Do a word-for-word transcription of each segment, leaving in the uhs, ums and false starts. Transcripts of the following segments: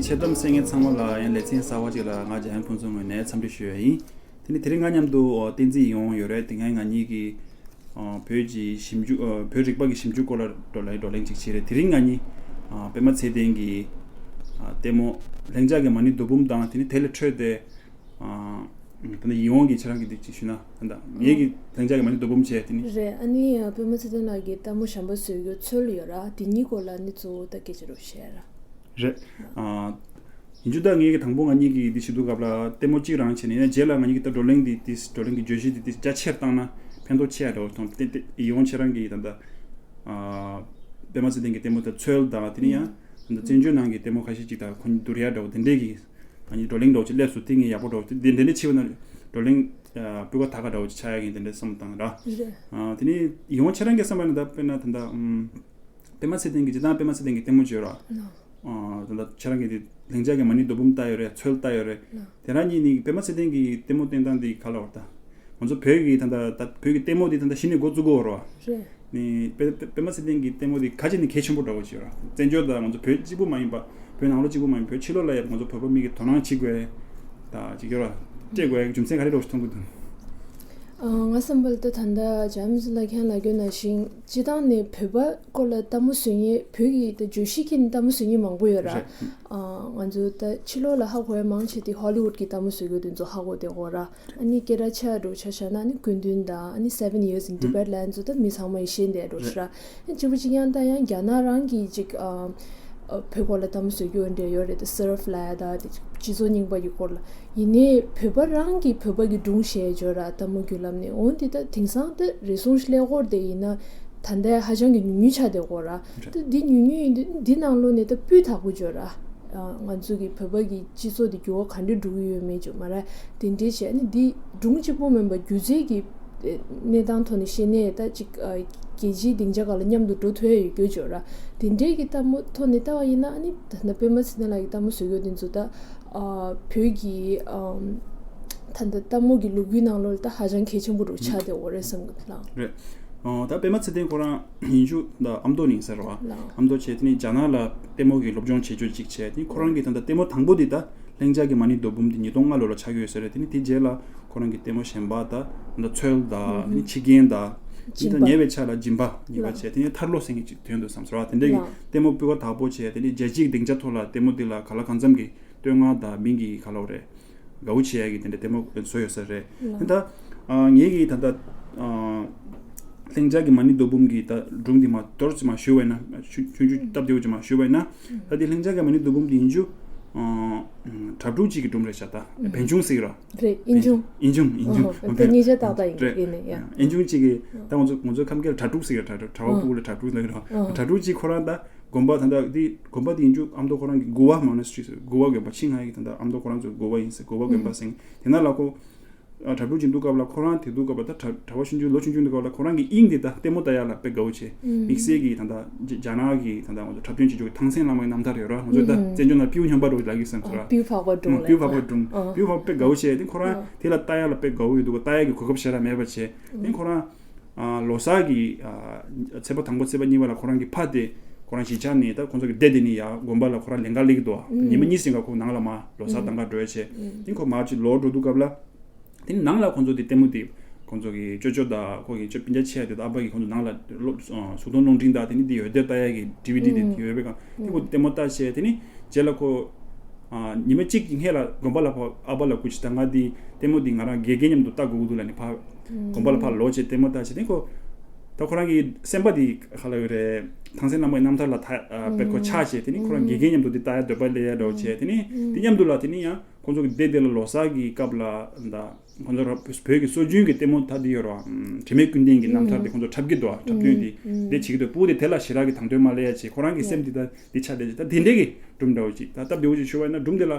འཆམ་གསན་མཁན་ཚང་མ་ལ་ཡང་ལེ་ཚན་གསར་བ་ཅིག་ལ་ང་འཇམ་དབྱངས་ཕུན་ཚོགས་ངོས་ནས་འཚམས་འདྲི་ཞུ་ཡ་ཡིན། དེ་ནི་དེ་རིང་ང་མཉམ་དུ་བསྟན་འཛིན་ཡིད་འོང་ཡོད་རེད། དེ་སྔའི་ང་གཉིས་ཀྱིས་བོད་ཀྱི་ཞིབ་འཇུག་བོད་རིག་པ་གི་ཞིབ་འཇུག་སྐོར་ལ་བགྲོ་གླེང་བགྲོ་གླེང་ཅིག་བྱས་རེད། དེ་རིང་ང་གཉིས་པད་མ་ཚེ་བརྟན་གྱི་ལྟད་མོ་ལྷིང་འཇགས་ཀྱི་མ་ཎི་མདོ་འབུམ་དང་དེ་ནི་དེ་ལས་འཕྲོས་ཏེ། ད་ནི་ཡིད་འོང་གི་ཁྱེད་རང་གི་འདི་ཅིག་ཞུས་ན་ད་ངེད་ཀྱི་ལྷིང་འཇགས་ཀྱི་མ་ཎི་མདོ་འབུམ་བྱས་དེ་ནི། རེད། ཨ་ནི་པད་མ་ཚེ་བརྟན་ལགས་ཀྱི་ལྟད་མོ་གཞན་པ་བཟོ་རྒྱུ་འཚོལ་ཡོད་ར། དེ་གཉིས་སྐོར་ལ་ནི་གཙོ་བོ་ད་སྐད་ཆ་རོགས་བཤད་ར། རེད། ཡིན་རྒྱུ་ད་ངེད་ཀྱི་དང་པོ་ང་གཉིས་ཀྱིས་འདི་ཞུ་དུས་སྐབས་ལ་ལྟད་མོ་གཅིག་རང་བྱས་ནས་ཡིན་ན་རྗེས་ལ་ང་གཉིས་ཀྱི་ད་བགྲོ་གླེང་འདི་འདི་བགྲོ་གླེང་གི་བརྗོད་གཞི་འདི་འདི་རྒྱ་ཆེར་བཏང་ན་ཕན་ཐོགས་ཆེ་ཡ་འདྲ་བོ་མཐོང་སྟེ་ཡིད་འོང་ཁྱེད་རང་གིས་ད་ལྟ་པད་མ་ཚེ་བརྟན་གྱི་ལྟད་མོ་ད་འཚོལ་དང་དེ་ནི་ཡང་ད་ལྟ་བཙན་བྱོལ་ནང་གི་ལྟད་མོ་ཁ་ཤས་ཅིག་དང་ཁོ་གཉིས་བསྡུར་ཡ་འདྲ་བོ་དེ་འདྲས་ཀྱི། ང་གཉིས་བགྲོ་གླེང་འདྲ་བོ་ཅིག་སླེབས་སོང་། དེ་ངས་ཡག་པོ་འདྲ་བོ་དེ་འདྲ་འདྲ་ཆེ་བ་ན་བགྲོ་གླེང་སྤུས་ཀ་དག་ག་འདྲ་བོ་ཅིག་ཆགས་ཡག་གི་དེ་འདྲ་བསམ་བཏང་ར། རེད། དེ་ནི་ཡིད་འོང་ཁྱེད་རང་གི་བསམ་པ་ནི་ད་དཔེར་ན་ད་ལྟ་པད་མ་ཚེ་བརྟན་གྱི་སྤྱིར་བཏང་པད་མ་ཚེ་བརྟན་གྱི་ལྟད་མོ་བརྗོད་ར། ད་ལྟ་ཁྱེད་རང་གི་དེ་ལྷིང་འཇགས་ཀྱི་མ་ཎི་མདོ་འབུམ་ལྟ་ཡོད་རེད། འཚོལ་ལྟ་ཡོད་རེད། དེ་རང་གཉིས་ནི་པད་མ་ཚེ་བརྟན་གྱི་ལྟད་མོ་བསྟན་སྟངས་འདི་ག་ལ་བར་ད། ང་ཚོ་བོད་ཀྱི་ད་ལྟ་ད་བོད་ཀྱི་ལྟད་མོ་འདི་ད་ལྟ་གཞི་ནས་འགོ་བཙུགས་ཀྱི་ཡོད་རེད་བ། རེད། ནི་པད་པད་པད་མ་ཚེ་བརྟན་གྱི་ལྟད་མོ་འདི་ག་ཅི་ནས་གལ་ཆེན་པོ་འདྲ་བོ་ཅིག་ཡོད་ར། བཙན་བྱོལ་དང་ང་ཚོ་བོད་གཅིག་པུ་མ་ཡིན་པ། བོད་ནང་ལོགས་གཅིག་པུ་མ་ཡིན་བོད་ཕྱི་ལོགས་ལ་ཡང་ང་ཚོ་བོད་པ་མི་གི་དོ་སྣང་བྱེད་དགོས་ད་ཅིག་ཡོད་ར། སྤྲད་དགོས་རྒྱུ་མཚན་ག་རེ་འདྲ་བོ་ཞིག་མཐོང་གི་འདུག་ཨ། ང་བསམ་པར་ད་ད་ལྟ་འཇམ་དབྱངས་ལགས་ཁྱེད་རང་ལབ་རྒྱུ་ནང་བཞིན་སྤྱིར་བཏང་ནས་བོད་པ་སྐོར་ལ་ལྟད་མོ་བཟོ་མཁན་བོད་ཀྱི་ད་བརྗོད་གཞི་ཁྱེར་ནས་ལྟད་མོ་བཟོ་མཁན་མང་པོ་ཡོད་ར། རེད། ཨ། ང་ཚོ་ད་ཕྱི་ལོགས་ལ་ཧ་གོ་ཡ་མང་ཆེ་དེ་ཧོ་ལི་ཝུད་ཀྱི་ལྟད་མོ་བཟོ་རྒྱུ་དེ་ཚོ་ཧ་གོ་བསྡད་ཡོད་ར། ཨ་ནི་སྐད་གྲགས་ཆེ་བ་འདྲ་བོ་ཆ་བཞག་ན་ཨ་ནི་སྐུ་མདུན་དང་ཨ་ནི་Seven Years in Tibet ལབ་ཡ་ཚོ་ད་མི་ཚང་མ་ཡིས་ཤེས་བསྡད་འགྲོ་ཤི་ར། ཨ་ནི་གཅིག་པ་གཅིག་རྐྱང་ད་ཡང་རྒྱ་ནག་རང་གིས་ཅིག་ཨ། ཨ། བོད་སྐོར་ལ་ལྟད་མོ་བཟོ་རྒྱུ་འདྲ་ཡོད་རེད་དེ་སརཕ་ལབ་ཡ་ད་དེ་སྤྱི་ཚོགས་རྙིང་པ་ཡི་སྐོར་ལ། ཡིན་ནའི་བོད་པ་རང་གིས་བོད་པ་གི་སྒྲུང་བཤད་ཡ་ཅིག་ཡོད་ར་ལྟད་མོ་བརྒྱུད་ལམ་ནས། འོ་འདི་ད་དེང་སང་ད་རེ་ཟུང་ཞིག་ཀླད་ཀོར་དེ་ཡིན་ན་ད་ལྟ་ཧ་ཅང་གི་ཉུང་ཉུང་ཆགས་བསྡད་ཡོད་ར། རེད། ད་འདི་ཉུང་ཉུང་ཡིན་དུས་འདི་ནང་ལོགས་ནས་ད་སྤུས་དག་པོ་ཅིག་ཡོད་ར། ང་ཚོ་གི་བོད་པ་གི་སྤྱི་ཚོགས་འདི་འགྱུར་བ་ག་འདྲ་འགྲོ་གི་ཡོད་མེད་ཅིག་མ་རེད། དེ་འདྲའི་བྱས་ནས་འདི་སྒྲུང་གཅིག་པོ་མིན་པ་སྒྱུ་རྩལ་གྱི་གནས་སྟངས་ཐོག་ནས་བཤད་ནས་ད་ཅིག་རྒྱལ་སྤྱིའི་སྡིངས་ཆ་སྒང་ལ་མཉམ་དུ་འགྲོ་ཐུབ་ཡ་ཡོད་རྒྱུ་ཅིག་ཡོད་ར། དེ་འདྲའི་གི་ལྟད་མོ་ཐོག་ནས་ལྟ་བ་ཡིན་ན་ཨ་ནི་ད་ལྟ་པད་མ་ཚེ་བརྟན་ལགས་ཀྱི་ལྟད་མོ་བཟོ་རྒྱུ་དེ་ཚོ་ད་བོད་ཀྱི་ད་ལྟ་ལྟད་མོ་གི་ལོ་རྒྱུས་ནང་ལོགས་ལ་ད་ཧ་ཅང་གལ་ཆེན་པོ་འདྲ་ཆགས་བསྡད་ཡོད་རེད་བསམ་གི་འདུག་ལགས། རེད། ཨོ། ད་པད་མ་ཚེ་བརྟན་ཁོ་རང་ཡིན་རྒྱུ་ད་ཨ་མདོ་ནས་ཡིན་ས་རེད་བ། ལགས། ཨ་མདོ་བྱས་དེ་ནས་རྒྱ་ནག་ལ་ལྟད་མོ་གི་སློབ་སྦྱོང་བྱེད་རྒྱུ་ཅིག་བྱས་དེ་ཁོ་རང་གིས་ད་ལྟ་ལྟད་མོ་དང་པོ་འདི་ད་ལྷིང་འཇགས་ཀྱི་མ་ཎི་མདོ་འབུམ་འདི་ཉིས་སྟོང་ལྔ་ལོ་ལ་ཆགས་ཡོད་ས་རེད། དེ་ནས་དེ་རྗེས་ལ་ཁོ་རང་གིས་ལྟད་མོ་གཞན་པ་ད་ད་འཚོལ་དང་དེ་ནས་ཕྱི་རྒྱལ་དང་དེ་ད་ཉེ་བའི་ཆར་ལ་སྦྱིན་པ་གཉིས་པ་ལགས། བྱས་དེ་ནས་ཐར་ལོ་ཟེར་མཁན་ཅིག་ཐོན་འདུག་བསམ་སོང་བ། དེ་འདྲ་གི་ལགས། ལྟད་མོ་སྤུས་ཀ་དག་པོ་བྱས་དེ་ནས་རྒྱལ་སྤྱིའི་སྡིངས་ཆ་ཐོག་ལ་ལྟད་མོ་འདི་ལ་ག་ལ་གང་འཚམ་གྱི་བསྟོད་བསྔགས་དང་མིང་གི་ག་ལ་རེད། དགའ་བོ་བྱེད་ཡ་གི་དེ་འདྲ་ལྟད་མོ་བཟོ་ཡོད་ས་རེད། ལགས། ད་ལྟ་ཨ་ངེད་ཀྱིས་ད་ལྟ་ཨ་ལྷིང་འཇགས་ཀྱི་མ་ཎི་མདོ་འབུམ་གྱི་ད་སྒྲུང་འདི་མ་མདོར་ཙམ་མ་ཞུ་བས་ན་ཆུང་ཆུང་ཆུང་སྟབས་བདེ་བོ་ཅིག་མ་ཞུ་བས་ན། ད་འདི་ལྷིང་འཇགས་ཀྱི་མ་ཎི་མདོ་འབུམ་འདི་ཡིན་རྒྱུ་ཨ་གྲྭ་ཕྲུག་ཅིག་གི་སྒྲུང་རེད་ཤག་ད་ཨུ་བན་ཆུང་ཟེར་གི་ར། རེད། ཨིན་ཆུང་། ཨིན་ཆུང་། ཨིན་ཆུང་། ཨོ་ཧོ། ད་ཉེ་ཆར་ཏག་ཏག་ཡིན་རེད། ཡིན་ནི་ཡ། ཨིན་ཆུང་ཅིག་གི་ད་ང་ཚོ་ང་ཚོ་ཁམས་སྐད་ལ་གྲྭ་ཕྲུག་ཟེར་གི་ར། གྲྭ་གྲྭ་བ་ཕྲུག་ལ་གྲྭ་ཕྲུག་ཟེར་གི་ར། ཨོ། གྲྭ་ཕྲུག་ཅིག་ཁོ་རང་ད་དགོན་པ་ད་ལྟ་འདི་དགོན་པ་འདི་ཡིན་རྒྱུ་ཨ་མདོ་ཁོ་རང་གི་གུ་ཝ་མོ་ནེ་སི་ཊི་རི་ཟེར། གུ་ཝ་དགོན་པ་ཆིང་ཧའེ་གི་ད་ལྟ་ཨ་མདོ་ཁོ་རང་ཚོའི་གུ་ཝ་ཡིན་ཟེར། གུ་ཝ་དགོན་པ་ཟེར། དེ་ན་ལ་ཁོ་ཨ་གྲྭ་ཕྲུག་ཅིག་འདུག་སྐབས་ལ་ཁོ་རང་དེ་དུས་སྐབས་ལ་ད་གྲྭ་གྲྭ་བ་ཆུང་ཆུང་ལོ་ཆུང་ཆུང་འདུག་སྐབས་ལ་ཁོ་རང་གི་དབྱིངས་འདི་ད་ལྟད་མོ་ལྟ་ཡ་ལ་དཔེ་དགའ་བོ་བྱས། དམིགས་བསལ་གྱི་ད་ལྟ་རྒྱ་རྒྱ་ནག་གི་ད་ལྟ་ང་ཚོ་འཁྲབ་སྟོན་བྱེད་ཕྱོགས་ཀྱི་ཐང་སན་བླ་མའི་རྣམ་ཐར་ཡོད་ར། ང་ཚོ་ད་བཙན་བྱོལ་ནང་སྤྲེའུ་ཉམས་པ་འདྲ་བོ་ལབ་ཀྱི་བསམ་སོང་ར། སྤྲེའུ་ཕག་པ་སྒྲུང་ལ། སྤྲེའུ་ཕག་པ་སྒྲུང་། སྤྲེའུ་ཕག་པ་དཔེ་དགའ་བོ་བྱས། དེ་ཁོ་རང་དེ་ལ་ལྟ་ཡ་ལ་དཔེ་དགའ་བོ་ཡོད་འདུག་ལྟ་ཡ་གི་གོ་སྐབས་ཞེ་དྲག་མེད་པ་བྱས། དེ་ཁོ་རང་ཨ་ལོ་གསར་གྱི་ཨ་ཚེས་པ་དང་པོ་ཚེས་པ་གཉིས་པ་ལ་ཁོ་རང་གི་ཕ་དེ་ཁོ་རང་གཞིས་ཆགས་ནས་ད་ཁོང་ཚོ་གི་སྡེ་དེ་ནས་ཡར་དགོན་པ་ལ་ཁོ་རང་ལེན་ག་སླེབས་ཀྱི་འདུག་ཉི་མ་གཉིས་ཟིན་ག་ཁོ་ནང་ལ་མར་ལོ་གསར་གཏོང་ག་འགྲོ་ཡ་བྱས། དེ་ཁོ་མར་ཅིག་ལོག་འགྲོ་དུས་སྐབས་ལ། དེ་ནང་ལ་ཁོང་ཚོ་དེ་ལྟད་མོ་དེ་ཁོང་ཚོ་གི་ཅོ་ཅོ་དང་ཁོ་གི་ཅོ་སྤུན་ཀྱག་ཆེ་བ་དེ་དང་ཨ་ཕ་གིས་ཁོང་ཚོ་ནང་ལ་ལོ་གཟུགས་མཐོང་རླུང་འཕྲིན་དང་དེ་ནི་དེ་འོད་སྡེར་ལྟ་ཡ་གི་ཌི་ཝི་ཌི་དེ་ཡོད་པའི་སྒང་དེ་ཁོ་ལྟད་མོ་ལྟ་བྱས། དེ་ནི་རྗེས་ལ་ཁོ་ཉི་མ་གཅིག་གི་སྔས་ལ་དགོན་པ་ལ་ཕར་ཨ་ཕ་ལ་སྐུ་མཁྱེན་ད་ང་དེ་ལྟད་མོ་དེ་ང་རང་དགེ་རྒན་མཉམ་དུ་ལྟ་དགོས་ཀྱི་འདུག་ལབ་ནས་ཕར་དགོན་པ་ལ་ཕར་ལོག་བྱས་ལྟད་མོ་ལྟ་བྱས། དེ་ཁོ་ད་ཁོ་རང་གི་སེམས་པ་དེ་ག་ལ་ཡོད་རེད། ཐང་སན་བླ་མའི་རྣམ་ཐར་ལ་ད་དཔེ་ཁོ་ཆགས་བྱས། དེ་ནི་ཁོ་རང་དགེ་རྒན་མཉམ་དུ་དེ་ལྟ་ཡ་འདོད་པ་སླེབས་ཡ་འདྲ་བོ་བྱས། དེ་ནི་དེ་མཉམ་དུ་ལ་དེ་ནི་ཡང་ཁོང་ཚོ་གི་སྡེ་དེ་ལ་ལོ་གསར་གྱི་སྐབས་ལ་ད་ཁོང་ཚོ་ར་བོད་ཀྱི་སྲོལ་རྒྱུན་གྱི་ལྟད་མོ་ད་འདི་ཡོད་ར། དྲི་མེད་ཀུན་ལྡན་གྱི་རྣམ་ཐར་དེ་ཁོང་ཚོ་འཁྲབ་ཀྱི་འདུག་འཁྲབ་སྟོན་དེ་དེ་བྱེད་ཀྱི་འདུག་སྤུ་གུ་དེ་དེ་ལ་ཞེ་དྲག་གི་དང་དོད་མ་སླེབས་ཡ་བྱས། ཁོ་རང་གི་སེམས་དེ་ད་འདི་ཆགས་བསྡད་བྱས། ད་དེ་འདྲས་ཀྱི་སྒྲུང་འདྲ་བོ་ཅིག་ད་སྟབས་བདེ་བོ་ཅིག་ཞུ་བ་ཡིན་ན་སྒྲུང་དེ་ལ་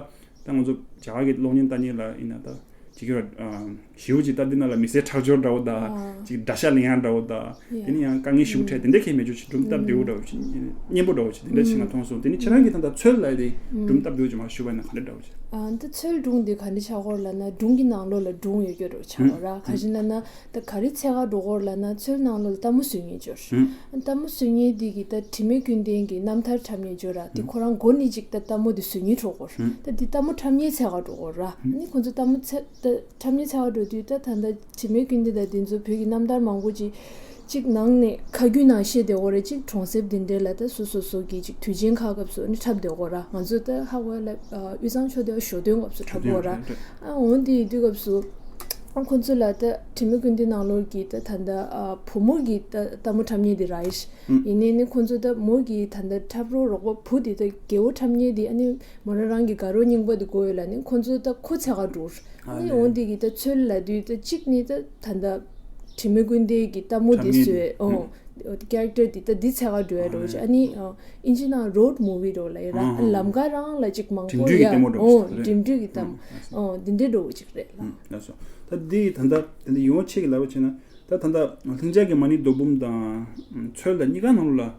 ད་ང་ཚོ་རྒྱ་གར་གྱི་གློག་བརྙན་ལྟ་མཁན་ལ་ཡིན་ན་ད་ ཅིག་ཡོད་ར། ཞེའུ་ཅིག་ད་འདི་ནང་ལ་མི་སེར་ཁྲག་སྦྱོར་འདྲ་བོ་དང་། ཨ། ཅིག་དགྲ་ཤ་ལེན་ཡག་འདྲ་བོ་དང་། ཡ། དེ་ནི་ཡང་དཀའ་ངལ་ཞེ་པོ་འཕྲད། དེ་འདྲ་ཁྱད་མེད་ཅོག་ཅིག་སྒྲུང་སྟབས་བདེ་བོ་འདྲ་བོ་ཅིག་སྙན་པོ་འདྲ་བོ་ཅིག་དེ་འདྲ་ཞིག་ང་མཐོང་སོང་། དེ་ནི་ཁྱེད་རང་གིས་ད་ལྟ་ཚོལ་ལབ་དེ་སྒྲུང་སྟབས་བདེ་བོ་ཅིག་མར་ཞུས་པ་ཡིན་ན་ག་འདྲ་འདྲ་བོ་ཅིག་ཨ། འདི་ཚོལ་སྒྲུང་འདི་ག་འདྲ་ཆགས་ཀྱི་ཡོད་ལབ་ན། སྒྲུང་གི་ནང་ལོགས་ལ་སྒྲུང་ཡོད་ཀྱི་འདྲ་བོ་ཆགས་ཀྱི་ཡོད་ར། ག་རེ་ལབ་ན། ད་ག་རེ་འཚོལ་ག་འགྲོ་གི་ཡོད་ལབ་ན། ཚོལ་ནང་ལོགས་ལ་ལྟད་མོ་བཟོ་མཁན་ཅིག་ཡོད་ར། ལྟད་མོ་བཟོ་མཁན་འདི་གིས་ད་དྲི་མེད་ཀུན་ལྡན་གྱི་རྣམ་ཐར་འཁྲབ་མཁན་ཅིག་ཡོད་ར། དེ་ཁོ་རང་མགོ་ནས་ཅིག་ད་ལྟད་མོ་འདི་བཟོ་མཁན་འགྲོ་གི་ཡོད་ར། ད་འདི་ལྟད་མོ་འཁྲབ་མཁན་འཚོལ་ག་འགྲོ་གི་ཡོད་ར། ཨ་ནི་ཁོང་ཚོ་ལྟད་མོ་འཚོལ་ད་འཁྲབ་མཁན་འཚོལ་ག་འགྲོ་དུས། ད་ད་ལྟ་དྲི་མེད་ཀུན་ལྡན་དང་དེ་ཚོ་བོད་ཀྱི་རྣམ་ཐར་མང་པོ་ཅིག་ཅིག་ནང་ནས་ཁ་རྒྱུན་ནང་བཤད་བསྡད་ཡོད་རེད། ཅིག་གྲོང་གསེབ་འདི་འདྲ་ལ་ད་སོ་སོ་སོ་གི་ཅིག་དུས་ཆེན་ཁག་སྐབས་སུ་ཨ་ནི་འཁྲབ་བསྡད་ཡོད་ར། ང་ཚོ་ད་ཧ་གོ་ལ་དབུས་གཙང་ཆོས་སྡེ་བ་ཞོ་སྟོན་སྐབས་སུ་འཁྲབ་ཡོད་ར། ཨ་འོ་འདི་ཡིན་དུས་སྐབས་སུ་ཨ་ཁོང་ཚོ་ལ་ད་དྲི་མེད་ཀུན་ལྡན་ནང་ལོགས་ཀྱི་ད་ད་ད་ཨ་བུ་མོ་གི་ད་ལྟད་མོ་འཁྲབ་མཁན་དེ་ར་ཡིན། ཡིན་ནའི་ནི་ཁོང་ཚོ་ད་མོ་གི་ད་ད་འཁྲབ་རོགས་རོགས་པ་བུ་དེ་ད་རྒྱལ་བོ་འཁྲབ་མཁན་དེ་ཨ་ནི་མོ་རང་རང་གི་དགའ་རོགས་རྙིང་པ་དེ་དགོས་ཡོད་ལབ་ནི་ཁོང་ཚོ་ད་ཁོ་འཚོལ་ག་འགྲོ། ཨ་ནི་འོ་འདི་གི་ད་ཚོལ་ལབ་དུས་ད་གཅིག་ནི་ད་ད་ད་དྲི་མེད་ཀུན་ལྡན་གྱི་ལྟད་མོ་འདི་འཁྲབ་མཁན་བཟོས། ཨོ་ཀེ་རེག་ཊར་འདི་ད་འདི་འཚོལ་ག་འགྲོ་ཡ་འདྲ་བོ་ཅིག་ཨ་ནི་ཨ་ཨིན་ཇི་ནང་རོཌ་མུ་བི་འདྲ་བོ་ལབ་ཡ་ར། ཨ་ལམ་ཁ་རང་ལ་ཅིག་མང་པོ་འགྲིམ་འགྲུལ་གྱི་ཡ། ལྟད་མོ་འདྲ་བོ་ཨོ་ཞིག་རེད། འགྲིམ་འགྲུལ་གྱི་ལྟད་མོ། ཨོ་འདི་འདྲ་འདྲ་བོ་ཅིག་རེད་ལ། ལགས་སོ། ད་འདི་ད་ད་ད་འདི་ཡོང་ཆེད་ཀྱི་ལབ་པ་བྱས་ན། ད་ད་ལྟ་ལྷིང་འཇགས་ཀྱི་མ་ཎི་རྡོ་འབུམ་དང་ཚོལ་དང་གཉིས་ཀ་ནང་ལོགས་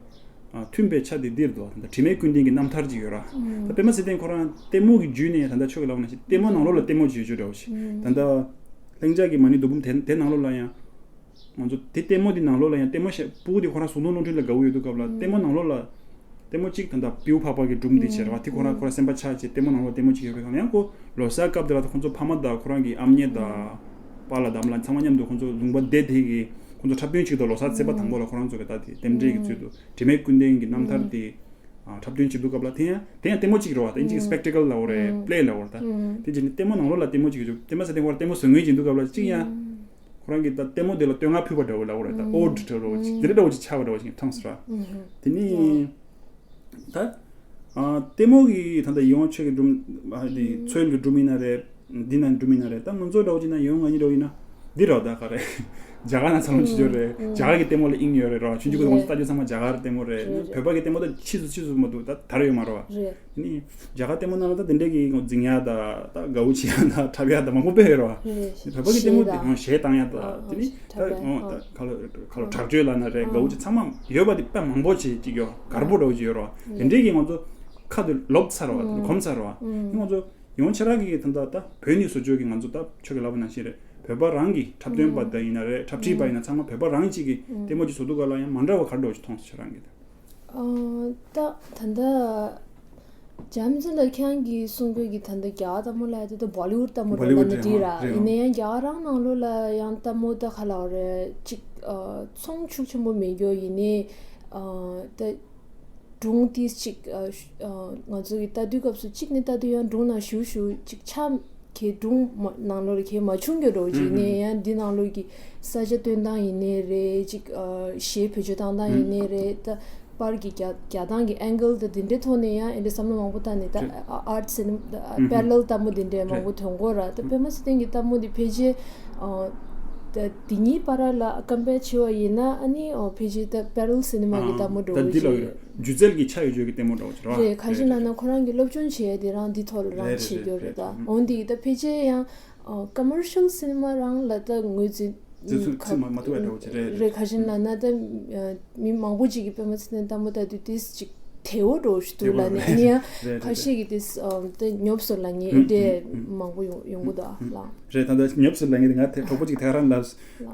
ལ་མཐུན་པའི་ཆ་དེ་འདིར་འདུག་ད་ལྟ་དྲི་མེད་ཀུན་ལྡན་གྱི་རྣམ་ཐར་ཅིག་ཡོད་ར། ད་པད་མ་ཚེ་བརྟན་ཁོ་རང་ལྟད་མོ་གི་བརྒྱུད་ནས་ད་ལྟ་ཁྱོད་ཀྱིས་ལབ་པ་ནང་བཞིན་ལྟད་མོ་ནང་ལོགས་ལ་ལྟད་མོ་ཅིག་ཡོད་ཅོག་འདྲ་བོ་ཞིག་ད་ལྟ་ལྷིང་འཇགས་ཀྱི་མ་ཎི་རྡོ་འབུམ་དེ་དེ་ནང་ལོགས་ལ་ཡང་ང་ཚོ་དེ་ལྟད་མོ་དེ་ནང་ལོགས་ལ་ཡང་ལྟད་མོ་ཞིག་སྤུ་གུ་དེ་ཁོ་རང་ཟུང་དུ་ལོངས་སྤྱོད་ལ་དགའ་བོ་ཡོད་དུས་སྐབས་ལ་ལྟད་མོ་ནང་ལོགས་ལ། ལྟད་མོ་གཅིག་ད་ལྟ་པིའུ་འཕགས་པ་གི་སྒྲུང་འདི་བྱས་ར་བ། དེ་ཁོ་རང་ཁོ་རང་སེམས་པ་ཆགས་བྱས་ལྟད་མོ་ནང་ལོགས་ལྟད་མོ་གཅིག་ཡོད་པའི་སྒང་ལ་ཡང་ཁོ་ལོ་གསར་སྐབས་དེ་ལ་ད་ཁོ་ཚོ་ཕ་མ་དང་ཁོ་རང་གི་ཨམ་ཉེ་དང་པཱ་ལགས་དང་ཨ་མ་ལགས་ཚང་མ་མཉམ་དུ་ཁོ་ཚོ་ལུང་པ་བསྡད་དེ་གི་ཁོ་ཚོ་འཁྲབ་སྟོན་གཅིག་དང་ལོ་གསར་ཚེས་པ་དང་པོ་ལ་ཁོ་རང་ཚོ་གི་ད་དེ་རྟེན་འབྲེལ་གྱི་ཚུལ་དུ་དྲི་མེད་ཀུན་ལྡན་གྱི་རྣམ་ཐར་དེ་འཁྲབ་སྟོན་བྱེད་དུས་སྐབས་ལ་དེ་ཡང་དེ་ཡང་ལྟད་མོ་གཅིག་རེད་བ། ད་ཨིན་ཇིའི་སི་པེག་ཊི་ཀལ་ལབ་དགོས་རེད། པླེ་ལབ་དགོས་རེད་ད། དེ་བྱས་ནས་ལྟད་མོ་ནང་ལོགས་ལ་ལྟད་མོ་གཅིག་བྱས། པད་མ་ཚེ་བརྟན་ཁོ་རང་ལྟད་མོ་བཟོ་མཁན་བྱེད་དུས་སྐབས་ལ་གཅིག་ཡང་། ཁོ་རང་གིས་ད་ལྟད་མོ་དེ་ལ་བསྟོད་བསྔགས་ཕུལ་བ་འདྲ་བོ་ལབ་དགོས་རེད་ད། ཨོ་ཌི་འདྲ་བོ་ཅིག་དེ་འདྲ་འདྲ་བོ་ཅིག་ཆགས་པ་འདྲ་བོ་ཅིག་མཐོང་སོང་ར། དེ་ནི་ད་ལྟད་མོ་གི་ད་ལྟ་ཡིད་དབང་ཆོས་ཀྱི་སྒྲུང་འདི་ཚོལ་གྱི་སྒྲུང་ཡིན་ན་རེད། འདི་ན་སྒྲུང་ཡིན་ན་རེད། ད་ང་ཚོ་འདྲ་བོ་ཅིག་ན་ཡིད་དབང་ང་གཉིས་འདྲ་བོ་ཡིན་ན་འདི་རེད་ད། ག་རེ་རྒྱ་གར་ན་འཚར་ལོངས་བྱེད་རྒྱུ་རེད། རྒྱ་གར་གྱི་ལྟད་མོ་ལ་དབྱིངས་ཡོད་རེད་ར། ཆུང་ཆུང་གི་ང་ཚོ་ལྟ་རྒྱུ་ཚང་མ་རྒྱ་གར་ལྟད་མོ་རེད། བོད་པ་གི་ལྟད་མོ་ད་ཕྱིས་སུ་ཕྱིས་སུ་མ་འདུག་ད་དར་ཡོད་མ་རེད་བ། དེ་ནི་རྒྱ་གར་ལྟད་མོ་ནང་ལ་ད་དེ་འདྲས་ཀྱི་འཛིང་ཡག་ད་ད་དགའ་བོ་བྱེད་ཡག་ད་འཁྲབ་ཡག་ད་མང་པོ་དཔེ་ཡོད་རེད་བ། བོད་པ་གི་ལྟད་མོ་དེ་ཧང་གཞས་བཏང་ཡག་ད་དེ་ནི་ད་ད་ག་ལ་ག་ལ་དྲག་སྤྱོད་ལབ་ན་རེད། དགའ་བོ་བྱེད་ཚང་མ་ཡོད་པ་དེ་དཔེ་མང་པོ་བྱེད་ཅིག་ཡོད། དཀར་པོ་འདྲ་བོ་ཅིག་ཡོད་རེད་བ། དེ་འདྲས་ཀྱི་ང་ཚོ་ཁ་དེ་ལོབ་ཚར་བ་དེ་གོམས་ཚར་བ། དེ་ང་ཚོ་ཡང་ཁྱེད་རང་གི་ད་ད་ད་བོད་ནས་བཟོ་བཅོས་ཀྱི་ང་ཚོ་ད་ཁྱོད་ཀྱི་ལབ་པ་ནང་བཞིན་རེད། བོད་པ་རང་གི་འཁྲབ་སྟོན་པ་དང་ཡིན་ན་རེད། འཁྲབ་ཁྲིད་པ་ཡིན་ན་ཚང་མ་བོད་པ་རང་གཅིག་གི་ལྟད་མོ་ཅིག་བཟོ་དུས་སྐབས་ལ་ཡང་མ་འདྲ་བ་ག་རེ་འདྲ་བོ་ཅིག་མཐོང་སོང་ཁྱེད་རང་གི་ད། ཨ་ད་ད་ལྟ་འཇམ་རྩི་ལ་ཁྱེད་རང་གིས་གསུང་དགོས་ཀྱི་ད་ལྟ་རྒྱ་གར་ལྟད་མོ་ལབ་ཡ་དེ་ད་བོ་ལི་ཝུཌ་ལྟད་མོ་འདྲ་བོ་ལབ་ན་འགྲིག་ར། ཡིན་ན་ཡང་རྒྱ་གར་རང་ནང་ལོགས་ལ་ཡང་ལྟད་མོ་ད་ག་ལབ་རེད་ཅིག་ཨ་ཚོང་ཤུགས་ཆེན་པོ་མེད་རྒྱུ་ཡིན་ནའི་ཨ་ད། སྒྲུང་ཏིས་ཅིག་ཨ་ཤ་ཨ་ང་ཚོ་གི་ལྟ་དུས་སྐབས་སུ་གཅིག་ནས་ལྟ་དུས་ཡང་སྒྲུང་ནང་ཞུ་ཞུ་ཅིག་ཆ་གི་སྒྲུང་མ་ནང་ལོགས་ལ་གས་མ་བྱུང་རྒྱུ་འདྲ་བོ་ཅིག་ནས་ཡང་འདི་ནང་ལོགས་ཀྱི་ས་ཆ་སྟོན་སྟངས་ཡིན་ནའི་རེད། ཅིག་ཨ་གཞས་བེད་སྤྱོད་བཏང་སྟངས་ཡིན་ནའི་རེད། ད་པར་གྱི་རྒྱག་རྒྱག་སྟངས་ཀྱི་ཨེང་གལ་དང་དེ་འདྲའི་ཐོག་ནས་ཡང་ཨེ་འདྲ་བསམ་བློ་མང་པོ་བཏང་ནས་ད་ཨ་ཨར་ཊི་སི་ནི་མ་པེ་ར་ལེལ་ལྟད་མོ་དེ་འདྲའི་མང་པོ་ཐོན་གོ་ར། ད་པད་མ་ཚེ་བརྟན་གྱི་ལྟད་མོ་དེ་ཕལ་ཆེར་ཨ་ད་དེ་གཉིས་བར་ལ་ཀམ་པེར་བྱས་པ་ཡིན་ན་ཨ་ནི་ཨ་ཕལ་ཆེར་ད་པེ་ར་ལེལ་སི་ནི་མ་གི་ལྟད་མོ་འདྲ་བོ་ཞིག་སྒྱུ་རྩལ་གྱི་ཆ་ཡོད་ཆོག་གི་ལྟད་མོ་འདྲ་བོ་ཅིག་རེད་བ། རེད། ཁ་ཤས་ལབ་ན་ཁོ་རང་གི་སློབ་སྦྱོང་བྱེད་ཡ་དེ་རང་འདི་ཐོག་ལ་རང་བྱེད་རྒྱུ་རེད་ད། འོན་ཏེ་ད་ཕལ་ཆེར་ཡང་ཀ་མར་ཤལ་སི་ནི་མ་རང་ལ་ད་ངོས་འཛིན་ཚུལ་ཚུལ་ཚིག་མ་མ་ཐུབ་པ་འདྲ་བོ་ཅིག་རེད། རེད། ཁ་ཤས་ལབ་ན་ད་མི་མང་པོ་ཅིག་གིས་པད་མ་ཚེ་བརྟན་ལྟད་མོ་ལྟ་དུས་ཏིས་ཅིག་དལ་བོ་འདྲ་བོ་ཞིག་འདུག་ལབ་ནས་ཨ་ནི་ཡང་ཁ་ཤས་ཀྱིས་ཏིས་ད་ཉོབ་སོང་ལབ་མཁན་དེ་མང་པོ་ཡོང་ཡོང་གི་འདུག་ཨ་ལགས། རེད། ད་ལྟ་ཉོབ་སོང་ལབ་མཁན་དེ་ང་དེ་གྲོགས་པོ་ཅིག་དེ་ག་རང་ལབ།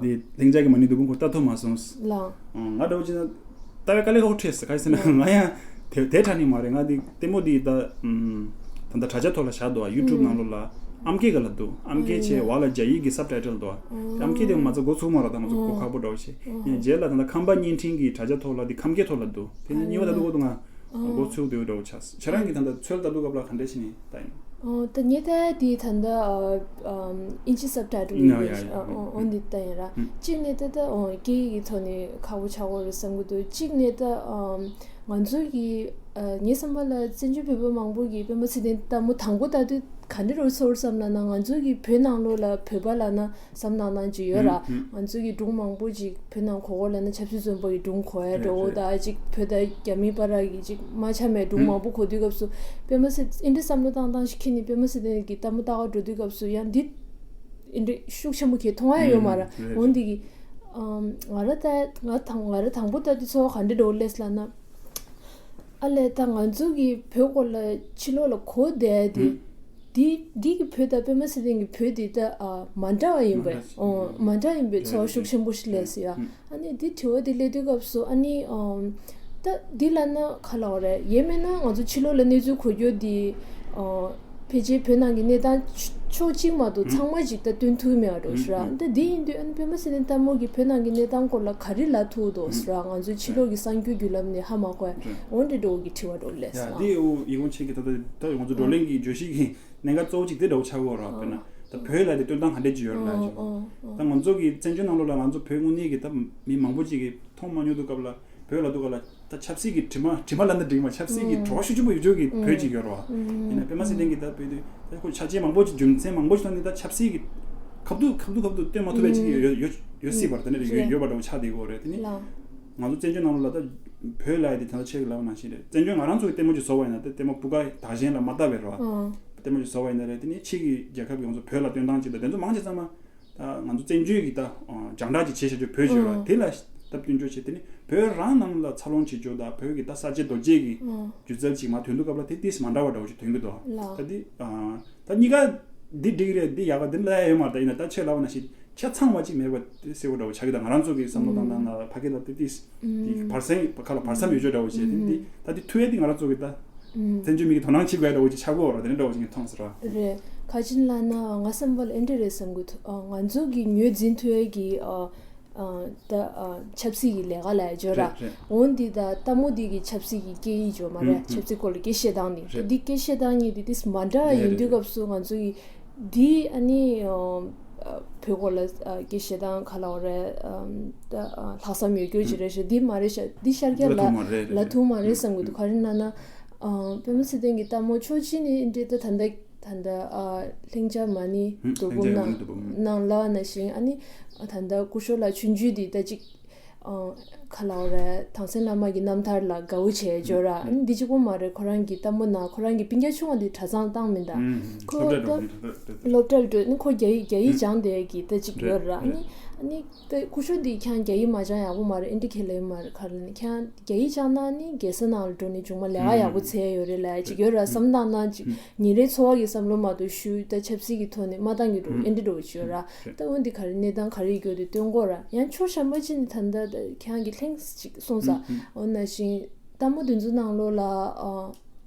འདི་ལྷིང་འཇགས་ཀྱི་མ་ཎི་རྡོ་འབུམ་ཁོ་ལྟ་ཐུབ་མ་སོང་། ལགས། ང་འདྲ་བོ་ཅིག་ན་ལྟ་བའི་དཀའ་ལས་ཁག་པོ་འཕྲད་སོང་། ག་རེ་ཟེར་ན་ང་ཡང་དེ་དེ་དྲག་ནི་མ་རེད། ང་འདི་ལྟད་མོ་འདི་ད་ད་ལྟ་དྲ་རྒྱ་ཐོག་ལ་བཞག་འདུག་ཡུ་ཊུབ་ནང་ལོགས་ལ་ཨམ་སྐད་ག་ལ་འདུག་ཨམ་སྐད་བྱས་འོག་ལ་རྒྱ་ཡིག་གི་སབ་ཊའི་ཊལ་འདུག་ཨམ་སྐད་དེ་མ་ཚད་འགོ་ཚུགས་མ་རེད། ད་ང་ཚོ་གོ་ཁག་པོ་འདྲ་བོ་བྱས། ཡང་རྗེས་ལ་ད་ལྟ་ཁམས་པ་བརྙན་འཕྲིན་གྱི་དྲ་རྒྱ་ཐོག་ལ་འདི་ཁམས་སྐད་ཐོག་ལ་འདུག་དེ་ནས་གཉིས་པ་ད་འདུག་གོ་འདུག་ང་འགོ་ཚུགས་བསྡད་འདྲ་བོ་ཆགས། ཁྱེད་རང་གིས་ད་ལྟ་ཚོལ་ལྟ་དུས་སྐབས་ལ་ག་འདྲ་ཞིག་ནས་ལྟ་ཡིན། ཨོ་ད་ངས་ལྟ་ཡ་དེ་ད་ལྟ་ཨ་ཨམ་ཨིན་ཇི་སབ་ཊའི་ཊལ་ཡོད་ཡ་ཡ་ཡ། ཨོ་ཨོ་འདི་ལྟ་ཡིན་ར། ཨུམ། གཅིག་ནས་ད་ལྟ་ཨོ་སྐད་ཡིག་གི་ཐོག་ནས་ཁག་པོ་ཆགས་ཀྱི་ཡོད་རེད་བསམ་གྱི་འདུག་གཅིག་ནས་ད་ཨམ་ང་ཚོ་གི་ཨ་ངའི་བསམ་པ་ལ་བཙན་བྱོལ་བོད་པ་མང་པོ་གིས་པད་མ་ཚེ་བརྟན་ལྟད་མོ་དང་པོ་ལྟ་དུས་ག་འདྲ་རོལ་ཚོར་བསམ་ལབ་ན། ང་ཚོ་གི་བོད་ནང་ལོགས་ལ་བོད་པ་ལབ་ན་བསམ་ནང་ནང་ཅིག་ཡོད་ར། ཨུམ་ཨུམ། ང་ཚོ་གི་སྒྲུང་མང་པོ་ཅིག་བོད་ནང་གོ་གོ་ལབ་ན་ཆབ་སྲིད་བཙོན་པ་གི་སྒྲུང་གོ་ཡ་འདྲ་བོ་དང་། ཅིག་བོད་དང་རྒྱ་མིའི་བར་གྱི་ཅིག་མ་འཆམ་པའི་སྒྲུང་མང་པོ་གོ་དུས་སྐབས་སུ་པད་མ་ཚེ་ཨེ་འདྲ་བསམ་བློ་བཏང་སྟངས་ཤིག་འཁྱེར་ནས་པད་མ་ཚེ་བརྟན་གྱི་ལྟད་མོ་ལྟ་ག་འགྲོ་དུས་སྐབས་སུ་ཡང་འདི་ འདི་འདྲ་ཤུགས་ཆེན་པོ་གས་མཐོང་ཡ་ཡོད་མ་ར། ཨུམ། རེད། འོན་ཏེ་གི་ཨམ། ང་ར་ད་ང་དང་ང་ར་དང་པོ་ད་དུས་ཚོར་བ་ག་འདྲ་འདྲ་བོ་སླེབས་ལབ་ན། ཨ་ལས་ད་ང་ཚོ་གི་བོད་སྐོར་ལ་ཕྱི་ལོགས་ལ་གོ་བསྡད་དེ། ཨུམ། འདི་འདི་གི་བོད་དང་པད་མ་ཚེ་བརྟན་གི་བོད་འདི་ད་ཨ་མ་འདྲ་བ་ཡིན་པས། མ་འདྲ་ཨོ་མ་འདྲ་ཡིན་པས་ཚོར་བ་ཤུགས་ཆེན་པོ་ཞིག་སླེབས་སོང་ཡ། ཨུམ། ཨ་ནི་འདི་དྲི་བ་འདི་སླེབས་དུས་སྐབས་སུ་ཨ་ནི་ཨམ། ད་འདི་ལབ་ན་ག་ལབ་དགོས་རེད། ཡེ་མེད་ན་ང་ཚོ་ཕྱི་ལོགས་ལ་གནས་ཚུལ་གོ་རྒྱུ་འདི་ཨ། ཕལ་ཆེར་བོད་ནང་གི་གནས་སྟངས་ཕྱོགས་གཅིག་མ་གཏོགས་ཚང་མ་ཅིག་ད་སྟོན་ཐུབ་མེད་པ་འདྲ་ཞིག་ར། ད་འདི་ཡིན་དུས་ཨ་ནི་པད་མ་ཚེ་བརྟན་ལྟ་མོ་གིས་བོད་ནང་གི་གནས་སྟངས་སྐོར་ལ་ག་རེ་ལབ་ཐུབ་འདུག་ཟེར་ར། ང་ཚོའི་ཕྱི་ལོགས་ཀྱི་གསར་འགྱུར་བརྒྱུད་ལམ་ནས་ཧ་མ་གོ་ཡ། འོ་འདྲ་འདྲ་བོ་གི་དྲི་བ་འདྲ་བོ་སླེབས་སོང་། ཡ་འདི་འོ་ཡིག་ངོ་མཁྱེན་གྱི་ད་ད་ད་ང་ཚོ་བགྲོ་གླེང་གི་བརྗོད་གཞི་གི་གནད་འགག་གཙོ་བོ་གཅིག་དེ་འདྲ་བོ་ཆགས་ཀྱི་ཡོད་ར། དཔེར་ན་ད་བོད་ལ་དེ་སྟོན་སྟངས་ག་འདྲ་ཅིག་ཡོད་ར་ལབ་ཅིག་ད་ང་ཚོ་གི་བཙན་བྱོལ་ནང་ལོགས་ལ་ང་ཚོ་བོད་དངོས་གནས་ཀྱི་ད་མི་མང་པོ་ཅིག་གིས་མཐོང་མ་མྱོང་དུས་སྐབས་ལ་བོད་ལ་དུས་སྐབས་ལ། ད་ཆབ་སྲིད་ཀྱི་དྲི་མ་དྲི་མ་ལབ་ན་འགྲིག་མ། ཆབ་སྲིད་ཀྱི་ཨུམ། བྲོ་བ་ཤུགས་ཆེན་པོ་ཡོད་ཆོག་གི་ཨུམ། བོད་ཅིག་ཡོད་རེད་བ། ཨུམ། ཡིན་ན་པད་མ་ཚེ་བརྟན་གྱིས་ད་བོད་དུ་ད་ཁོ་ཆ་རྐྱེན་མང་པོ་ཅིག་རྒྱུ་མཚན་མང་པོ་ཞིག་ཐོག་ནས་ད་ཆབ་སྲིད་ཀྱི་ཁ་ཐུག་ཁ་ཐུག་ཁ་ཐུག་སྟོན་མ་ཐུབ་པ་ཅིག་ཡོད་ཡོད་ཡོད་སྲིད་པ་རེད། དེ་འདྲ་ཡོད་ཡོད་པ་འདྲ་བོ་ཆགས་བསྡད་ཀྱི་ཡོད་རེད། དེ་ནི་ལགས། ང་ཚོ་བཙན་བྱོལ་ནང་ལོགས་ལ་ད་བོད་ལ་ཡ་དེ་ད་ལྟ་ཁྱེད་ཀྱིས་ལབ་པ་ནང་བཞིན་རེད། བཙན་བྱོལ་ང་རང་ཚོ་གི་ལྟད་མོ་ཅིག་བཟོ་བ་ཡིན་ན་ད་ལྟད་མོ་སྤུས་ཀ་དག་ཞན་ལ་མ་ལྟ་བའི་རེད་བ། ཨང་། ལྟད་མོ་ཅིག་བཟོ་བ་ཡིན་ན་རེད། དེ་ནི་ཕྱི་གི་རྒྱལ་ཁབ་ཀྱི་ང་ཚོ་བོད་ལ་སྟོན་སྟངས་ཅིག་དང་དེ་ཚོ་མང་ཆེ་ཚང་མ། ད་ང་ཚོ་བཙན་བྱོལ་གྱི་ད་ཨ་སྦྱང་བརྡར་ཅིག་བྱས་བཞག་རྒྱུ་བོད་ཅིག་ཡོད་ར། ཨང་། དེ་ལ་སྟབས་བསྟུན་རྒྱུ་བྱས། དེ་ནི་བོད་རང་ནང་ལ་འཚར་ལོངས་བྱེད་རྒྱུ་དང་བོད་ཀྱི་ད་གསར་བརྗེ་རྡོ་རྗེ་གི་ཨང་སྒྱུ་རྩལ་ཅིག་མར་ཐོན་དུས་སྐབས་ལ་དེ་ཏིས་མ་འདྲ་བ་འདྲ་བོ་ཅིག་ཐོན་གྱི་འདུག་ལགས། ད་དེ་ཨ་ད་གཉིས་ཀ་འདི་འགྲིག་རེད། འདི་ཡག་ག་འདི་ལ་ཡ་ཡོད་མ་རེད། ད་ཡིན་ན་ད་ཁྱེད་ལབ་པ་ནང་བཞིན་ཆ་ཚང་བ་ཅིག་མེད་པ་དེ་གསལ་པོ་འདྲ་བོ་ཆགས་ཀྱི། ད་ང་རང་ཚོ་གི་བསམ་བློ་བཏང་སྟངས་ནང་ལ་ཕ་གི་ལ་དེ་ཏིས་དེ་ཨང་བར་སེང་ཁ་ལ་བར་མཚམས་ཡོད་ཆོག་འདྲ་བོ་བྱས། དེ་ནི་འདི་ད་དེ་ཐུ་ཡ་དེ་ང་རང་ཚོ་གི་ད། ཨུམ། བཙན་བྱོལ་མི་གིས་དོ་སྣང་བྱེད་དགོས་འདྲ་བོ་ཅིག་ཆགས་ཀྱི་ཡོད་རེད། དེ་འདྲ་བོ་ཅིག་མཐོང་སོང་ར། རེད། ག་ཅི་ལབ་ན་ང་བསམ་པ་ལ་ཨེ་འདྲ་རེད་བསམ་གྱི་འདུག་ཨ། ང་ཚོ་གི་ངོས་འཛིན་ཐུབ་ཡ་གི་ཨ། ཨ། ད་ཨ། ཆབ་སྲིད་ཀྱི་ལས་ཀ་ལ་ཡ་བརྗོད་ར། རེད་རེད། འོ་འདི་ད་ལྟད་མོ་འདི་གི་ཆབ་སྲིད་ཀྱི་སྐད་ཡིག་བརྗོད་མ་རེད། ཨུམ། ཆབ་སྲིད་སྐོར་ལ་སྐད་བཤད་སྟངས་ནི་རེད། འདི་སྐད་བཤད་སྟངས་གཉིས་འདི་ཏིས་མ་འདྲ་ཡིན་དུས་སྐབས་སུ་ང་ཚོ་གི་འདི་ཨ་ནི་ཨ། ཨ། བོད་སྐོར་ལ་ཨ། སྐད་བཤད་སྟངས་ག་ལབ་དགོས་རེད། ཨམ། ད་ཨ། ལྷག་བསམ་ཡོད་རྒྱུ་ཅིག་རེད་ཤག་འདི་མ་རེད་ཤག་འདི་ཤར་རྒྱག་ལ་ལབ་ཐུབ་མ་རེད། ལབ་ཐུབ་མ་རེད་བསམ་གྱི་འདུག་ག་རེ་ལབ་ན། ཨ། པད་མ་ཚེ་བརྟན་གྱི་ལྟད་མོ་ཕྱོགས་གཅིག་ནས་འདི་ད་ད་ལྟ་ད་ལྟ་ཨ། ལྷིང་འཇགས་མ་ཎི་ཨུམ། རྡོ་འབུམ་ལྷིང་འཇགས་མ་ཎི་ནང་རྡོ་འབུམ། ནང་ལབ་པ་ནང་བཞིན་ཨ་ནི་ད་ལྟ་སྐུ་ཞབས་ལགས་ཆུང་ཆུང་འདི་ད་ཅིག་ཨ། ག་ལབ་དགོས་རེད། དྭགས་སེང་བླ་མ་གི་རྣམ་ཐར་ལ་དགའ་བོ་བྱས་འབྱོར་ར། ཨ་ནི་འདི་གཅིག་པོ་མ་རེད། ཁོ་རང་གི་ལྟད་མོ་ནང་ཁོ་རང་གི་སྤུན་ཀྱག་ཆུང་བ་འདི་གྲྭ་ཚང་བཏང་མིན་ད། ཨུམ། ཁོ་སློབ་གྲྭ་ད་འགྲོ་མིན་ད་ད་ད། སློབ་གྲྭ་ལ་འགྲོ་ནི་ཁོ་རྒྱ་ཡིག་རྒྱ་ཡིག་སྦྱངས་བསྡད་ཀྱི་ད་ཅིག་ཡོད་ར། ཨ་ནི་ཨ་ནི་ད་སྐུ་ཞབས་འདི་ཁྱེད་རང་རྒྱ་ཡིག་མ་སྦྱངས་ཡག་པོ་མ་རེད། ཨེ་འདྲ་ཁས་ལེན་མ་རེད། ག་རེ་ལབ་ན་ཁྱེད་རང་རྒྱ་ཡིག་སྦྱངས་ན་ནི་རྒྱལ་ས་ནང་ལ་འགྲོ་ནི་མཇུག་མ་ལས་ཀ་ཡག་པོ་འཚོལ་ཡ་ཡོད་རེད་ལབ་ཡ་ཅིག་ཡོད་ར། བསམ་བཏང་ན་ཅིག་ཉིན་རེའི་འཚོ་བ་གི་བསམ་བློ་མ་གཏོགས་ཤུལ་ད་ཆབ་སྲིད་ཀྱི་ཐོག་ནས་མ་བཏང་གི་འགྲོ། ཨེ་འདྲ་འགྲོ་བ་ཅིག་ཡོད་ར། རེད། ད་འོ་འདི་ག་རེ་གནས་སྟངས་ག་རེ་ཡོད་དེ་སྟོན་དགོས་ར། ཡང་ཕྱོགས་གཞན་པ་ཅིག་ནས་ད་ལྟ་ད་ཁྱེད་རང་གིས་ལྷན་ཅིག་གསུངས་ས། ཨུམ་ཨུམ། འོ་ནང་བཞིན་ལྟད་མོ་འདི་ཚོ་ནང་ལོགས་ལ་ཨ།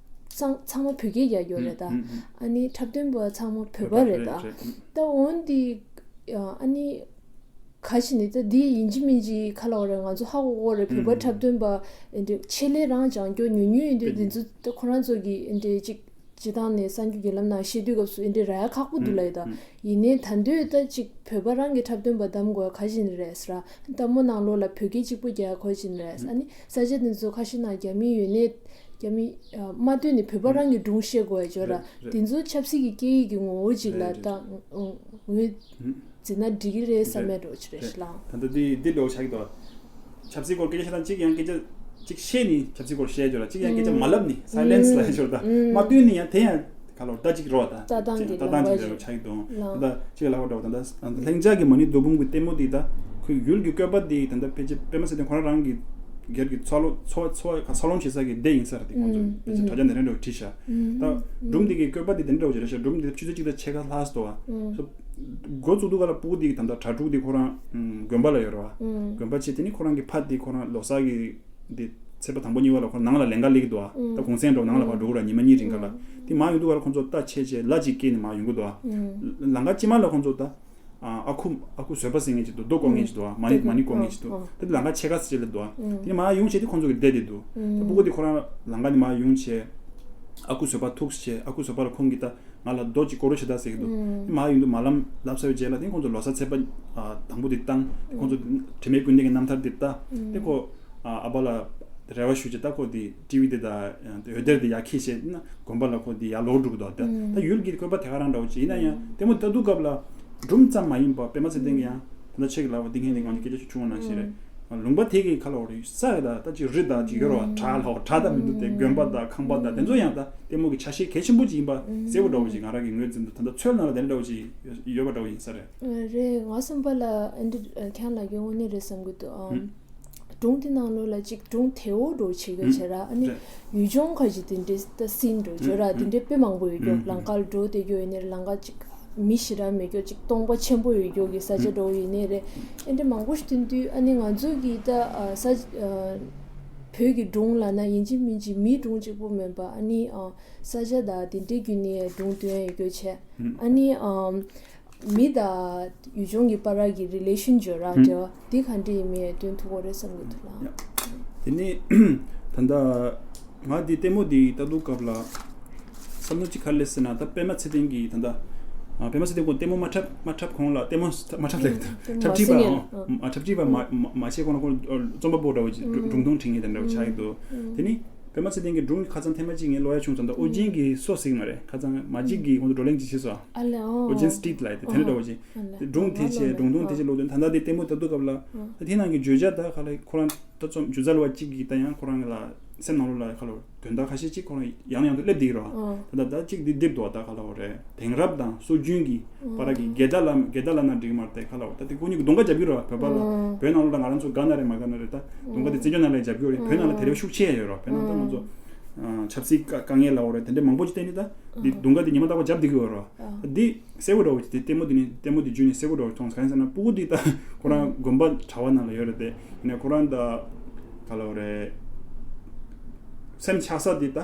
ཚང་ཚང་མ་བོད་སྐད་རྒྱག་ཡོད་རེད་ད། ཨུམ་ཨུམ་ཨུམ། ཨ་ནི་འཁྲབ་སྟོན་པ་ཚང་མ་བོད་པ་རེད་ད། བོད་པ་རེད་རེད། ད་འོ་འདི་ཨ་ནི་ག་ཞིག་ནི་ད་འདི་ཡིན་གཅིག་མིན་གཅིག་ག་ལབ་དགོས་རེད། ང་ཚོ་ཧ་གོ་གོ་རེད། བོད་པ་ཨུམ་འཁྲབ་སྟོན་པ་འདི་ཆེད་ལས་རང་སྦྱང་རྒྱུ་ཉུང་ཉུང་ཡིན་དུས་འདི་ཚོ་ད་ཁོ་རང་ཚོ་གི་འདི་ཅིག་སྤྱིར་བཏང་ནས་གསར་འགྱུར་བརྒྱུད་ལམ་ནང་བཤད་དུས་སྐབས་སུ་འདི་འདྲ་རག་ཡ་ཁག་པོ་འདུག་ལབ་ཡོད་ད། ཨུམ། ཡིན་ནའི་ད་དུང་ད་ཅིག་བོད་པ་རང་གི་འཁྲབ་སྟོན་པ་གདམ་དགོས་ཡ་ག་ཞིག་ནི་རེད་ཟེར་ར། ལྟད་མོ་ནང་ལོགས་ལ་བོད་སྐད་གཅིག་པོ་རྒྱག་ཡ་ག་ཞིག་ནི་རེད། ཨུམ། ཨ་ནི་ས་ཆ་འདི་ཚོ་ཁ་ཤས་ནང་རྒྱ་མི་ཡོད་ནའི་རྒྱ་མི་ཨ། མ་སྡོད་ནས་བོད་པ་རང་གི་སྒྲུང་བཤད་དགོས་ཡ་ཅིག་ཡོད་ར། རེད་རེད། འདི་ཚོ་ཆབ་སྲིད་ཀྱི་སྐད་ཡིག་གི་ངོ་བོ་ཅིག་ལ་རེད་ད་རེད། ངོས་ཨུམ། འཛིན་ན་འགྲིག་གི་རེད་བསམ་ཡ་འདྲ་བོ་ཅིག་རེད་ཤག་ལགས། ད་ལྟ་འདི་འདི་འདྲ་བོ་ཆགས་ཀྱི་འདུག་ཆབ་སྲིད་སྐོར་སྐད་ཆ་བཤད་སྟངས་གཅིག་ཡང་སྐད་ཆ་གཅིག་བཤད་ནས་ཆབ་སྲིད་སྐོར་བཤད་ཡ་ཅིག་ཡོད་ར། གཅིག་ཡང་སྐད་ཆ་མ་ལབ་ནས་སའི་ལེན་སི་ལབ་ཡ་ཅིག་ཡོད་ར། ད་ཨུམ། མ་སྡོད་ནས་ཡང་དེ་ཡང་ག་ལབ་ད་ཅིག་རོ་ད་ལྟ་སྟངས་ཀྱི་ལྟ་སྟངས་ལམ་ཁ་ཅིག་རེད་ཅིག་ཆགས་ཀྱི་འདུག་ལགས། ད་ལྟ་གཅིག་ལབ་པ་འདྲ་བོ་ད་ལྟ་ལྷིང་འཇགས་ཀྱི་མ་ཎི་རྡོ་འབུམ་གྱི་ལྟད་མོ་འདི་ད་ཁོའི་ཡུལ་གྱི་བཀོད་པ་འདི་ད་ལྟ་ཕལ་ཆེར་པད་མ་ཚེ་བརྟན་ཁོ་རང་རང་གི་སྒེར་གྱི་འཚོ་ལོ་འཚོ་འཚོ་བ་འཚར་ལོངས་བྱེད་ས་གི་སྡེ་ཡིན་ས་རེད། དེ་ཁོང་ཚོ་ཨུམ་ཕལ་ཆེར་ཨུམ། དྲ་རྒྱ་འདི་འདྲ་འདྲ་བོ་བྲིས་ཤག་ད་ཨུམ་སྒྲུང་འདི་གི་བཀོད་པ་འདི་དེ་འདྲ་འདྲ་བོ་བྱས་རེད་ཤག་སྒྲུང་འདི་ཆུ་ཚོད་གཅིག་དང་ཕྱེད་ཀ་ལྷག་ཙམ་འདུག་བ། ཨུམ། སོ་འགོ་བཙུགས་དུས་སྐབས་ལ་སྤུ་གུ་འདི་གི་ད་ལྟ་གྲྭ་ཕྲུག་འདི་ཁོ་རང་ཨུམ་དགོན་པ་ལ་ཡོད་རེད་བ། ཨུམ། དགོན་པ་བྱས་དེ་ནི་ཁོ་རང་གི་ཕ་འདི་ཁོ་རང་ལོ་གསར་གི་འདི་ཚེས་པ་དང་པོ་གཉིས་པ་ལ་ཁོ་རང་ནང་ལ་ལེན་ག་སླེབས་ཀྱི་འདུག་བ། ཨུམ། ད་གུང་སེང་འདྲ་བོ་ནང་ལ་ཕར་འགྲོ་གི་ར། ཉི་མ་གཉིས་རིང་ག་ལ། ཨུམ། དེ་མར་ཡོང་དུས་སྐབས་ལ་ཁོང་ཚོ་རྟ་ཆས་བྱས་ལ་ཅིག་སྐྱེལ་ནས་མར་ཡོང་གི་འདུག་བ། ཨུམ། ལམ་ཁ་དཀྱིལ་མ་ལ་ཁོང་ཚོ་ད། ཨ་ཁུ་ཨ་ཁུ་བཟོད་པ་ཟེར་མཁན་ཅིག་འདུག་རྡོ་བརྐོ་མཁན་ཅིག་འདུག་བ། མ་ཎི་མ་ཎི་བརྐོ་མཁན་ཅིག་འདུག་བ། དེ་ནས་མར་ཡོང་བྱས་དེ་ཁོང་ཚོ་གི་བསྡད་དེ་འདུག་ད་སྤུ་གུ་དེ་ཁོ་རང་ལམ་ཁ་ནས་མར་ཡོང་བྱས་ཨ་ཁུ་བཟོད་པ་ཐུག་བྱས་ཨ་ཁུ་བཟོད་པ་ལ་ཁོང་གིས་ད་ང་ལ་རྡོ་ཅིག་བརྐོ་རོགས་བྱེད་ད་ཟེར་གྱི་འདུག་དེ་མར་ཡོང་དུས་མ་ལམ་ལབ་ཚར་བའི་རྗེས་ལ་དེ་ཁོང་ཚོ་ལོ་གསར་ཚེས་པ་དང་པོ་དེ་བཏང་། དེ་ཁོང་ཚོ་དྲི་མེད་ཀུན་ལྡན་གྱི་རྣམ་ཐར་དེ་ལྟ། དེ་ཁོ་ཨ་ཨ་ཕ་ལ་རེ་བ་ཞུས་བྱས་ད་ཁོ་དེ་ཊི་ཝི་དེ་དང་འོད་སྡེར་དེ་ཡར་འཁྱེར་བྱས་ན་དགོན་པ་ལ་ཁོ་དེ་ཡར་ལོག་འགྲོ་གི་འདུག་ད་ད་ཡུལ་གྱི་བཀོད་པ་དེ་ག་རང་འདྲ་བོ་ཅིག་ཡིན་ན་ཡང་ལྟད་མོ་ལྟ་དུས་སྐབས་ལ་སྒྲུང་ཙམ་མ་ཡིན་པ་པད་མ་ཚེ་བརྟན་གྱི་ཡང་ད་ལྟ་ཁྱེད་ཀྱིས་ལབ་པ་འདི་སྔོན་ནས་ང་ཚོ་སྐད་ཆ་ཞིག་བྱུང་བ་ནང་བཞིན་རེད། ལུང་པ་དེ་གི་ཁ་ལ་འོ་རེད་ས་ཡ་ད་ད་ཅིག་རི་དང་ཅིག་ཡོད་ར་བ་བྲག་ལ་འོ་བྲག་དང་མི་འདུག་སྟེ་དགོན་པ་དང་ཁང་པ་དང་དེ་ཚོ་ཡང་ད་ལྟད་མོ་གི་ཆ་ཤས་གལ་ཆེན་པོ་ཅིག་ཡིན་པ་གསལ་པོ་འདྲ་བོ་ཅིག་ང་རང་གི་ངོས་འཛིན་དུ་ད་ལྟ་མཚོའི་ནང་ལ་དེ་འདྲ་འདྲ་བོ་ཅིག་ཡོད་པ་འདྲ་བོ་ཡིན་ས་རེད། རེད། ང་བསམ་པ་ལ་ཨ་འདི་ཁྱང་ལ་གི་དངོས་གནས་རེད་བསམ་གི་འདུག་ཨ། སྒྲུང་དེ་ནང་ལོགས་ལ་ཅིག་སྒྲུང་དེ་འོ་འགྲོ་བྱེད་དགོས་བྱས་ར། ཨ་ནི་རེད། ཡུལ་ལྗོངས་ཁ་ཅིག་དེ་འདྲའི་ད་སིན་འགྲོ་བྱས་ར། དེ་འདྲའི་དཔེ་མང་པོ་ཡོད་རྒྱུ། ལམ་ཁར་འགྲོ་བསྡད་རྒྱུ་ཡིན་ནའི་ལམ་ཁ་ཅིག་མི་ཞེ་དྲག་མེད་རྒྱུ། ཅིག་སྟོང་པ་ཆེན་པོ་ཡོད་རྒྱུ་གི་ས་ཆ་འགྲོ་ཡིན་ནའི་རེད། ཨེ་འདྲ་མང་པོ་ཞིག་ཐོན་དུས་ཨ་ནི་ང་ཚོ་གི་ད་ས་བོད་ཀྱི་སྒྲུང་ལབ་ན་ཡིན་གཅིག་མིན་གཅིག་མིའི་སྒྲུང་གཅིག་པོ་མིན་པ། ཨ་ནི་ས་ཆ་དང་དེ་འདྲའི་བརྒྱུད་ནས་སྒྲུང་ཐོན་ཡོད་རྒྱུ་བྱས། ཨ་ནི། མི་དང་ཡུལ་ལྗོངས་ཀྱི་བར་གྱི་རི་ལེ་ཤན་བརྗོད་ར། འབྲེལ་བ་འདི་ག་འདྲ་ཡིན་མིན་སྟོན་ཐུབ་ཀྱི་རེད་བསམ་གྱི་འདུག་ལ། དེ་ནས་ད་ལྟ་ང་འདི་ལྟད་མོ་འདི་ལྟ་དུས་སྐབས་ལ་བསམ་བློ་གཅིག་ག་རེ་སླེབས་ཟེར་ན། ད་པད་མ་ཚེ་བརྟན་གྱིས་ད་ལྟ་ཨ་པད་མ་ཚེ་བརྟན་ཁོང་ལྟད་མོ་མ་འཁྲབ་མ་འཁྲབ་གོང་ལ། ལྟད་མོ་མ་འཁྲབ་ལབ་ཀྱི་འདུག་འཁྲབ་ཁྲིད་པའམ་འཁྲབ་ཁྲིད་པ་མ་མ་མ་བྱས་གོང་ལ་ཁོང་རྩོམ་པ་པོ་འདྲ་བོ་ཅིག་སྒྲུང་ཐུང་བྲིས་མཁན་དེ་འདྲ་བོ་ཆགས་ཀྱི་འདུག་དེ་ནས། པད་མ་ཚེ་བརྟན་གྱི་སྒྲུང་ཁ་སང་ཐེངས་མ་གཅིག་ངས་ཀློག་ཡ་བྱུང་ཙང་། ད་ཨོ་རྒྱན་གྱིས་སོ་ཟིག་མ་རེད། ཁ་སང་མ་གཅིག་གིས་ཁོང་ཚོ་བགྲོ་གླེང་ཅིག་བྱས་སོང་། ཨ་ལས། ཨོ། ཨོ་རྒྱན་སི་ཊིཊ་ལབ་ཡ་དེ་དེ་འདྲ་འདྲ་བོ་ཅིག་ཨ་ལས། དེ་སྒྲུང་དེ་བྱས། སྒྲུང་ཐུང་དེ་བྱས་ལོ་དོན་ད་ལྟ་དེ་ལྟད་མོ་ལྟ་དུས་སྐབས་ལ། ཨ། ད་དེ་ནང་གི་བརྗོད་བྱ་ད་ག་ལ་ཁོ་རང་ད་རྩོམ་སྒྱུ་རྩལ་བ་གཅིག་གིས་ད་ཡང་ཁོ་རང་ལ་སེམས་ནང་ལོགས་ལ་ག་ལ་དོན་དག་ཁ་ཤས་ཅིག་ཁོ་རང་ཡང་ནས་ཡང་དུ་སླེབས་བསྡད་ཀྱི་རེད་བ། ཨ། ད་ད་ད་ཅིག་འདི་འདེབས་འདུག་བ། ད་ག་ལ་བ་རེད། དེང་རབས་དང་སྲོལ་རྒྱུན་གྱི་བར་གྱི་འགལ་ཟླ་ལ་འགལ་ཟླ་ལབ་ན་འགྲིག་མ་རེད་དེ། ག་ལ་བ་ད་དེ་ཁོ་གཉིས་ཀྱི་གདོང་ཁ་རྒྱབ་ཀྱི་རེད་བ། བོད་པ་ལ། ཨ། བོད་ནང་ལོགས་ལ་ང་རང་ཚོ་དགའ་ན་རེད་མ་དགའ་ན་རེད། ད་གདོང་ཁ་དེ་བཙན་བྱོལ་ནང་ལ་རྒྱབ་ཀྱི་ཡོད་རེད། བོད་ནང་ལ་དེ་འདྲ་བ་ཤུགས་ཆེ་ཡ་ཡོད་རེད་བ། བོད་ནང་ད་ང་ཚོ་ཨ་ཆབ་སྲིད་དཀའ་དཀའ་ངལ་ལབ་དགོས་རེད། དེ་འདྲ་མང་པོ་ཅིག་བསྟན་ནས་ད་འདི་གདོང་ཁ་དེ་ཉི་མ་རྟག་པར་རྒྱབ་བསྡད་ཀྱི་ཡོད་རེད་བ། ད་འདི་གསལ་པོ་འདྲ་བོ་ཅིག་དེ་ལྟད་མོ་འདི་ནས་ལྟད་མོ་འདི་བརྒྱུད་ནས་གསལ་པོ་འདྲ་བོ་མཐོང་སོང་། གང་ཡིན་ཟེར་ན་སྤུ་གུ་འདི་ད་ཁོ་རང་དགོན་པ་གྲྭ་པ་ནང་ལ་ཡོད་རེད་དེ། ཡིན་ནའི་ཁོ་རང་ད་ག་ལབ་དགོས་རེད། སེམས་ཆགས་ས་འདི་ད་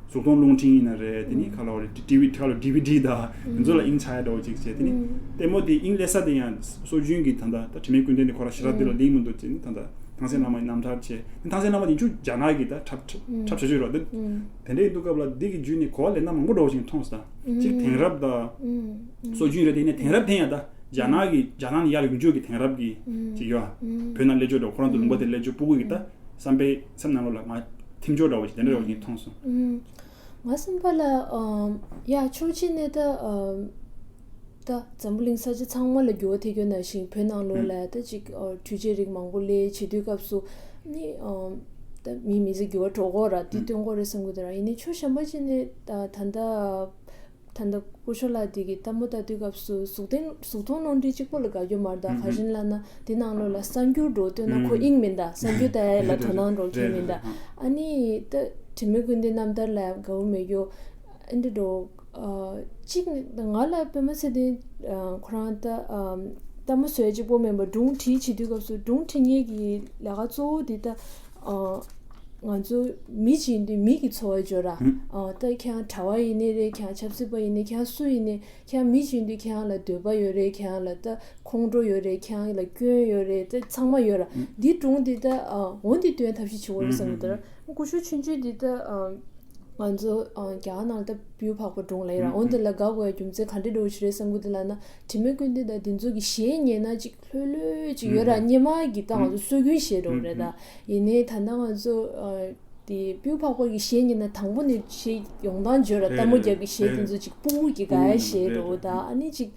གཟུགས་མཐོང་རླུང་འཕྲིན་ཡིན་ན་རེད། དེ་ནི་ག་ལབ་དགོས་རེད། ཊི་ཝི་ག་ལབ་ཌི་ཝི་ཌི་ད་དེ་ཚོ་ལ་དབྱིངས་ཆགས་ཡ་འདྲ་བོ་ཅིག་བྱས། དེ་ནི་ལྟད་མོ་འདི་དབྱིངས་སླེབས་ས་དེ་ཡང་སྲོལ་རྒྱུན་གྱི་ད་ད་ད་དྲི་མེད་ཀུན་ལྡན་འདི་ཁོ་རང་ཞེ་དྲག་འདི་ལ་ལིང་མི་འདུག་ཅེས་ནི་ད་ད་ཐང་སེང་བླ་མ་ཡི་རྣམ་ཐར་བྱས། ཐང་སེང་བླ་མ་དེ་ཚོ་རྒྱ་ནག་གི་ད་འཁྲབ་འཁྲབ་བྱ་ཆོས་རོ། དེ་དེ་འདྲ་ཡིན་དུས་སྐབས་ལ་འདི་གི་བརྒྱུད་ནས་གོ་བ་ལེན་སྟངས་མང་པོ་འདྲ་བོ་ཞིག་མཐོང་སོང་། ད་གཅིག་དེང་རབས་དང་སྲོལ་རྒྱུན་རེད་དེ། ཡིན་ནའི་དེང་རབས་དེ་ཡང་ད་རྒྱ་ནག་གི་རྒྱ་ནག་ནས་ཡར་ཡོང་རྒྱུ་གི་དེང་རབས་ཀྱི་ཅིག་ཡོད། བོད་ནང་སླེབས་རྒྱུ་འདྲ་བོ། ཁོ་རང་ཚོ་ལུང་པ་དེ་སླེབས་རྒྱུ་སྤུ་གུ་གི་ད་བསམ་པའི་སེམས་ནང་ལོགས་ལ་མར་ཐིམ་ཆོག་འདྲ་བོ་ཞིག་དེ་འདྲ་འདྲ་བོ་ཞིག་མཐོང་སོང་། ང་བསམ་པ་ལ་ཡ་ཕྱོགས་གཅིག་ནས་ད། ད་འཛམ་བུ་གླིང་ས་ཆ་ཚང་མ་ལ་འགྱུར་བ་ཐེབས་རྒྱུ་ནང་བཞིན་བོད་ནང་ལོགས་ལ་ད་ཅིག་འཕྲུལ་ཆས་རིགས་མང་པོ་སླེབས་བྱེད་དུས་སྐབས་སུ་ནི་ད་མི་མི་ཚེ་འགྱུར་བ་འགྲོ་གི་ར། དེ་སྟོན་གྱི་རེད་བསམ་གྱི་འདུག་ར། ཡིན་ནའི་ཕྱོགས་གཞན་པ་ཅིག་ནས་ད་ད་ད་ད་ལྟ་སྐུ་ཞབས་ལགས་དེ་གི་ལྟད་མོ་ལྟ་དུས་སྐབས་སུ་གཟུགས་མཐོང་གཟུགས་མཐོང་རླུང་འཕྲིན་གཅིག་པོ་ལ་དགའ་རྒྱུ་མ་རེད། ད་ག་རེ་ཡིན་ལབ་ན་དེ་ནང་ལོགས་ལ་གསར་འགྱུར་འདྲ་བོ་སྟོན་ན་ཁོ་དབྱིངས་མིན། ད་གསར་འགྱུར་ལྟ་ཡ་ལ་དོ་སྣང་འདྲ་བོ་ཁྱོན་མིན། ད་ཨ་ནི་ད་དྲི་མེད་ཀུན་ལྡན་རྣམ་ཐར་ལ་དགའ་བོ་མེད་རྒྱུ་ཨེ་འདྲ་འདྲ་བོ། ཨ་གཅིག་ང་ལ་པད་མ་ཚེ་བརྟན་ཁོ་རང་ད་ལྟད་མོ་བཟོ་ཡ་གཅིག་པོ་མིན་པ་སྒྲུང་བྲིས་བྱེད་དུས་སྐབས་སུ་སྒྲུང་འབྲི་མཁན་གྱི་ལས་ཀ་གཙོ་བོ་དེ་ད་ང་ཚོ་མི་གཅིག་ཡིན་དུས་མི་གི་འཚོ་བ་བརྗོད་ར། ད་ཁྱེད་རང་གྲྭ་པ་ཡིན་ནའི་རེད། ཁྱེད་རང་ཆབ་སྲིད་པ་ཡིན་ནའི། ཁྱེད་རང་སུ་ཡིན་ནའི། ཁྱེད་རང་མི་གཅིག་ཡིན་དུས་ཁྱེད་རང་ལ་འདོད་པ་ཡོད་རེད། ཁྱེད་རང་ལ་ད་ཁོང་ཁྲོ་ཡོད་རེད། ཁྱེད་རང་ལ་སྐྱོན་ཡོད་རེད། ད་ཚང་མ་ཡོད་ར། འདི་སྒྲུང་འདི་ད་འོ་འདི་སྟོན་ཐབས་ཤེས་བྱེད་དགོས་རེད་བསམ་གྱི་འདུག་ར། སྐུ་ཞབས་ཆུང་ཆུང་འདི་ད་ང་ཚོ་རྒྱ་གར་ནང་ལ་ད་སྤྲེའུ་ཕག་པ་སྒྲུང་ལབ་ཡོད་ར། འོ་འདི་ལ་དགའ་དགོས་ཡ་རྒྱུ་མཚན་ག་འདྲ་འདྲ་བོ་ཞིག་རེད་བསམ་གྱི་འདུག་ལབ་ན། དྲི་མེད་ཀུན་ལྡན་དང་འདི་ཚོ་གི་གཞས་ཉན་ན་ཅིག་ལྷོད་ལྷོད་ཅིག་ཡོད་ར། སྔོན་མ་གི་ད་ང་ཚོ་སྲོལ་རྒྱུན་གཞས་འདྲ་བོ་རེད། ད་ཡིན་ནའི་ད་ལྟ་ང་ཚོ་དེ་སྤྲེའུ་ཕག་པ་གི་གཞས་ཉན་ན་དང་པོ་ནས་གཞས་ཡོང་སྟངས་བརྗོད་ར། ལྟད་མོ་རྒྱབ་ཀྱི་གཞས་དེ་ཚོ་ཅིག་སྤུ་གུ་གི་དགའ་ཡ་གཞས་འདྲ་བོ། ད་ཨ་ནི་ཅིག་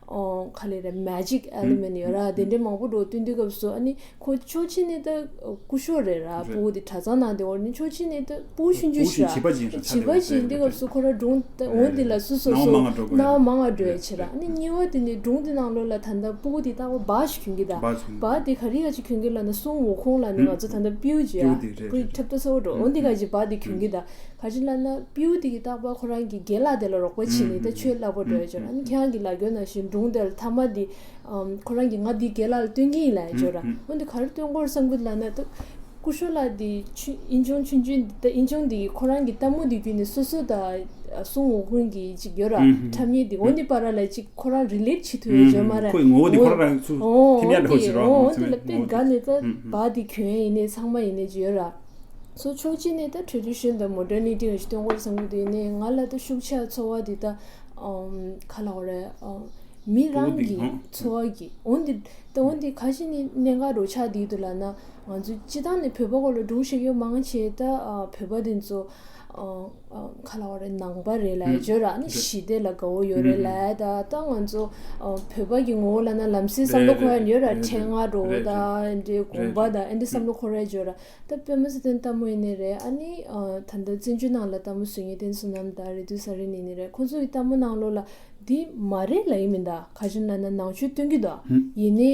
ཨོ་ག་ལེ་རེད། མེ་ཇིག་ཨེ་ལི་མེན་ཡོད་ར། དེ་འདྲའི་མང་པོ་འདྲ་བོ་སྟོན་དུས་སྐབས་སུ་ཨ་ནི་ཁོ་ཕྱོགས་གཅིག་ནས་ད་སྐུ་ཞབས་རེད་ར། སྤུ་གུ་དེ་གྲྭ་ཚང་ནང་དེ་འོ་ནི་ཕྱོགས་གཅིག་ནས་ད་སྤུ་གུ་ཆུང་ཆུང་ཞིག་ར། བྱིས་པ་ཅིག་ར། བྱིས་པ་ཅིག་ཡིན་དུས་སྐབས་སུ་ཁོ་ར་སྒྲུང་ད་འོ་འདི་ལ་སོ་སོ་སོ་སྣང་བ་མང་བ་འགྲོ་གི་ར། ཨ་ནི་གཉིས་པ་དེ་ནི་སྒྲུང་དེ་ནང་ལོགས་ལ་ད་ལྟ་སྤུ་གུ་དེ་རྟག་པར་སྦ་ཞིག་གྱོན་གྱི་ད། སྦ་དེ་ག་རེ་ག་ཅིག་གྱོན་གྱི་ལབ་ན་སུན་ཝུ་ཁུང་ལབ་ནི་ང་ཚོ་ད་ལྟ་སྤྲེའུ་ཅིག་ཡ། སྤྲེའུ་དེ་རེད། སྤྲེའུ་ཁྲབ་ཏོ་ས་འོ་འགྲོ་འོ་འདི་ག་ཅིག་སྦ་དེ་གྱོན་གྱི་ད། ག་ཅི་ལབ་ན་སྤྲེའུ་དེ་གི་རྟག་པར་ཁོ་རང་གི་རྒན་ལགས་དེ་ལ་རོགས་པ་བྱེད་ནས་ད་ཆོས་བསླབ་པ་འགྲོ་ཡ་ཅོ། ཨ་ནི་ཁྱེད་རང་གི་ལབ་རྒྱུ་ནང་བཞིན་སྒྲུང་དེ་ལ་མཐའ་མ་དེ་ཁོ་རང་གི་ང་འདི་རྒན་ལགས་ལ་སྟོན་གྱི་ཡིན་ལབ་ཡ་ཅོ་ར། འོན་ཏེ་ག་རེ་སྟོན་དགོས་རེད་བསམ་གྱི་ལབ་ན་ད་སྐུ་ཞབས་ལགས་དེ་ཆུ་དབྱིན་ཆུང་ཆུང་ཆུང་ད་དབྱིན་ཆུང་དེ་གི་ཁོ་རང་གི་ལྟད་མོ་དེ་བརྒྱུད་ནས་སོ་སོ་ད་སུན་ཝུ་ཁུང་གི་ཅིག་ཡོད་ར། འཁྲབ་མཁན་དེ་འོ་འདི་བར་ལ་ཅིག་ཁོ་རང་རི་ལེཊ་བྱེད་ཐུབ་ཡ་ཅོ་མ་ར། ཁོའི་ངོ་བོ་དེ་ཁོ་རང་ཚོ་ཐིམ་ཡ་འདྲ་བོ་ཞིག་ར། འོ་འོ་འདི་ལ་དཔེ་དགའ་ནས་ད་སྦ་དེ་གྱོན་ཡ་ཡིན་ནའི་ཚང་མ་ཡིན་ནའི་ཅིག་ཡོད་ར། སོ་ཕྱོགས་གཅིག་ནས་ད་ཊེ་རེ་ཌི་ཤན་དང་མོ་ཌར་ནི་ཊི་འདྲ་ཞིག་སྟོན་དགོས་རེད་བསམ་གྱི་འདུག་ཡིན་ནའི་ང་ལ་ད་ཤུགས་ཆེ་ཚོར་བ་འདི་ད་ཨམ་ག་ལབ་དགོས་རེད། ཨམ་ མི་རང་གི་འཚོ་བ་གི་འོན་ཏེ་ད་འོན་ཏེ་ཁ་ཤས་ནི་གནད་འགག་རུ་ཆགས་བསྡད་འདུག་ལབ་ན། ང་ཚོ་སྤྱི་བཏང་ནས་བོད་པ་སྐོར་ལ་སྒྲུང་བཤད་མཁན་མང་ཆེ་ད་བོད་པ་དེ་ཚོ་ཁ་ལ་བ་རེད། ནང་པ་རེད་ལབ་ཡ་བརྗོད་ར། ནི་ཞི་བདེ་ལ་དགའ་བོ་ཡོད་རེད་ལབ་ཡ། ད་ད་ང་ཚོ་བོད་པ་གི་ངོ་བོ་ལབ་ན་ལམ་སེང་བསམ་བློ་འཁོར་ཡ་ཡོད་ར། ཕྲེང་བ་འགྲོ་བོ་ད་འདྲའི་དགོན་པ་ད་འདྲའི་བསམ་བློ་འཁོར་ཡ་བརྗོད་ར། ད་དཔེ་མ་སྲིད་དོན་ལྟད་མོ་ཡིན་ནི་རེད། ཨ་ནི་ད་ལྟ་བཙན་བྱོལ་ནང་ལ་ལྟད་མོ་བཟོ་མཁན་བསྟན་འཛིན་བསོད་ནམས་དང་རེ་ལྟོས་ས་རིན་ཡིན་ནི་རེད། ཁོང་ཚོ་གི་ལྟད་མོ་ནང་ལོགས་ལ་འདི་མ་རེད་ལབ་ཡིན་མིན་ད། ག་ཅི་ལབ་ན་ནང་ཆོས་སྟོན་གྱི་འདུག་ཡིན་ནའི་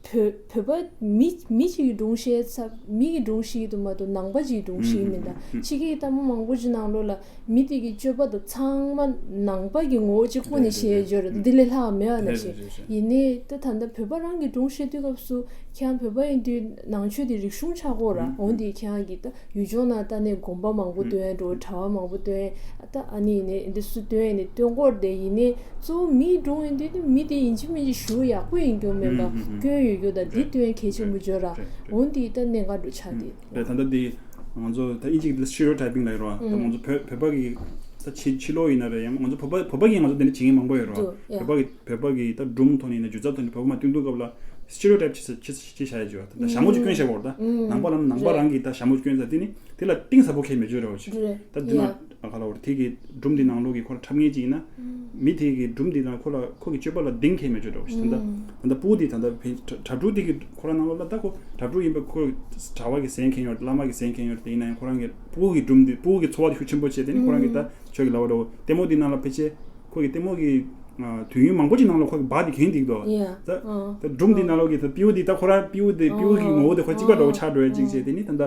བོད་བོད་པ་མི་མི་གཅིག་གི་སྒྲུང་བཤད་ས། མི་གི་སྒྲུང་བཤད་ཀྱི་འདུག་མ་གཏོགས་ནང་པ་གཅིག་གི་སྒྲུང་བཤད་ཀྱི་མིན་ད། ཕྱི་རྒྱལ་གྱི་ལྟད་མོ་མང་པོ་ཅིག་ནང་ལོགས་ལ་མི་དེ་གི་སྤྱོད་པ་དང་ཚང་མ་ནང་པ་གི་ངོ་བོ་གཅིག་པུ་ནས་བཤད་ཡོད་རེད། འདི་ལས་ལྷག་མེད་པ་ནང་བཞིན། ཡིན་ནའི་ད་ད་ལྟ་བོད་པ་རང་གི་སྒྲུང་བཤད་དུས་སྐབས་སུ་ཁྱེད་རང་བོད་པ་ཡིན་དུས་ནང་ཆོས་དེ་རིག་གཞུང་ཆགས་ཀྱི་ཡོད་ར། འོན་ཏེ་ཁྱེད་རང་གི་ད་ཡུལ་ལྗོངས་ནང་ད་ནས་དགོན་པ་མང་པོ་སྟོན་འགྲོ། གྲྭ་པ་མང་པོ་སྟོན། ད་ཨ་ནི་ཡིན་ནའི་འདི་སུ་སྟོན་ཡིན་ནའི་སྟོན་སྐོར་དེ་ཡིན་ནའི་གཙོ་བོ་མིའི་སྒྲུང་ཡིན་དུས་ནི་མི་དེ་ཡིན་གཅིག་མིན་གཅིག་ཞེ་པོ་ཡག་པོ་ཡིན་རྒྱུ་མིན་པ། སྐྱོན་ཡོད་རྒྱུ་ད་འདི་སྟོན་གལ་ཆེན་པོ་བརྗོད་ར། འོན་ཏེ་ད་གནད་འགག་འགྲོ་ཆགས་དེ། རེད། ད་ལྟ་འདི་ང་ཚོ་ད་ཨིན་ཇིའི་ལ་སི་ཊི་རི་ཡོ་ཊའི་པིང་ལབ་ཡོད་ར། ད་ང་ཚོ་བོད་བོད་པ་གི་ད་ཕྱི་ཕྱི་ལོགས་ཡིན་ན་རེད། ཡང་ང་ཚོ་བོད་པ་བོད་པ་གིས་ང་ཚོ་འདི་འདྲ་བྱེད་མཁན་མང་པོ་ཡོད་ར། འདུག་ཡ། བོད་པ་གི་བོད་པ་གི་ད་སྒྲུང་ཐོག་ནས་ཡིན་ན་སྒྱུ་རྩལ་ཐོག་ནས་བོད་པ་མ་སྟོན་དུས་སྐབས་ལ་སི་ཊི་རི་ཡོ་ཊའིབ་ཅིག་ཅིག་བྱ་ཡ་བྱོས། ད་ཞྭ་མོ་ཅིག་བསྐྱོན་བཞག་པ་རེད། ད་ནང་པ་ལ་ནང་པ་རང་གིས་ད་ཞྭ་མོ་བསྐྱོན་ཙང་དེ་ནི་དེ་ལ་གཏིང་ཟབ་པོ་ཁེལ་མེད་བརྗོད་ར་བ་ཞིག་རེད། ད་འདི་ན་ཡ། ག་ལ་བར་དེ་གི་སྒྲུང་འདི་ནང་ལོགས་ཀྱི་ཁོ་ར་འཁྲབ་མཁན་ཅིག་ཡིན་ན། མི་དེ་གི་སྒྲུང་འདི་ནང་ཁོ་ལ་ཁོ་གི་སྤྱོད་པ་ལ་གཏིང་ཁེལ་མེད་བརྗོད་ར་བ་ཞིག་ད་ད་ད་ལྟ་སྤུ་གུ་དེ་ད་ལྟ་བེ་གྲྭ་གྲྭ་ཕྲུག་དེ་གི་ཁོ་ར་ནང་ལོགས་ལ་ད་ཁོ་གྲྭ་ཕྲུག་ཡིན་པ་ཁོ་གྲྭ་པ་གི་གཟན་མཁན་ཡོད། བླ་མ་གི་གཟན་མཁན་ཡོད། དེ་ཡིན་ན་ཡང་ཁོ་རང་གི་སྤུ་གུ་གི་སྒྲུང་འདི་སྤུ་གུ་གི་འཚོ་བ་དེ་ཤུགས་ཆེན་པོ་བྱས། དེ་ནི་ཁོ་རང་གི་ད་ཁྱོད་ཀྱི་ལབ་པ་འདྲ་བོ་ལྟད་མོ་འདི་ནང་ལ་ཕལ་ཆེར་ཁོ་གི་ལྟད་མོ་གི་དུས་ཡུན་མང་པོ་ཅིག་ནང་ལ་ཁོ་གི་བ་དེ་གྱོན་བསྡད་འདུག་ཡ། ད་ད་སྒྲུང་འདི་ནང་ལོགས་ཀྱི་ད་སྤྲེའུ་འདི་ད་ཁོ་རང་སྤྲེའུ་འདི་སྤྲེའུ་གི་ངོ་བོ་དེ་ཁོ་གཅིག་པ་འདྲ་བོ་ཆགས་འགྲོ་ཡ་གཅིག་བྱས། དེ་ནི་ད་ད་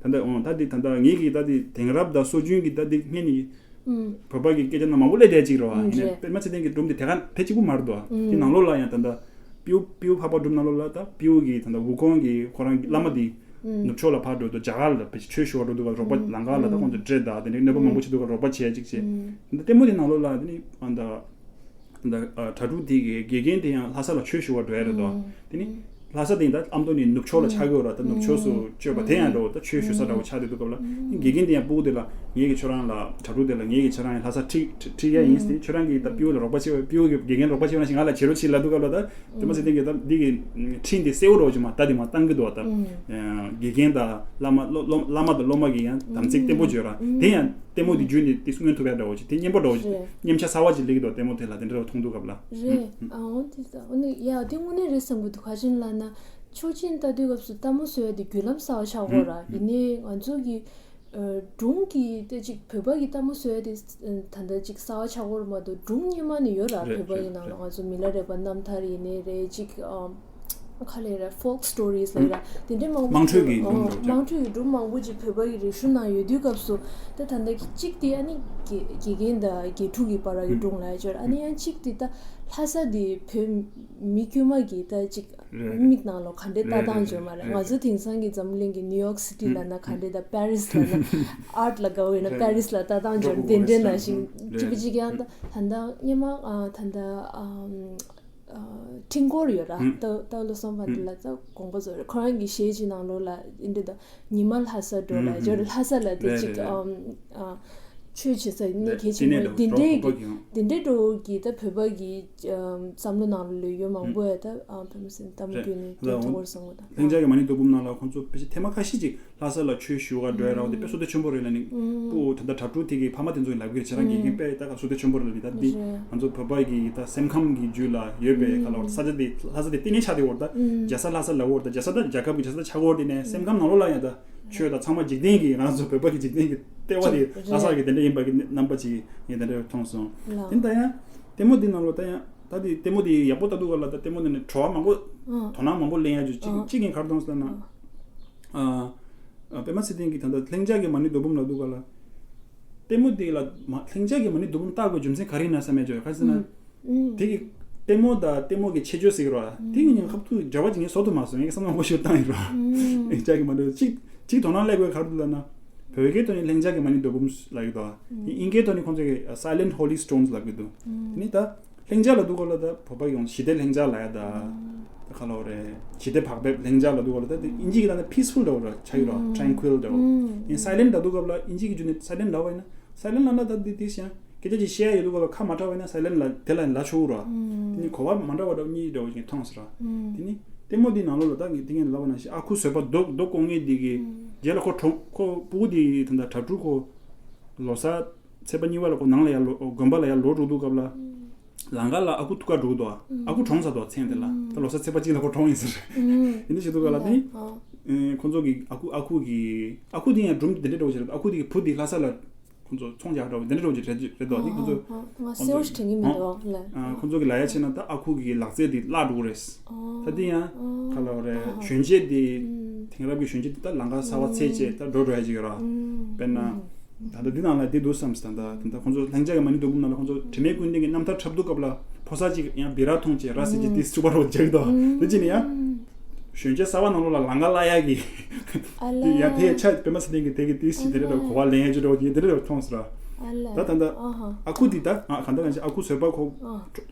ད་ད་འོང་ད་འདི་ད་ད་ངེད་ཀྱི་ད་འདི་དེང་རབས་ད་སྲོལ་རྒྱུན་གྱི་ད་འདི་སྔས་ནས་བོད་པ་གི་སྐད་ཆ་ནང་མང་པོ་སླེབས་བསྡད་ཅིག་རེད་བ། ཡིན་ནའི་དཔེ་མ་ཚེ་བརྟན་གྱི་སྒྲུང་འདི་དེ་ག་དེ་གཅིག་པུ་མ་རེད་འདུག་དེ་ནང་ལོགས་ལ་ཡང་ད་ད་སྤྲེའུ་སྤྲེའུ་ཕག་པ་སྒྲུང་ནང་ལོགས་ལ་ད་སྤྲེའུ་གི་ད་ད་ཝུ་ཀོང་གི་ཁོ་རང་གི་བླ་མ་འདི་ནུབ་ཕྱོགས་ལ་ཕར་འགྲོ་དུས་རྒྱ་གར་ལ་ཕལ་ཆེར་ཆོས་ཞུ་བར་འགྲོ་དུས་སྐབས་རོགས་པ་ལམ་ཁ་ལ་ད་ཁོང་ཚོ་འདྲེ་དང་དེ་འདྲའི་གནོད་པ་མང་པོ་བྱེད་དུས་སྐབས་རོགས་པ་བྱེད་ཡ་གཅིག་བྱས། ད་ལྟད་མོ་དེ་ནང་ལོགས་ལ་དེ་ནི་ཨ་ད་ད་གྲྭ་ཕྲུག་དེ་གི་དགེ་རྒན་དེ་ཡང་ལྷ་ས་ལ་ཆོས་ཞུ་བར་འགྲོ་ཡ་རེད་དོ། དེ་ནི་ལྷ་ས་དེ་ཡིན་ད་ཨ་མདོ་ནས་ནུབ་ཕྱོགས་ལ་ཆགས་ཀྱི་ཡོད་ར། ད་ནུབ་ཕྱོགས་སུ་སྤྱོད་པ་དེ་ཡང་འདྲ་བོ་ད་ཆོས་ཞུ་ས་འདྲ་བོ་ཆགས་བསྡད་དུས་སྐབས་ལ་དགེ་རྒན་དེ་ཡང་སྤུ་གུ་དེ་ལ་ངེད་ཀྱིས་ཁྱོད་རང་ལ་གྲྭ་ཕྲུག་དེ་ལ་ངེད་ཀྱིས་ཁྱོད་རང་ཡང་ལྷ་ས་ཁྲིད་ཁྲིད་ཁྲིད་ཡ་ཡིན་ཟེར། ཁྱོད་རང་གིས་ད་སྤྲེའུ་ལ་རོགས་པ་བྱེད་པ་སྤྲེའུ་གི་དགེ་རྒན་རོགས་པ་བྱེད་པ་ནང་བཞིན་ང་ལ་བྱེད་རོགས་བྱེད་ལབ་དུས་སྐབས་ལ་ད་དེ་མ་ཟད་དེ་གི་ད་འདི་གི་ཁྲིད་འདི་གསལ་བོ་རོགས་ཀྱི་མ་ད་དེ་མ་བཏང་གི་འདུག་ད་དགེ་རྒན་དང་བླ་མ་སློབ་སློབ་བླ་མ་དང་སློབ་མ་གི་ཡང་དམ་ཚིག་བརྟན་པོ་བྱོས་ར། དེ་ཡང་ལྟད་མོ་འདི་བརྒྱུད་ནས་དེ་མངོན་ཐུབ་ཡ་འདྲ་བོ་ཅིག་དེ་སྙན་པོ་འདྲ་བོ་ཅིག་རེད། སྙན་ཆ་གསར་བ་ཅིག་སླེབས་ཀྱི་འདུག་ལྟད་མོ་དེ་ལ་དེ་འདྲ་བ་མཐོང་དུས་སྐབས་ལ། རེད། ཨ་འོ་དེ་ད་འོ་ནི་ཡ་དེ་དངོས་གནས་རེད་བསམ་གྱི་འདུག་ག་ཅི་ལབ་ན་ཆོས་ཅན་ལྟ་དུས་སྐབས་སུ་ལྟད་མོ་བཟོ་ཡ་དེ་བརྒྱུད་ལམ་གསར་བ་ཆགས་ཀྱི་ཡོད་ར། ཡིན་ནའི་ང་ཚོ་གི་སྒྲུང་གི་དེ་ཅིག་བོད་པ་གི་ལྟད་མོ་བཟོ་ཡ་དེ་ད་ལྟ་ཅིག་གསར་བ་ཆགས་ཀྱི་ཡོད་ར་མ་གཏོགས་སྒྲུང་སྔོན་མ་ནས་ཡོད་ར། རེད་བོད་པ་གི་རེད་ནང་ལ་རེད། ང་ཚོ་མི་ལ་རས་པ་རྣམ་ཐར་ཡིན་ནའི་རེད། ཅིག་ཨམ། ག་ལེ་ར་ཕོལ་ཀི་སི་ཊོ་རི་སི་ལབ་ར། དེ་འདྲའི་མང་པོ་དམངས་ཁྲོད་ཅིག་ཀྱི་སྒྲུང་འདྲ་བོ་ཅིག་དམངས་ཁྲོད་ཀྱི་སྒྲུང་མང་པོ་ཅིག་བོད་པ་ཡི་རིག་གཞུང་ནང་ཡོད་དུས་སྐབས་སུ་ད་ད་ལྟ་གཅིག་དེ་ཨ་ནི་དགེ་དགེ་རྒན་དང་དགེ་ཕྲུག་གི་བར་གྱི་སྒྲུང་ལབ་ཡ་ཅིག་ཡོད་ར། ཨ་ནི་ཡང་གཅིག་དེ་ད་ལྷ་ས་དེ་བོད་མི་དཀྱུས་མ་གི་ད་ཅིག་རེད་མིག་ནང་ལོགས་ག་འདྲའི་ལྟ་རེད་སྟངས་རེད་ཅིག་ཡོད་མ་རེད། རེད་ང་ཚོ་རེད། དེང་སང་གི་འཛམ་གླིང་གི་ནིའུ་ཡོག་སི་ཊི་ལབ་ན་ག་འདྲའི་ད་པེ་རི་སི་ལབ་ན་ཨར་ཊི་ལ་དགའ་བོ་ཡིན་ན་རེད། པེ་རི་སི་ལ་ལྟ་སྟངས་ཅིག་ཡོད་རེད། དེ་འདྲའི་ནང་བཞིན་རེད། གཅིག་པ་གཅིག་ཡང་ད་ད་ལྟ་སྔོན་མ་ཨ་ད་ལྟ་ཨམ། ཨ་ཁྲིན་ཀོར་ཡོད་ར། ཧུམ། ཏཱ་ཏཱ་བློ་བཟང་བྷ་ཏི་ལ་ད་དགོངས་པ་རྫོགས་རེད། ཁོ་རང་གི་གཞས་ཅིག་ནང་ལོགས་ལ་ཨིན་འདྲ་ད་ཉི་མ་ལྷ་ས་འགྲོ་ལ་ཧུམ་ཡོད་རེད། ལྷ་ས་ལ་དེ་ཅིག་རེད། ཨམ་ཨ་ཆོས་བྱེད་ས་ནི་རེད། གལ་ཆེན་པོ་དེ་ནས་འདི་འདྲའི་འགྲོ་གི་བོད་པ་གི་ཡང་དེ་འདྲའི་འགྲོ་གི་ད་བོད་པ་གི་ཨམ་བསམ་བློ་ནང་ལ་ལོས་ཡོད་མང་པོ་ཡ་ད་ཨ་བོད་མི་སེམས་གཏམ་རྒྱུད་ནས་དེ་ཚོ་བོར་སོང་བ་ད། ལྷིང་འཇགས་ཀྱི་མ་ཎི་བདུད་འབུམ་ནང་ལ་ཁོང་ཚོ་ཕལ་ཆེར་ཐེངས་མ་ཁ་ཤས་ཅིག་ལྷ་ས་ལ་ཆོས་ཞུ་ག་འགྲོ་ཡ་ར་བ་དེ་དཔེ་བསོད་བདེ་ཆེན་པོ་རེད་ལབ་ནི། ཨུམ། སྤུ་གུ་ད་ལྟ་གྲྭ་ཕྲུག་དེ་གི་ཕ་མ་དེ་ཚོ་ཡིན་ལབ་གི་རེད། ཁྱེད་རང་དགེ་རྒན་དཔེ་ད་ག་བསོད་བདེ་ཆེན་པོ་རེད་ལབ་ནི། ད་འདི་རེད། ང་ཚོ་བོད་པ་གི་ད་སེམས་ཁམས་ཀྱི་རྒྱུད་ལ་ཡོད་པའི་ཁ་ལ་བ་ས་ཆ་དེ་ལྷ་ས་དེ་ལྟེ་གནས་ཆགས་དེ་བོར་ད་ཨུམ། རྒྱལ་ས་ལྷ་ས་ལ་བོར་ད་རྒྱལ་ས་ད་རྒྱལ་ཁབ་ཀྱི་རྒྱལ་ས་ད་ཆགས་བོར་དེ་ནས་སེམས་ཁམས་ནང་ལོགས་ལ་ཡང་ད་ཆོས་ད་ཚང་མ་འཇིག་རྟེན་གྱི་ང་ཚོ་བོད་པ་གི་འཇིག་རྟེན་གྱི་ལྟེ་བ་དེ་རེད། ལྷ་ས་གི་དེ་འདྲ་ཡིན་པ་གི་རྣམ་པ་ཅིག་ངས་དེ་འདྲ་མཐོང་སོང་། ལགས། དེ་ད་ཡང་ལྟད་མོ་འདི་ནང་ལོགས་ད་ཡང་ད་དེ་ལྟད་མོ་དེ་ཡག་པོ་ལྟ་དུས་ག་ལ་ད་ལྟད་མོ་འདི་ནས་བྲོ་བ་མང་པོ་ཨང་དོ་སྣང་མང་པོ་ལེན་ཡ་རྒྱུ་གཅིག་ཨང་གཅིག་ངས་ག་རེ་མཐོང་སོང་ལབ་ན། ཨང་། ཨ་ཨ་པད་མ་ཚེ་བརྟན་གྱིས་ད་ལྟ་ལྷིང་འཇགས་ཀྱི་མ་ཎི་བདུད་འབུམ་ལབ་དུས་ག་ལ། ལྟད་མོ་དེ་ལ་མ་ལྷིང་འཇགས་ཀྱི་མ་ཎི་བདུད་འབུམ་བཏགས་དགོས་རྒྱུ་མཚན་ག་རེ་ཡིན་ན་བསམ་ཡ་ཅིག་ཡོད། ག་རེ་ཟེར་ན། ཨང་། དེ་གི་ལྟད་མོ་དང་ལྟད་མོ་གི་ཆེ་ཆུང་ཟེར་གི་རེད་བ། དེ་གི་ཉིན་ཁ་ཐུག་འབྲེལ་བ་ཅིག་ངས་བཟོ་ཐུབ་མ་སོང་། ངས་བསམ་བློ་མང་པོ་ཞིག་བཏང་ཡོད་རེད་བ། ཨང་། ལྷིང་འཇགས་ཀྱི་མ་ཎི་གཅིག་གཅིག་དོ་སྣང་སླེབས་དགོས་ག་རེ་འདུག་ལབ་ན། བོད་སྐད་ཐོག་ནས་ལྷིང་འཇགས་ཀྱི་མ་ཎི་བདུད་འབུམ་ལབ་ཀྱི་འདུག་བ། ཨང་། དབྱིན་སྐད་ཐོག་ནས་ཁོང་ཚོ་གིས་Silent Holy Stones ལབ་ཀྱི་འདུག་ཨང་། དེ་ནི་ད། ལྷིང་འཇགས་ལབ་དུས་ག་ལ་ད་བོད་པ་ཡོངས་ཞི་བདེ་ལྷིང་འཇགས་ལབ་ཡ་ད། ད་ག་ལབ་དགོས་རེད། ཞི་བདེ་བག་ཕེབས་ལྷིང་འཇགས་ལབ་དུས་ག་ལ་ད་དེ་ཨིན་ཇི་གི་ད་ནི་peaceful འདྲ་བོ་ར་ཆགས་ཀྱི་ར། ཨང་། Tranquil འདྲ་བོ། ཨང་། ཡིན་Silent ལབ་དུས་ག་ལ་ཨིན་ཇི་གི་རྒྱུད་ནས་Silent ལབ་པ་ཡིན་ན་Silent ལབ་ན་ད་འདི་དེ་བཞིན་ སྐད་ཆ་ཅིག་བཤད་ཡ་ཡོད་དུས་སྐབས་ལ་ཁ་མ་གྲགས་པ་ཡིན་ན་སའི་ལན་ལ་དེ་ལ་ལ་ཆོག་ར། དེ་ནི་གོ་བ་མ་འདྲ་བ་འདྲ་བ་གཉིས་འདྲ་བ་ཞིག་མཐོང་སོང་ར། དེ་ནི་ལྟད་མོ་འདི་ནང་ལོགས་ལ་ད་ངས་དེ་ངས་ལབ་པ་ནང་བཞིན་ཨ་ཁུ་བཟོད་པ་རྡོ་རྡོ་བཀོག་མཁན་འདི་གི་རྗེས་ལ་ཁོ་གྲོངས་ཁོ་སྤུ་གུ་དེ་ད་ལྟ་གྲྭ་ཕྲུག་ཁོ་ལོ་གསར་ཚེས་པ་གཉིས་པ་ལ་ཁོ་ནང་ལ་ཡར་ལོ་དགོན་པ་ལ་ཡར་ལོག་འགྲོ་དུས་སྐབས་ལ། ལམ་ཁ་ལ་ཨ་ཁུ་ཐུག་ག་འགྲོ་གི་འདུག་ཨ་ཁུ་གྲོངས་ཚར་འདུག་མཚན་དེ་ལ་ད་ལོ་གསར་ཚེས་པ་གཅིག་ལ་ཁོ་གྲོངས་ཡིན་ཟེར། ཡིན་དུས་བྱེད་དུས་སྐབས་ལ་དེ་ཁོ་ཚོ་གི་ཨ་ཁུ་ཨ་ཁུ་གི་ཨ་ཁུ་དེ་ཡང་སྒྲུང་དེ་འདྲ་འདྲ་བོ་ཞིག་རེད། ཨ་ཁུ་དེ་གི་བུ་དེ་ལྷ་ས་ལ། ཁོང་ཚོ་ཚོང་རྒྱག་འདྲ་བོ་དེ་འདྲ་འདྲ་བོ་ཅིག་རེད་རེད་འདུག་དེ་ཁོང་ཚོ་ང་གསལ་བོ་ཞིག་དྲན་གྱི་མི་འདུག་ལ། ཁོང་ཚོ་གི་ལ་ཡ་བྱས་ན་ད་ཨ་ཁུ་གི་ལག་རྩལ་དེ་བརླག་འགྲོ་གི་རེད། ད་དེ་ཡང་ག་ལ་བ་རེད། གཞོན་སྐྱེས་དེ་དེང་རབས་ཀྱི་གཞོན་སྐྱེས་དེ་ད་ལམ་ཁ་གསར་པ་འཚོལ་བྱས་ད་འགྲོ་འགྲོ་ཡ་ཅིག་ཡོད་ར། དཔེར་ན་ད་ལྟ་འདི་ནང་ལ་དེ་འདུག་བསམ་ད་ད་ད་ཁོང་ཚོ་ལྷིང་འཇགས་ཀྱི་མ་ཎི་བདུད་འབུམ་ནང་ལ་ཁོང་ཚོ་དྲི་མེད་ཀུན་ལྡན་གྱི་རྣམ་ཐར་འཁྲབ་དུས་སྐབས་ལ་ཕོ་གསར་ཅིག་ཡང་སྦི་རག་འཐུང་བྱས་ར་ཟེར་གྱི་དེ་ཚུགས་པ་རོ་རྒྱག་གི་འདུག་དེ་ཅི་ནས་ཡང་། གཞོན་སྐྱེས་གསར་པ་ནང་ལོགས་ལ་ལམ་ཁ་བརླག་ཡག་གི། ཨ་ལ། དེ་ཡང་དེ་ཆ་པད་མ་ཚེ་བརྟན་གྱི་དེ་གི་ཏིས་ཞིག་དེ་འདྲ་འདྲ་གོ་བ་ལེན་ཡག་ཅིག་འདྲ་བོ་དེ་འདྲ་འདྲ་མཐོང་སོང་ར། ཨ་ལ། ད་ད་ལྟ་ཨ་ཧ། ཨ་ཁུ་དེ་ད་ཨ་ག་འདྲ་ག་ཞིག་ཨ་ཁུ་བཟོད་པ་ཁོ་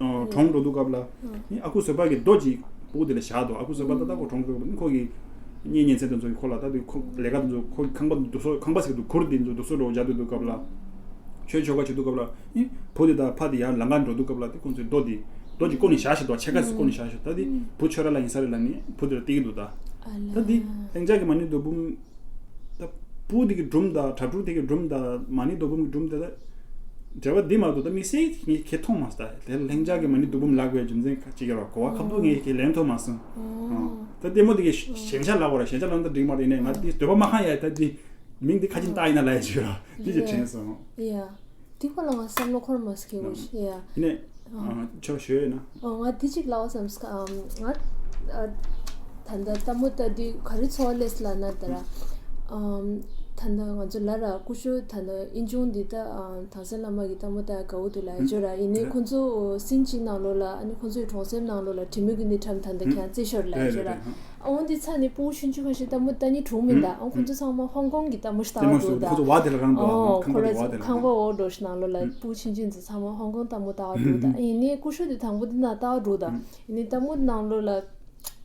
ཨ། གྲོངས་འགྲོ་དུས་སྐབས་ལ་ཨ། ནི་ཨ་ཁུ་བཟོད་པ་གི་རྡོ་ཅིག་སྤུ་གུ་དེ་ལ་བཞག་འདུག་ཨ་ཁུ་བཟོད་པ་ད་ལྟ་ཁོ་གྲོངས་འགྲོ་ཁོ་གི་གཉེན་ཉེ་ཚན་དེ་ཚོ་གི་ཁོ་ལ་ད་དུས་ཁོ་ལས་ཀ་དེ་ཚོ་ཁོ་གི་ཁང་པ་འདུག་སོ་ཁང་པ་ཟེར་གི་འདུག་གུར་དེ་ཚོ་འདུག་སོ་འདྲ་བོ་རྒྱག་སྡོད་དུས་སྐབས་ལ། ཆོས་ཆོ་ག་བྱེད་དུས་སྐབས་ལ། ཨེ། བུ་དེ་དང་ཕ་དེ་ཡར་ལམ་ཁ་འགྲོ་དུས་སྐབས་ལ་དེ་ཁོང་ཚོས་རྡོ་དེ། རྡོ་ཅིག་བཀོག་ནས་བཞག་ཤག་འདུག་ཕྱེད་ཀ་ཅིག་བཀོག་ནས་བཞག་ཤག་ད་དེ་བུ་ཁྱོད་ར་ལ་ཡིན་ས་རེད་ལབ་ནས་བུ་དེ་ལ་སྟེར་གྱི་འདུག་ད། ད་དེ་ལྷིང་འཇགས་ཀྱི་མ་ཎི་བདུད་འབུམ། ད་སྤུ་གུ་དེ་གི་སྒྲུང་དང་གྲྭ་ཕྲུག་དེ་གི་སྒྲུང་དང་མ་ཎི་བདུད་འབུམ་གྱི་སྒྲུང་དེ་ད། འབྲེལ་བ་འདི་མ་གཏོགས་ད་དམིགས་བསལ་ངས་ཁྱེད་མཐོང་མ་སོང་ད་དེ་ལྷིང་འཇགས་ཀྱི་མ་ཎི་བདུད་འབུམ་ལབ་དགོས་རྒྱུ་མཚན་ག་ཅིག་ཡོད་ར་གོ་བ་ཁ་ཐུག་ངས་ཁྱེད་ལེན་ཐུབ་མ་སོང་། ད་ལྟད་མོ་དེ་གི་ཞན་ཆ་ལབ་དགོས་ར་ཞན་ཆ་ལབ་ན་འགྲིག་མ་རེད་ཡིན་ནའི་ང་དེ་འདོད་པ་མ་ཁེངས་ཡ་ད་དེ། མིང་འདི་ཁ་ཆེན་བཏགས་ཡིན་ན་ལབ་ཡ་ཅིག་ར། འདི་ཅིག་དྲན་སོང་། ཡ། འདི་སྐོར་ལ་ང་བསམ་བློ་འཁོར་མ་སོང་། ཡ། ཨ། ཁྱོད་ཞུ་ཡོད་ན། ཨོ་ང་འདི་ཅིག་ལབ་བསམ་སོང་། ཨམ། ང་། ཨ། ད་ལྟ་ལྟད་མོ་ལྟ་དུས་ག་རེ་ཚོར་བ་སླེབས་ལབ་ན་ད་ར། ཨམ། ད་ལྟ་ང་ཚོ་ལ་ར་སྐུ་ཞབས་ད་ལྟ་དབྱིན་ཇུང་འདི་ད་ཨ། དྭགས་གཙང་བླ་མ་གི་ལྟད་མོ་ལྟ་དགའ་བོ་འདུག་ལབ་ཡ་ཅིག་ཡོད་ར། ཡིན་ནའི་ཁོང་ཚོ་སིན་གཅིག་ནང་ལོགས་ལ་ཨ་ནི་ཁོང་ཚོའི་གྲོང་གསེབ་ནང་ལོགས་ལ་དྲི་མེད་ཀུན་ལྡན་འཁྲབ་ད་ལྟ་ཁྱེད་རང་རྩེ་ཤོར་ལབ་ཡ་ཅིག་ཡོད་ར། འོ་འདི་ཚ་ནི་སྤུ་གུ་ཆུང་ཆུང་ཁ་ཤས་ལྟད་མོ་ལྟ་ནི་གྲུང་མིན་ད། ཨོ་ཁོང་ཚོ་ཚང་མ་ཧོང་ཀོང་གི་ལྟད་མོ་ཞིག་ལྟ་བ་འདུག་ད། ཁོ་ཚོ་བ་དེ་ལ་རང་འདུག་ཨོ་ཁང་པ་ཁོ་དེ་ར་བ་དེ་ལ་ཁང་པ་འོག་འགྲོ་ཞིག་ནང་ལོགས་ལ་སྤུ་གུ་ཆུང་ཆུང་ཚོ་ཚང་མ་ཧོང་ཀོང་ལྟད་མོ་ལྟ་བ་འདུག་ད། ཡིན་ནའི་སྐུ་ཞབས་དེ་དང་པོ་དེ་ན་ལྟ་བ་འདུག་ད། ཡིན་ནའི་ལྟད་མོ་ནང་ལོགས་ལ་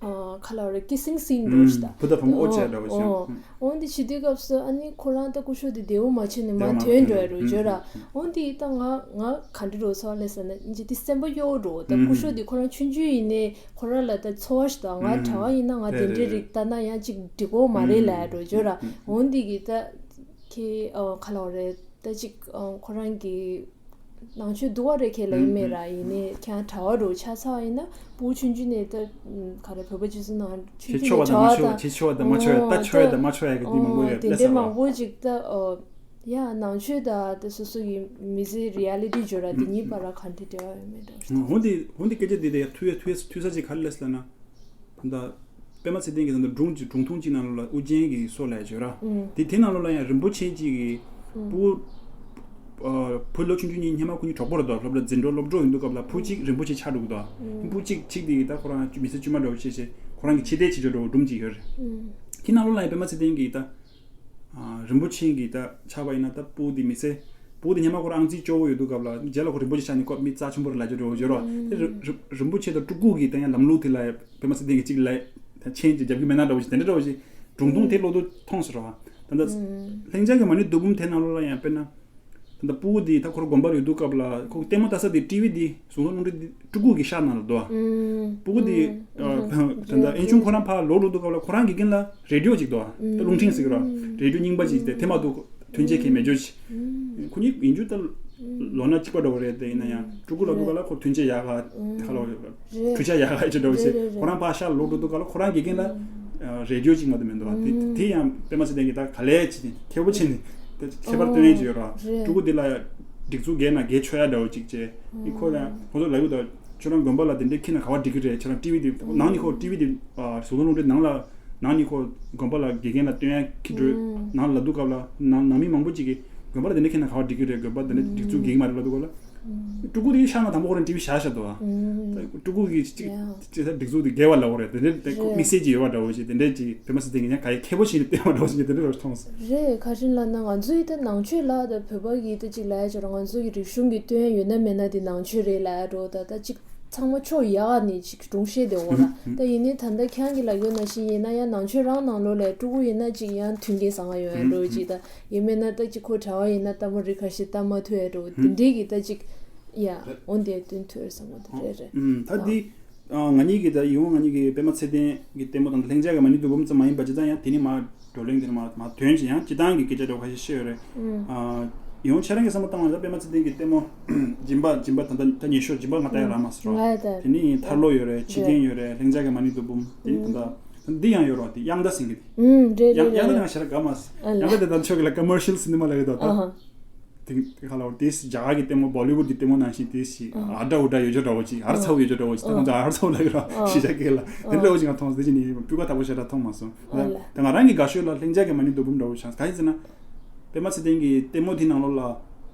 ཁ་ལ་རེ་ཀི་སིང་སིན་འགྲོ་ཞིག་ད། བུ་དང་བུ་མོ་ཨོ་བྱས་འདྲ་བོ་ཞིག་འོ་འདི་བྱེད་དུས་སྐབས་སུ་ཨ་ནི་ཁོ་རང་ད་སྐུ་ཞབས་དེ་བདེ་བོ་མ་བྱས་ནས་མར་ཐོན་འགྲོ་ཡ་རུ་བརྗོད་ར། འོ་འདི་ད་ང་ང་ག་འདྲ་རུ་ཚོར་ལས་ཟེར་ན་འདི་སེམས་པ་གཡོ་འགྲོ། ད་སྐུ་ཞབས་དེ་ཁོ་རང་ཆུང་ཆུང་ཡིན་ནའི། ཁོ་རང་ལ་ད་ཚོར་བ་ཞིག་དང་ང་གྲྭ་བ་ཡིན་ན་ང་དེ་འདྲའི་རིགས་ལྟ་ན་ཡང་ཅིག་འགྲིག་གོ་མ་རེད་ལབ་ཡ་འགྲོ་བརྗོད་ར། འོ་འདི་གི་ད་ཁྱེད་ཁ་ལོ་རེད་ད་ཅིག་ཁོ་རང་གི་ནང་ཆོས་འདུག་བ་རེད་ཁྱེད་ལ་ཡིན་མེད་ར། ཡིན་ནའི་ཁྱེད་རང་གྲྭ་བ་འགྲོ་ཆ་ཚང་ཡིན་ན་སྤུ་གུ་ཆུང་ཆུང་ནས་ད་ག་རེ་བོད་པ་སྤྱི་ཚོགས་ནང་ཆུང་ཆུང་ནས་གྲྭ་བ་དང་། ཆོས་ཆོས་བ་དང་མ་ཆོས་བ་ད་ཆོས་བ་དང་མ་ཆོས་བ་གི་དེ་མང་པོ་ཡོད་དེ་འདྲའི་མང་པོ་ཅིག་ད། ཡ་ནང་ཆོས་དང་དེ་སོ་སོ་ཡི་མི་ཚེ་རི་ཨ་ལི་ཊི་བརྗོད་ར་དེ་གཉིས་བར་ལ་ག་འདྲ་འབྲེལ་བ་ཡོད་མེད་འགྲོ། འོན་ཏེ་འོན་ཏེ་སྐད་ཆ་འདི་དེ་ཡ་ཐུ་ཡ་ཐུ་ཡ་ཐུ་ས་ཅིག་ག་རེ་ལས་ལ་ན། ད་པད་མ་ཚེ་བརྟན་གྱི་ད་ལྟ་སྒྲུང་གི་སྒྲུང་ཐུང་གཅིག་ནང་ལ་ཨུ་རྒྱན་གྱི་སྲོག་ལ་བརྗོད་ར། དེ་དེ་ནང་ལོགས་ལ་ཡང་རིན་པོ་ཆེ་གཅིག་གི་བུ། བུ་ལོ་ཆུང་ཆུང་གཉིས་སྔོན་མ་ཁོ་གཉིས་གྲོགས་པོ་རེད་དོ། སློབ་གྲྭ་འཛིན་གྲྭ་སློབ་གྲོགས་ཡིན་དུས་སྐབས་ལ་བུ་གཅིག་རིན་པོ་ཆེ་ཆགས་འགྲོ་གི་འདུག་བུ་གཅིག་གཅིག་དེ་ད་ཁོ་རང་མི་ཚེ་དཀྱུས་མ་འདྲ་བོ་བྱས་བྱས་ཁོ་རང་གི་ཕྱི་བལྟས་བྱེད་ཆོག་འདྲ་བོ་སྒྲུང་གཅིག་ཡོད་རེད། དེ་ནང་ལོགས་ལ་ཡང་པད་མ་ཚེ་བརྟན་གྱི་ད། རིན་པོ་ཆེ་གི་ད་ཆགས་པ་ཡིན་ན་ད་སྤུ་གུ་དེ་མི་ཚེ། སྤུ་གུ་དེ་སྔོན་མ་ཁོ་རང་ཨང་རྩིས་སྐྱོ་བོ་ཡོད་དུས་སྐབས་ལ་རྗེས་ལ་ཁོ་རིན་པོ་ཆེ་ཆགས་ནས་ཁོ་མི་རྩ་ཆེན་པོ་རེད་ལབ་ཀྱི་འདྲ་བོ་ཡོད་རོ། དེ་རི་རི་རིན་པོ་ཆེ་དང་སྤྲུལ་སྐུ་གི་ད་ཡང་ལམ་ལུགས་དེ་ལ་པད་མ་ཚེ་བརྟན་གྱི་གཅིག་ལ་མཆན་ཅིག་རྒྱབ་ཀྱི་མེད་ན་འདྲ་བོ་ཞིག་དེ་འདྲ་འདྲ་བོ་ཞིག་སྒྲུང་ཐུང་དེ་ཀློག་དུས་མཐོང་སོང་རོ། ད་ལྟ་ལྷིང་འཇགས་ཀྱི་མ་ཎི་བདུད་འབུམ་དེ་ནང་ལོགས་ལ་ཡང་དཔེར་ན། ད་ལྟ་སྤུ་གུ་དེ་ད་ཁོ་རང་དགོན་པར་ཡོད་དུས་སྐབས་ལ་ཁོ་ལྟད་མོ་ལྟ་ས་དེ་ཊི་ཝི་དེ་ཟུང་ཟུང་རླུང་འཕྲིན་དེ་སྤྲུལ་སྐུ་གི་ཤག་ནང་ལ་འདུག་ཨ། སྤུ་གུ་དེ་ཨ་ད་ལྟ་ཨན་ཆུང་ཁོ་རང་ཕར་ལོག་འགྲོ་དུས་སྐབས་ལ་ཁོ་རང་དགེ་རྒན་ལ་རེ་ཌི་ཡོ་ཅིག་འདུག་ཨ། ད་རླུང་འཕྲིན་ཟེར་གི་ར། རེ་ཌི་ཡོ་རྙིང་པ་ཅིག་དེ་དེ་མ་གཏོགས་ཐོན་སྐྱེད་མཁན་མེད་འཇོག་ཅིག་ཁོ་གཉིས་ཡིན་རྒྱུ་ད་ལོ་ན་གཅིག་པ་འདྲ་བོ་རེད་དེ་ཡིན་ན་ཡང་སྤྲུལ་སྐུ་ལབ་དུས་སྐབས་ལ་ཁོ་ཐོན་སྐྱེད་ཡག་ག་ཁ་ལོ་གྲུ་ཆ་ཡག་ག་ཅིག་འདྲ་བོ་ཞིག་ཁོ་རང་ཕར་ཤག་ལོག་འགྲོ་དུས་སྐབས་ལ་ཁོ་རང་དགེ་རྒན་ལ་རེ་ཌི་ཡོ་ཅིག་མ་གཏོགས་མི་འདུག་ཨ། དེ་དེ་ཡང་པད་མ་ཚེ་བརྟན་གྱིས་ད་ག་ལས་ཅིག་ཁྱད་པར་ཕྱིན་ནས་ཁྱད་པར་སྟོན་ཡས་ཅིག་ཡོད་ར། སྤྲུལ་སྐུ་དེ་ལ་སྒྲིག་འཛུགས་བརྒལ་ན་བརྒལ་ཆོག་ཡ་འདྲ་བོ་ཅིག་བྱས། ཨི་ཁོ་ཡང་ཁོ་ཚོ་ལབ་ཡོད་ད། ཁྱོད་རང་དགོན་པ་ལ་དེ་འདྲའི་ཁྱེར་ན་ག་བ་འགྲིག་གི་རེད། ཁྱོད་རང་ཊི་ཝི་དེ་ནང་ནས་ཁོ་ཊི་ཝི་དེ་ཟུར་ཁང་རླུང་འཕྲིན་ནང་ལ་ནང་ནས་ཁོ་དགོན་པ་ལ་དགེ་རྒན་ལ་སྟོན་ཡ་ཁྱི་འགྲོས་ནང་ལ་ལབ་དུས་སྐབས་ལ་ནང་ནང་མི་མང་པོ་ཅིག་གིས་དགོན་པ་ལ་དེ་འདྲ་ཁྱེར་ན་ག་བ་འགྲིག་གི་རེད། དགོན་པ་དེ་འདྲ་སྒྲིག་འཛུགས་འགལ་མ་རེད་ལབ་དུས་སྐབས་ལ། སྤྲུལ་སྐུ་དེ་ཤག་ན་དང་པོ་ཁོ་རང་ཊི་ཝི་བཞག་བཞག་འདུག་ཨ། སྤྲུལ་སྐུ་གི་ཅིག་ཅིག་ས་སྒྲིག་འཛུགས་དེ་འགལ་བ་ལབ་དགོས་རེད། དེ་འདྲ་དེ་ཁོ་དམིགས་བསལ་ཅིག་ཡོད་པ་འདྲ་བོ་ཞིག་དེ་འདྲ་ཅིག་པད་མ་ཚེ་བརྟན་གྱིས་ཡང་ག་ཡེ་ཁྱད་པར་ཞིག་ནས་བསྟན་པ་འདྲ་བོ་ཞིག་དེ་འདྲ་རོ་མཐོང་སོང་། རེད། ག་རེ་ལབ་ན་ང་ཚོའི་ད་ནང་ཆོས་ལ་ད་བོད་པ་གི་ད་ཅིག་ལབ་ཡ་ཅིག་ར་ང་ཚོ་གི་རིག་གཞུང་གི་སྟོན་ཡ་ཡོད་ན་མེད་ན་དེ་ནང་ཆོས་རེད་ལབ་ཡ་འགྲོ། ད་ད་ཅིག་ ཚང་མ་ཕྱོགས་ཡག་ནས་ཅིག་སྒྲུང་བཤད་བསྡད་འོ་ལ། ད་ཡིན་ནའི་ད་ལྟ་ཁྱེད་རང་གིས་ལབ་ཡོད་ནང་བཞིན་ཡིན་ན་ཡང་ནང་ཆོས་རང་ནང་ལོགས་ལ་ཕྲུ་གུ་ཡིན་ན་ཅིག་ཡང་མཐུན་རྐྱེན་བཟང་ང་ཡོད་ཡ་འགྲོ་ཅིག་ད་ཡིན་མིན་ན་ད་ཅིག་ཁོ་གྲྭ་བ་ཡིན་ན་ལྟད་མོ་རིགས་ཁ་ཤས་ལྟ་མ་ཐུབ་ཡ་འགྲོ་དེ་འདྲའི་གི་ད་ཅིག་ཡ་འོ་འདི་སྟོན་ཐུབ་ཡ་བསམ་གི་འདུག་རེད་རེད། ད་འདི། ཨ། ང་གཉིས་ཀྱིས་ད་ཡིད་འོང་ང་གཉིས་ཀྱིས་པད་མ་ཚེ་བརྟན་གྱི་ལྟད་མོ་དང་ལྷིང་འཇགས་ཀྱི་མ་ཎི་བདུད་འབུམ་ཙམ་མ་ཡིན་པ་ཇི་ལྟར་ཡང་དེ་ནི་མ་བགྲོ་གླེང་དེ་ནི་མ་མ་དོན་ཅི་ཡང་སྤྱི་བཏང་གི་སྐད་ཆ་འདྲ་བོ་ཁ་ཤས་བཤད་ཡོད་རེད། ཨ། ཡིད་འོང་ཁྱེད་རང་གི་བསམ་བློ་བཏང་བ་ཡིན་ན་པད་མ་ཚེ་བརྟན་གྱི་ལྟད་མོ་སྦྱིན་པ་སྦྱིན་པ་ད་ལྟ་ད་ཉི་ཤུ་སྦྱིན་པ་ང་ད་ཡང་རག་མ་སོང་ར། ང་ད་དེ་ནི་ཐར་ལོ་ཡོད་རེད། འཆི་རྐྱེན་ཡོད་རེད། ལྷིང་འཇགས་ཀྱི་མ་ཎི་བདུད་འབུམ་དེ་ནི་ད་ལྟ་འདི་ཡང་ཡོད་ར། དེ་དབྱངས་རྟ་ཟེར་གི་དེ། ཨུམ། རེད་རེད་དབྱངས་རྟ་རེད་དེ་རེད། ང་ཞེ་དྲག་དགའ་མ་སོང་། ཨ་ལ། དབྱངས་རྟ་དེ་ད་ཆོས་ཀྱི་ལ་ཀ་མར་ཤལ་སི་ནི་མ་ལ་ཡོད་ད་ད། ཨ་ཧ། དེ་ག་ལ་བར་དེ་རྒྱ་གར་གྱི་ལྟད་མོ་བོ་ལི་ཝུཌ་གྱི་ལྟད་མོ་ནང་བཞིན་དེ་ཞིག་ཨ་ཨ་འདྲ་འུ་འདྲ་ཡོད་ཅོ་འདྲ་བོ་ཅིག་ཨར་ཚ་བོ་ཡོད་ཅོ་འདྲ་བོ་ཅིག་ད་ཁོང་ཚོ་ཨར་ཚ་བོ་ལ་ཡོད་ར་ཨ་ཞེ་དྲག་གི་ལ་དེ་འདྲ་བོ་ཅིག་ང་མཐོང་སོང་། དེ་ཅི་ནི་སྤུས་ཀ་དག་པོ་ཞེ་དྲག་མཐོང་མ་སོང་། ཨ་ལ། ད་ང་རང་གི་དགའ་ཤོས་ལ་ལྷིང་འཇགས་ཀྱི་མ་ཎི་བདུད་འབུམ་འདྲ་བོ་ཆགས་ག་ཡིན་ཟེར་ན། པད་མ་ཚེ་བརྟན་གྱི་ལྟད་མོ་དེ་ནང་ལོགས་ལ།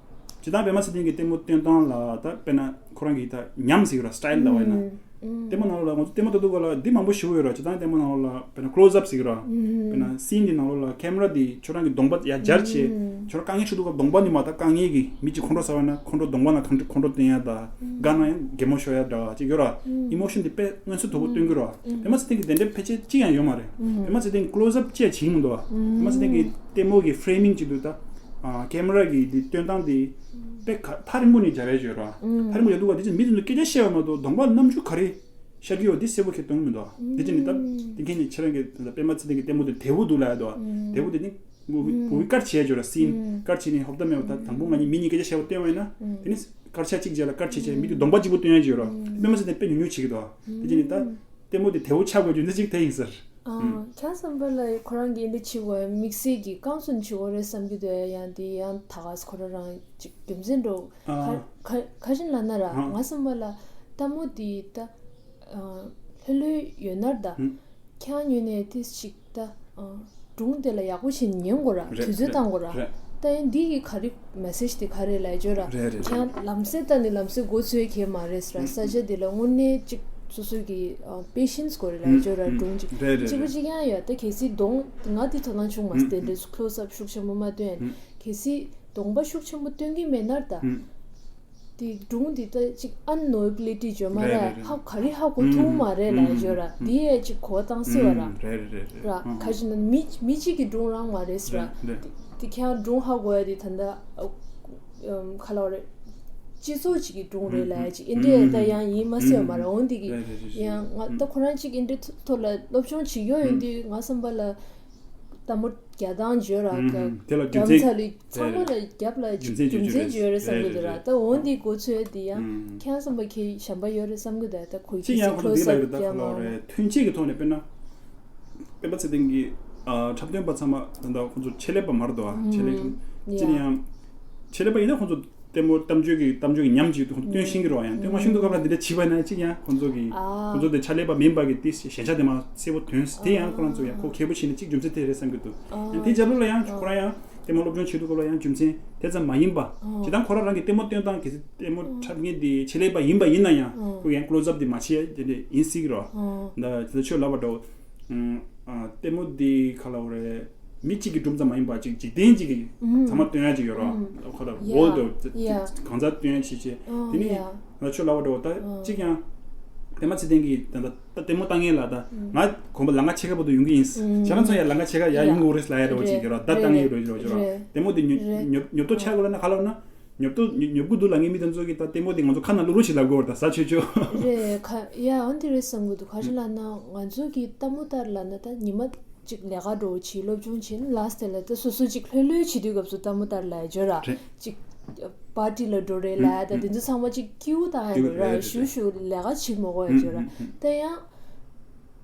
སྤྱིར་བཏང་པད་མ་ཚེ་བརྟན་གྱི་ལྟད་མོ་སྟོན་སྟངས་ལ་ད་དཔེར་ན་ཁོ་རང་གི་ད་ཉམས་ཟེར་གི་ར་སི་ཊའིལ་ལ་བ་ཡིན་ན། ལྟད་མོ་ནང་ལོགས་ལ་ང་ཚོ་ལྟད་མོ་ལྟ་དུས་སྐབས་ལ་འདི་མང་པོ་ཞིག་ཡོད་ར། སྤྱིར་བཏང་ལྟད་མོ་ནང་ལོགས་ལ་དཔེར་ན་ཀློ་སི་ཨབ་ཟེར་གི་ར། དཔེར་ན་སི་ན་འདི་ནང་ལོགས་ལ་ཁེ་མ་ར་འདི་ཁྱོད་རང་གི་གདོང་པ་ཡར་སྦྱར་བྱས། ཁྱོད་རང་དཀའ་ངལ་འཕྲད་དུས་སྐབས་གདོང་པ་ནི་མ་ད་དཀའ་ངལ་གྱི་མི་གཅིག་ཁོང་ཁྲོ་ཟ་བ་ན་ཁོང་ཁྲོ་གདོང་པ་ན་ཁོང་ཁྲོ་ཁོང་ཁྲོ་སྟོན་ཡ་ད། དགའ་ན་ཡང་གད་མོ་ཤོར་ཡ་འདྲ་བ་ཅིག་ཡོད་ར། ཨི་མོ་ཤོན་འདི་དཔེ་མངོན་གསལ་དོད་པོ་སྟོན་གི་ར། པད་མ་ཚེ་བརྟན་གྱི་དེ་འདྲའི་ཕལ་ཆེར་གཅིག་ཡང་ཡོད་མ་རེད། པད་མ་ཚེ་བརྟན་གྱི་ཀློ་སི་ཨབ་བཅས་བྱེད་ཀྱི་མི་འདུག་བ། པད་མ་ཚེ་བརྟན་གྱི་ལྟད་མོ་གི་ཕེ་རེ་མིང་བྱེད་དུས་ད། ཨ། ཁེ་མ་ར་གི་འདི་སྟོན་སྟངས་འདི། དཔེ་ག་ཐག་རིང་པོ་ནས་སྦྱར་ཡ་ཅིག་ཡོད་ར། ཐག་རིང་པོ་སྦྱར་དུས་སྐབས་དེ་ཚོ་མི་དེ་ཚོ་སྐད་ཆ་བཤད་པ་མ་གཏོགས་གདོང་པ་རྣམ་འགྱུར་ག་རེ་ཤར་གྱི་ཡོད་འདི་གསལ་པོ་ཁྱེད་མཐོང་གི་མི་འདུག་བ། དེ་ཅི་ནི་ད་དེ་གས་ནི་ཁྱེད་རང་གི་ད་པད་མ་ཚེ་བརྟན་གྱི་ལྟད་མོ་དེ་དལ་པོ་འདུག་ལབ་ཡ་འདུག་བ། དལ་པོ་དེ་ནི་མུ་བི་མུ་བི་ཀཊ་བྱས་ཡ་ཅིག་ཡོད་ར། སི་ན་ཀཊ་བྱས་ནས་ཧོབ་ཏ་མེད་པ་ད་དང་པོ་ང་གཉིས་མི་གཉིས་སྐད་ཆ་བཤད་པ་སྟོན་པ་ཡིན་ན། དེ་ནི་ཀཊ་ཆ་གཅིག་བྱས་ལ་ཀཊ་བྱས་བྱས་མི་དེ་གདོང་པ་གཅིག་པོ་སྟོན་ཡ་ཅིག་ཡོད་ར། པད་མ་ཚེ་བརྟན་དཔེ་ཉུང་ཉུང་བྱེད་ཀྱི་འདུག་བ། དེ་ཅི་ནི་ད། ལྟད་མོ་དེ་དལ་པོ་ཆགས་དགོས་རྒྱུ་འདི་གཅིག་དེ་ཡིན་ཟེར། ཨ། ཁྱེད་བསམ་པ་ལ་ཁོ་རང་གིས་འདི་བྱེད་དགོས་དམིགས་བསལ་གྱི་རྐང་བཙུགས་བྱེད་དགོས་རེད་བསམ་གྱི་འདུག་ཡང་འདི་ཡང་ད་ག་ཁོ་རང་རང་ཅིག་རྒྱུ་མཚན་འགྲོ། ཨ། ཁ་ཁ་ཁ་བཞིན་ལབ་ན་ར། ཨ། ང་བསམ་པ་ལ་ལྟད་མོ་འདི་ད་ཨ་ལྷོད་ལྷོད་ཡོད་ན་ད། ཨ། ཁྱེད་རང་ངོས་ནས་ཏིས་ཅིག་ད་ཨ་སྒྲུང་དེ་ལ་ཡག་པོ་བྱས་ནས་ཉན་དགོས་ར། རེད། དུས་ཚོད་རེད། བཏང་དགོས་ར། རེད། ད་ཡང་འདི་ཡིས་ག་རེ་མེ་སེ་ཇི་དེ་ག་རེ་ལབ་ཡ་ཅོ་ར། རེད་རེད། ཁྱེད་རང་ལམ་སེང་ལྟ་ནས་ལམ་སེང་མགོ་ཚོས་གལ་མ་རེད་ཟེར་ར། ས་ཆ་འདི་ལ་དངོས་གནས་ཅིག་སོ་སོ་གི་ཨ་པེ་ཤེན་སི་དགོས་རེད་ལབ་ཡ་ཅོ་ར། སྒྲུང་ཅིག་རེད་རེད། གཅིག་པ་རེད། གཅིག་རྐྱང་ཡོད་ད། གལ་སྲིད་གདོང་ང་དེ་དོ་སྣང་བྱུང་མ་སོང་། དེ་འདྲའི་ཀློ་སི་ཨབ་ཤུགས་ཆེན་པོ་མ་སྟོན་ཡ། གལ་སྲིད་གདོང་པ་ཤུགས་ཆེན་པོ་སྟོན་གྱི་མེད་ན་ད། དེ་སྒྲུང་འདི་ལྟ་ཅིག་ཨན་ནོ་བེ་ལི་ཊི་བརྗོད་མ་རེད་རེད། རེད། ཧ་ག་རེ་ཧ་གོ་ཐུབ་མ་རེད་ལབ་ཡ་ཅོ་ར། དེ་ཡས་ཅིག་གོ་བཏང་སྲིད་བ་ར། རེད་རེད་རེད་རེད། ར་ཁ་ཅིག་ན་མི་མི་གཅིག་གི་སྒྲུང་རང་མ་རེད་ཟེར་ར། རེད་རེད། དེ་དེ་ཁྱེད་རང་སྒྲུང་ཧ་གོ་ཡ་དེ་ད་ལྟ་ཨ་ཨམ་ག་ལབ་རེད། སྤྱི་ཚོགས་ཅིག་གི་སྒྲུང་རེད་ལབ་ཡ་ཅིག་ཨིན་འདྲའི་ད་ཡང་ཡིན་མ་སྲིད་བ་མ་རེད། འོན་ཏེ་གི་རེད་རེད་རེད། ཡང་ང་ད་ཁོ་རང་ཅིག་ཨིན་འདྲའི་ཐོག་ལ་སློབ་སྦྱོང་བྱེད་ཡོད་ཡིན་དུས་ང་བསམ་པ་ལ། ལྟད་མོ་རྒྱག་སྟངས་བརྗོད་ར། ཨུམ། དེ་ལ་རྒྱུ་མཚན། རྒྱ་མཚན་ལས་ཚང་མ་ལ་རྒྱབ་ལ་རྒྱུ་མཚན་རྒྱུ་མཚན་བརྗོད་རེད་བསམ་གི་འདུག་ར། རེད་རེད། ད་འོ་འདི་གོ་ཚོད་འདི་ཡང་ཨུམ། ཁྱེད་བསམ་པ་ཁྱེད་གཞན་པ་ཡོད་རེད་བསམ་གི་འདུག་ད་ཁོ་གཅིག་ཡང་ཁོ་ཚོ་འདི་ལ་ཡོད་ད་ཁ་ལོ་རེད། ཐོན་སྐྱེད་ཀྱི་ཐོག་ནས་དཔེར་ན། དཔེ་མ་ཚེ་བརྟན་གྱི་ཨ་འཁྲབ་སྟོན་པ་ཚང་མ་ད་ལྟ་ཁོ་ཚོ་ཆེད་ལས་པ་མ་རེད་དོ། ཨ་ཆེད་ལས་ཨུམ། ཁྲབ་ཡ། ཅི་ནས་ཡང་། ཆེད་ལས་པ་ཡིན་ན་ཁོ་ཚོ། ལྟད་མོ་གཏམ་བརྗོད་ཀྱི་གཏམ་བརྗོད་ཀྱི་ཉམས་ཅིག་སྟོན་ཤེས་ཀྱི་རེད་བ། ཡང་སྟོན་མ་ཤེས་དུས་སྐབས་ལ་འདི་འདྲ་བྱིས་པ་ཡིན་ན་གཅིག་ཡང་ཁོང་ཚོ་གི་ཨ། ཁོང་ཚོ་དེ་ཕྱག་ལས་པ་མིན་པ་གི་དེ་ཞན་ཆ་དེ་མ་གསལ་པོ་ཐོན་དེ་ཡང་ཁོ་རང་ཚོ་ཡང་ཁོ་མཁས་པོ་བྱས་ནས་གཅིག་རྒྱུ་མཚན་དེ་རེད་བསམ་གྱི་འདུག་ཨ། ཡང་དེ་རྒྱབ་ལོགས་ལ་ཡང་ཨ། ཁོ་རང་ཡང་ལྟད་མོ་སློབ་སྦྱོང་བྱེད་དུས་སྐབས་ལ་ཡང་རྒྱུ་མཚན་དེ་ཙམ་མ་ཡིན་པ། ཨ། ཇི་ལྟར་ཁོ་རང་རང་གི་ལྟད་མོ་སྟོན་སྟངས་གལ་སྲིད་ལྟད་མོ་འཁྲབ་མཁན་དེ་ཆེད་ལས་པ་ཡིན་པ་ཡིན་ན་ཡང་ཨ། ཁོ་ཡང་ཀློ་སི་ཨབ་དེ་མ་བྱས་དེ་འདྲ་ཡིན་སྲིད་ཀྱི་རེད་བ། ཨ། ད་དེ་ཚོ་ཆོས་ལབ་པ་འདྲ་བོ། ཨ། ལྟད་མོ་འདི་ག་ལབ་དགོས་རེད། མི་གཅིག་གི་སྒྲུང་ཙམ་མ་ཡིན་པ་ཅིག་འཇིག་རྟེན་གཅིག་གི་ཚང་མ་སྟོན་ཡ་ཅིག་ཡོད་རེད་བ། ཁོ་ལ་ཡ། ཝོལ་ཌི་ཡ། གང་ཟག་སྟོན་ཡ་ཅིག་བྱས། ཨ། དེ་ནི་ཡ། ང་ཆོས་ལབ་པ་འདྲ་བོ་ད་ཨ། གཅིག་ཡང་། པད་མ་ཚེ་བརྟན་གྱིས་ད་ལྟ་ལྟད་མོ་ལྟ་མཁན་ལ་ད་ང་དགོན་པ་ལམ་ཁ་ཕྱེད་ཀ་བར་དུ་ཡོང་གི་ཡིན། ཨ། ཁྱེད་རང་ཚོ་ཡང་ལམ་ཁ་ཕྱེད་ཀ་ཡར་ཡོང་དགོས་རེད་ལབ་ཡ་འདྲ་བོ་ཅིག་ཡོད་རེད། ད་ལྟ་མཁན་ཡོད་རེད་ཅིག་ཡོད་རེད། ལྟད་མོ་དེ་ཉོབ་ཉོབ་ཏོ་ཆགས་དགོས་ལབ་ན་ག་ལབ་ན། ཉོབ་ཏོ་ཉོབ་ཉོབ་དགུ་འདུག་ལབ་མཁན་མི་དེ་ཚོ་གིས་ད་ལྟད་མོ་དེ་ང་ཚོ་ཁ་ནང་བླུག་རོགས་ཞེས་ལབ་དགོས་རེད། ད་ཟ་ཆོས་ཆོས། རེད་ཁ་ཡ་འོན་ཏེ་རེད་བསམ་གི་འདུག་ག་རེ་ལབ་ན་ང་ཚོ་གི་ལྟད་མོ་ལྟར་ལབ་ན་ད་ཉི་མ་གཅིག་ལས་ཀ་འགྲོ་བྱེད་སློབ་སྦྱོང་བྱེད་ན་ལ་སྟེ་ལ་ད་སོ་སོ་གཅིག་ལྷོད་ལྷོད་བྱེད་དུས་སྐབས་སུ་ལྟད་མོ་ལྟར་ལབ་ཡ་བརྗོད་ར། རེད། གཅིག་པར་ཊི་ལ་འགྲོ་རེད་ལབ་ཡ་ད་དེ་ཚོ་ཚང་མ་གཅིག་སྐྱིད་པོ་བཏང་ཡ་རེད་ར། ཞུ་ཞུ་ལས་ཀ་བྱེད་མ་དགོས་ཡ་བརྗོད་ར། ད་ཡང་།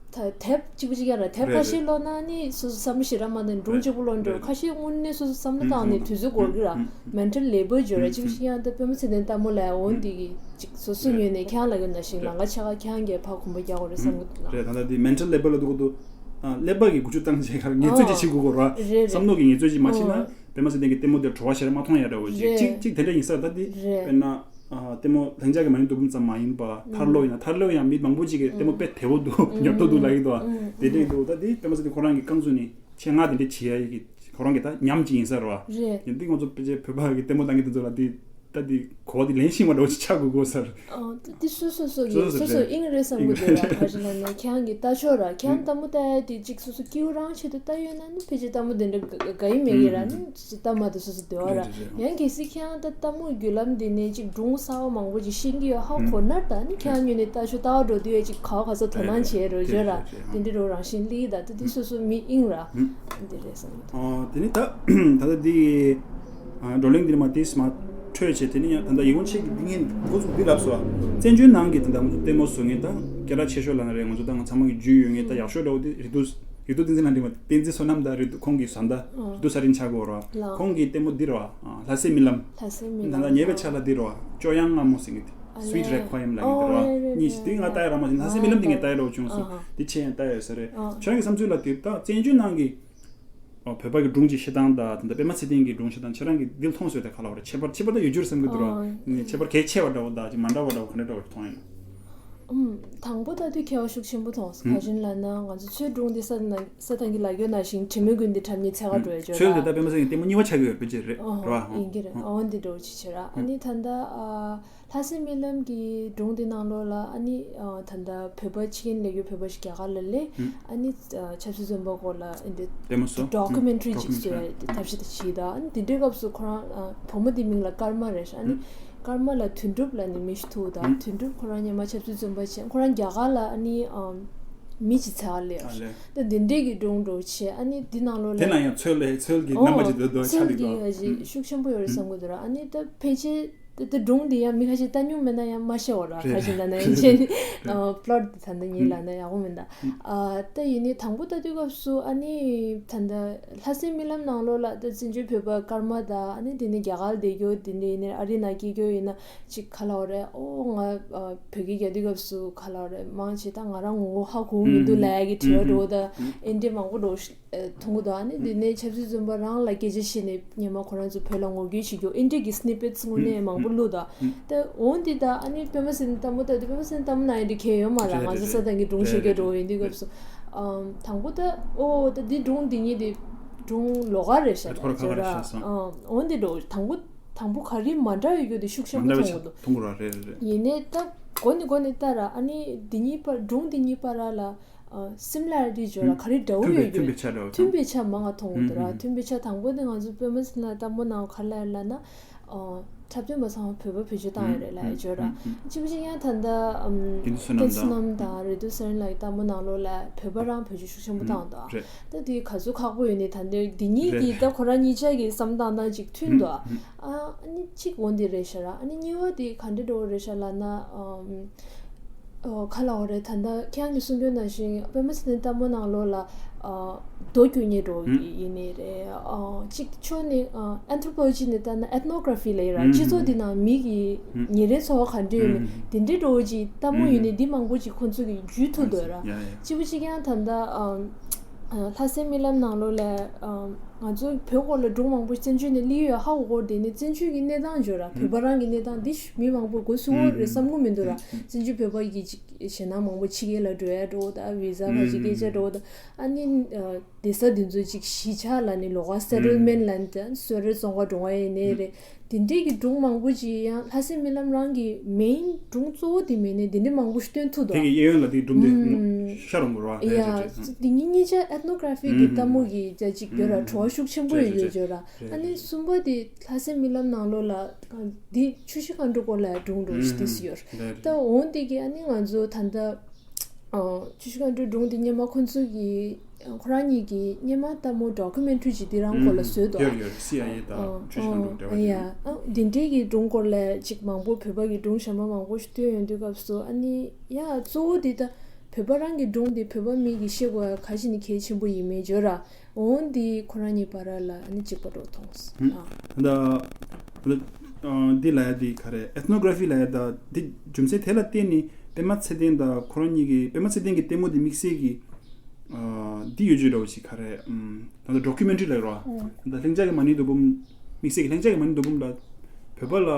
ད་དེབ་གཅིག་པ་གཅིག་ཡང་ར་དེབ་ཁ་ཤས་ཀློག་ན་ནི་སོ་སོ་བསམ་བློ་ཞེ་དྲག་མ་བཏང་སྒྲུང་གཅིག་པུ་ཀློག་འགྲོ་ཁ་ཤས་དངོས་གནས་སོ་སོ་བསམ་བློ་བཏང་ནས་དུས་ཚོད་འགོར་གི་ར། མེན་ཊལ་ལེ་བར་བརྗོད་ར་གཅིག་པ་གཅིག་ཡང་ད་པད་མ་ཚེ་བརྟན་ལྟད་མོ་ལ་འོ་འདི་གི་གཅིག་སོ་སོ་ངོས་ནས་ཁྱེད་རང་ལ་ཡོད་ན་ཞིག་ལམ་ཁ་ཕྱེད་ཀ་ཁྱེད་རང་གིས་ཕར་གོམ་པ་རྒྱག་དགོས་རེད་བསམ་གི་འདུག་ལ། རེད། ད་ལྟ་འདི་མེན་ཊལ་ལེ་བར་ལ་འདུག་གི་འདུག་ཀླད་པ་གི་འགུལ་སྐྱོད་བཏང་བྱས་ཁར་ངལ་རྩོལ་ཅིག་བྱེད་དགོས་གོ་ར། རེད་རེད། བསམ་བློ་གི་ངལ་རྩོལ་ཅིག་མ་བྱས་ན་པད་མ་ཚེ་བརྟན་གྱི་ལྟད་མོ་འདིར་བྲོ་བ་ཞེ་དྲག་མ་མཐོང་ཡ་འདྲ་བོ་ཅིག་རེད། གཅིག་གཅིག་དེ་འདྲ་ཡིན་ས་རེད། ད་འདི་རེད། དཔེར་ན། ཨ། ལྟད་མོ་ལྷིང་འཇགས་ཀྱི་མ་ཎི་བདུད་འབུམ་ཙམ་མ་ཡིན་པ་ཐར་ལོ་ཡིན་ན་ཐར་ལོ་ཡང་མི་མང་པོ་ཅིག་གིས་ལྟད་མོ་དཔེ་དལ་པོ་འདུག་ཉོབ་ཏོ་འདུག་ལབ་ཀྱི་འདུག་དེ་འདྲ་འདུག་ད་འདི་པད་མ་ཚེ་བརྟན་ཁོ་རང་གི་རྐང་བཙུགས་ནས་ཆེད་མངགས་དེ་འདྲ་བྱེད་ཡ་ཡི་གི་ཁོ་རང་གི་ད་ཉམས་ཅིག་ཡིན་ས་རེད་བ། རེད། ཡིན་དུས་ང་ཚོ་ཕལ་ཆེར་བོད་པ་གི་ལྟད་མོ་ལྟ་མཁན་དེ་ཚོ་ལ་འདི་ད་ འདི་གོ་བ་འདི་ལེན་ཤེས་མ་འདྲ་བོ་ཅིག་ཆགས་དགོས་དགོས་ས་རེད། ཨ་འདི་སོ་སོ་སོ་གི་སོ་སོ་སོ་སོ་སོ་རེད། དབྱིངས་རེད་བསམ་གི་འདུག་ར། ག་རེ་ལབ་ན་ཁྱེད་རང་གི་ལྟ་ཕྱོགས་ར་ཁྱེད་རང་ལྟད་མོ་ལྟ་ཡ་དེ་གཅིག་སོ་སོ་སྐྱིད་པོ་རང་ཆེད་དུ་ལྟ་ཡོད་ན་ནི་ཕལ་ཆེར་ལྟད་མོ་དེ་འདྲ་དགའ་ཡི་མེད་གི་ར་ནི་ལྟ་མ་དེ་སོ་སོ་བདེ་བ་ར། ཡང་གལ་སྲིད་ཁྱེད་རང་ད་ལྟད་མོ་བརྒྱུད་ལམ་འདི་ནས་གཅིག་སྒྲུང་གསར་བ་མང་པོ་ཅིག་ཤེས་ཀྱི་ཡོད་ཧ་གོ་ན་ད་ནི་ཁྱེད་རང་ཉིད་ནས་ལྟ་ཕྱོགས་ལྟ་བ་འགྲོ་དུས་ཡ་གཅིག་ག་བ་ག་ས་དོ་སྣང་བྱེད་རོ་བརྗོད་ར། དེ་འདྲ་རོ་རང་བཞིན་ལི་ད་ད་དེ་སོ་སོ་མི་དབྱིངས་ར་འདི་རེད་བསམ་གི་འདུག་དེ་ནི་ད་ད་ལྟ་འདི་བགྲོ་གླེང་འདིར་མ་དེས་མ་འཕྲོས་བྱས་དེ་ནི་ཡང་ད་ལྟ་ཡིག་ངོ་ཆེད་ཀྱི་འདི་ངས་འགོ་ཚུགས་འདི་ལབ་སོང་བ། བཙན་བྱོལ་ནང་གི་ད་ལྟ་ང་ཚོ་ལྟད་མོ་བཟོ་མཁན་ད་སྐད་གྲགས་ཆེ་ཤོས་ལབ་ན་རེད། ང་ཚོ་ད་ང་ཚང་མ་གི་རྒྱུས་ཡོད་མཁན་ད་ཡག་ཤོས་འདྲ་བོ་དེ་རིག་འདུག་རིག་འདུག་བསྟན་འཛིན་ལགས་འདི་མ་བསྟན་འཛིན་བསོད་ནམས་ད་རིག་འདུག་ཁོང་གི་བཟའ་ཟླ་རིག་འདུག་ས་རིན་ཆགས་གོ་ར། ཁོང་གི་ལྟད་མོ་འདི་ར་ལྷ་སའི་རྨི་ལམ། ལྷ་སའི་རྨི་ལམ་ད་ལྟ་ཉེ་བའི་ཆར་ལ་འདི་ར་སྐྱོ་དབྱངས་སྔ་མོ་ཟེར་གི་དེ། Sweet Requiem ལབ་ཀྱི་འདུག་ར། གཉིས་ཤིག་དེ་ང་ལྟ་ཡ་ར་མ་ཟིན་ལྷ་སའི་རྨི་ལམ་འདི་ངས་ལྟ་ཡ་ར་བྱུང་སོང་། འདི་ཆེ་ཡང་ལྟ་ཡ་ཡོད་ས་རེད། ཁྱོད་རང་གི་བསམ་ཚུལ་ལ་དེ་ད་བཙན་བྱོལ་ནང་གི་བོད་པ་གི་སྒྲུང་ཅིག་བཤད་སྟངས་དང་དེ་འདྲ་པད་མ་ཚེ་བརྟན་གྱི་སྒྲུང་བཤད་སྟངས་ཁྱེད་རང་གི་འདི་མཐོང་སོང་དེ་ག་ལ་བ་རེད། ཁྱད་པར་ཁྱད་པར་ད་ཡོད་རྒྱུ་རེད་བསམ་གི་འདུག་ར། ཁྱད་པར་གལ་ཆེ་བ་འདྲ་བོ་དང་ཅིག་མ་འདྲ་བ་འདྲ་བོ་ག་འདྲ་འདྲ་བོ་མཐོང་ཡིན། ཨུམ། དང་པོ་ལྟ་དུས་ཁྱད་པར་ཤུགས་ཆེན་པོ་མཐོང་སོང་། ག་རེ་ལབ་ན་ང་ཚོ་ཚོའི་སྒྲུང་འདི་ས་ས་ཐང་གི་ལ་རྒྱོ་ནང་བཞིན་དྲི་མེད་ཀུན་ཏུ་གྲགས་སྙིང་ཚད་ཁ་འགྲོ་ཡ་ཅོ་ཚོའི་ལ་ད་པད་མ་ཚེ་བརྟན་ལྟད་མོ་གཉིས་པ་ཆགས་ཀྱི་ཡོད་པ་ཅིག་རེད་ར། ཡིན་གྱི་རེད། འོ་འདི་འགྲོ་ཅི་བྱེད་ར། ཨ་ནི་ད་ལྟ་ལྷ་སའི་རྨི་ལམ་གྱི་སྒྲུང་འདི་ནང་ལོགས་ལ་ཨ་ནི་ད་ལྟ་བོད་པ་ཕྱི་རྒྱལ་ལ་ཡོད་བོད་པ་ཞིག་རྒྱ་གར་ལ་སླེབས། ཨ་ནི་ཆབ་སྲིད་བཙོན་པ་སྐོར་ལ་འདི་ལྟད་མོ་བཟོ་ཌོ་ཀུ་མེན་ཊ་རི་ཅིག་བཟོ་ཡ་ཐབས་ཤེས་དེ་བྱས་ད། ཨ་ནི་དེ་འདྲའི་སྐབས་སུ་ཁོ་རང་བུ་མོ་དེའི་མིང་ལ་ཀརྨ་རེད་ཤག་ཨ་ནི་ཀརྨ་ལ་དོན་གྲུབ་ལ་ནི་མི་ཞིག་ཐུག་ད། དོན་གྲུབ་ཁོ་རང་སྔོན་མ་ཆབ་སྲིད་བཙོན་པ་བྱས་ཁོ་རང་རྒྱ་གར་ལ་ཨ་ནི་མི་ཅིག་འཚོལ་ག་སླེབས་ཤག་ད་དེ་འདྲའི་གི་སྒྲུང་འགྲོ་བྱས་ཨ་ནི་འདི་ནང་ལོགས་ལ་དེ་ལ་ཡང་ཚོལ་ལ་ཚོལ་གྱི་རྣམ་པ་ཅིག་འདུག་འདུག་ཆགས་ཀྱི་འདུག་ཚོལ་གྱི་ཤུགས་ཆེན་པོ་ཡོད་རེད་བསམ་གི་འདུག་ར། ཨ་ནི་ད་ཕལ་ཆེར་དེ་དེ་སྒྲུང་དེ་ཡང་མི་ཁ་ཤས་ལྟ་མྱོང་མེད་ན་ཡང་མ་ཤེས་བ་ར། ཁ་ཤས་ལ་ན་ཡིན་ཆེན་པློ་ཊི་དེ་ད་ལྟ་ཉིད་ལ་ན་ཡག་པོ་མིན་ད། ཨ་ད་ཡིན་ནི་དང་པོ་ལྟ་དུས་སྐབས་སུ་ཨ་ནི་ད་ལྟ་ལྷ་སའི་རྨི་ལམ་ནང་ལོགས་ལ་ད་བཙན་བྱོལ་བོད་པ་ཀརྨ་ད་ཨ་ནི་དེ་ནི་རྒྱ་གར་བསྡད་རྒྱུ་དེ་འདྲ་ཡིན་ནི་ཨ་རི་ན་སྐྱེས་རྒྱུ་ཡིན་ན་ཅིག་ག་ལབ་རེད། ཨོ་ང་བོད་སྐད་རྒྱག་དུས་སྐབས་སུ་ག་ལབ་རེད་མང་ཆེ་ད་ང་རང་ངོ་ཧ་གོ་མི་འདུག་ལབ་ཡ་གི་དྲི་བ་འགྲོ་ད་ཨེ་འདྲ་མང་པོ་འགྲོ། མཐོང་གི་འདུག་ཨ་ནི་འདི་ནས་ཆབ་སྲིད་བཙོན་པ་རང་ལ་སྐད་ཆ་བཤད་ནས་སྔོན་མ་ཁོ་རང་ཚོ་བོད་ལ་ངོ་རྒོལ་བྱེད་རྒྱུ་ཨེ་འདྲ་གི་སི་ནི་པེ་ཊི་སི་དངོས་གནས་མང་པོ་བླུགས་འདུག་ད་འོ་འདི་ད་ཨ་ནི་པད་མ་ཚེ་བརྟན་ལྟད་མོ་ལྟ་དུས་པད་མ་ཚེ་བརྟན་ལྟད་མོ་ནང་ཡིན་འདི་གལ་ཡོད་མ་རེད། ང་ཚོ་ས་ཐང་གི་སྒྲུང་བཤད་མཁན་འགྲོ་ཡིན་དུས་སྐབས་སུ་དང་པོ་ད་ཨོ་ད་འདི་སྒྲུང་འདི་ཉིད་དེ་སྒྲུང་ལོགས་ཀ་རེད་ཤག་ལབ་བརྗོད་ར། འོ་འདི་འགྲོ་དང་པོ་དང་པོ་ག་རེ་མ་འདྲ་ཡོད་རྒྱུ་དེ་ཤུགས་ཆེན་པོ་མཐོང་གི་འདུག་ཡིན་ནའི་ད་འགོ་ནས་འགོ་ནས་ལྟ་ར་ཨ་ནི་འདི་གཉིས་བར་སྒྲུང་འདི་གཉིས་བར་ལ། སིམ་ལ་རི་ཊི་བརྗོད་ལ་ག་རེ་འདྲ་བོ་ཡོད་རྒྱུ་མཐུན་པའི་ཆ་འདྲ་བོ་མཐུན་པའི་ཆ་མང་ང་མཐོང་གི་འདུག་ར། མཐུན་པའི་ཆ་དང་པོ་དེ་ང་ཚོ་པད་མ་ཚེ་བརྟན་ལྟད་མོ་ནང་ག་རེ་ལབ་ན་འཁྲབ་སྟོན་པ་ཚང་མ་བོད་པ་བེད་སྤྱོད་བཏང་ཡོད་རེད་ལབ་ཡ་བརྗོད་ར། གཅིག་པུ་གཅིག་ཡང་ད་ལྟ་དགེ་འདུན་བསོད་ནམས་དང་བསོད་ནམས་དང་རེ་ཏུ་ས་རིན་ལགས་ཀྱི་ལྟད་མོ་ནང་ལོགས་ལ་བོད་པ་རང་བེད་སྤྱོད་ཤུགས་ཆེན་པོ་བཏང་འདུག་ད་དེ་ག་ཚོད་ཁག་པོ་ཡོད་ནི་ད་འདིར་འདི་གཉིས་ཀྱིས་ད་ཁོ་རང་གཉིས་ཆ་གི་བསམ་སྟངས་དང་གཅིག་མཐུན་འདུག་ཨ་ནི་གཅིག་འོ་འདི་རེད་ཤག་ར། ཨ་ནི་གཉིས་པ་དེ་ག་འདྲ་འདྲ་བོ་རེད་ཤག་ལབ་ན། ཨ་ག་ལབ་དགོས་རེད་ད་ལྟ་ཁྱེད་རང་གིས་གསུང་རྒྱུ་ནང་བཞིན་པད་མ་ཚེ་བརྟན་ལྟད་མོ་ནང་ལོགས་ལ་ཨ་མདོ་སྐྱོད་མཁན་འདྲ་བོ་ཡིན་ནི་རེད། ཨ་གཅིག་ཕྱོགས་ནས་ཨ་ཨན་ཐྲོ་པོ་ལོ་ཇི་ནས་ལྟ་ན་ཨེཐ་ནོ་གྷ་ར་ཕི་ལབ་ཡ་ར། སྤྱི་ཚོགས་འདི་ནང་མི་གི་ཉིན་རེའི་འཚོ་བ་ག་འདྲ་ཡོད་མེད་དེ་འདྲའི་འདྲ་བོ་ཅིག་ལྟད་མོ་ཡོད་ནི་འདི་མང་པོ་ཅིག་ཁོང་ཚོ་གིས་བརྒྱུད་ཐུབ་འདུག་ར། གཅིག་པུ་གཅིག་ཡང་ད་ལྟ་ཨ་ལྷ་སའི་རྨི་ལམ་ནང་ལོགས་ལ་ཨ། ང་ཚོ་བོད་སྐོར་ལ་སྒྲུང་མང་པོ་བཙན་བྱོལ་ནས་སླེབས་ཡོད་ཧ་གོ་གོ་དེ་ནི་བཙན་བྱོལ་གྱི་གནས་སྟངས་བརྗོད་ར། བོད་པ་རང་གི་གནས་སྟངས་འདི་མི་མང་པོ་མགོ་ཚོས་ཀྱི་རེད་བསམ་གྱི་མི་འདུག་ར། བཙན་བྱོལ་བོད་པ་ཡི་གེ་ཅིག་ཞེད་སྣང་མང་པོ་ཕྱི་རྒྱལ་ལ་འགྲོ་ཡ་འགྲོ་ད་བི་ཟ་ཁ་ཅིག་སྐད་ཆ་འགྲོ་ད་ཨ་ནི་སྡོད་ས་འདི་ཚོ་ཅིག་གཞིས་ཆགས་ལ་ནི་ལོགས་ཀ་སེ་ཊལ་མེན་ཊི་ལ་ནི་སོ་རེ་བཙོང་ག་འགྲོ་བ་ཡིན་ནའི་རེད། དེ་འདྲས་ཀྱི་སྒྲུང་མང་པོ་ཅིག་ཡང་ལྷ་སའི་རྨི་ལམ་རང་གི་མེན་སྒྲུང་གཙོ་བོ་དེ་མེན་ནའི་དེ་འདྲས་མང་པོ་ཞིག་སྟོན་ཐུབ་འདུག་དེ་གི་གཡས་གཡོན་ལ་དེ་སྒྲུང་དེ་ཤར་འོང་གི་རེད་བ། ཡ་དེ་ཉིད་གཉིས་ཆ་ཨེཐ་ནོ་གྷ་ར་ཕི་གི་ལྟད་མོ་གི་རྒྱ་གཅིག་ཡོད་ར། བྲོ་བ་ཤུགས་ཆེན་པོ་ཡོད་ཡོད་ཡོད་ར། ཨ་ནི་གསུམ་པ་དེ་ལྷ་སའི་རྨི་ལམ་ནང་ལོགས་ལ་འདི་ཆུ་བཞི་སྒང་དྲུག་སྐོར་ལ་སྒྲུང་འགྲོ་ཞིག་དེ་སུ་ཡོད་ར། ད་འོང་དེ་གི་ཨ་ནི་ང་ཚོ་ད་ལྟ་ཆུ་བཞི་སྒང་དྲུག་སྒྲུང་དེ་སྔོན་མ་ཁོང་ཚོ་གི་ཁོ་རང་གཉིས་ཀྱི་སྔོན་མ་ལྟད་མོ་ཌོ་ཀུ་མེན་ཊ་རི་ཅིག་དེ་རང་སྐོར་ལ་བཟོས་འདུག་ཡོད་ཡོད་སི་ཨའི་ཨེ་དང་ཆུ་བཞི་སྒང་དྲུག་འབྲེལ་བ་ཅིག་ཡོད། ཡ་འདི་འདྲའི་གི་སྒྲུང་སྐོར་ལ་ཅིག་མང་པོ་བོད་པ་གི་སྒྲུང་གཞན་པ་མང་པོ་ཞིག་སྟོན་ཡོང་དུས་སྐབས་སུ་ཨ་ནི་ཡ་གཙོ་བོ་དེ་ད་བོད་པ་རང་གི་སྒྲུང་དེ་བོད་པ་མི་གིས་ཤེས་དགོས་ཡ་ག་ཅི་ནས་གལ་ཆེན་པོ་ཡིན་མེད་བརྗོད་ར། འོང་འདི་ཁོ་རང་གཉིས་བར་ལ་ཨ་ནི་གཅིག་པ་འགྲོ་མཐོང་སོང་། ད་འདི་ལ་ཡ་འདི་ག་རེ་ཨེཐ་ནོ་གྷ་ར་ཕི་ལ་ཡ་ད་འདི་རྒྱུ་མཚན་དེ་ལ་བརྟེན་ནས་པད་མ་ཚེ་བརྟན་དང་ཁོ་རང་གཉིས་ཀྱི་པད་མ་ཚེ་བརྟན་གྱི་ལྟད་མོ་འདི་དམིགས་བསལ་གྱི་འདི་ཡོད་ཅིག་འདྲ་བོ་ཞིག་ག་རེ་ད་ལྟ་ཌོ་ཀུ་མེན་ཊ་རི་ལ་ར་ད་ལྷིང་འཇགས་ཀྱི་མ་ཎི་བདུད་འབུམ། དམིགས་བསལ་གྱི་ལྷིང་འཇགས་ཀྱི་མ་ཎི་བདུད་འབུམ་ལ་བོད་པ་ལ་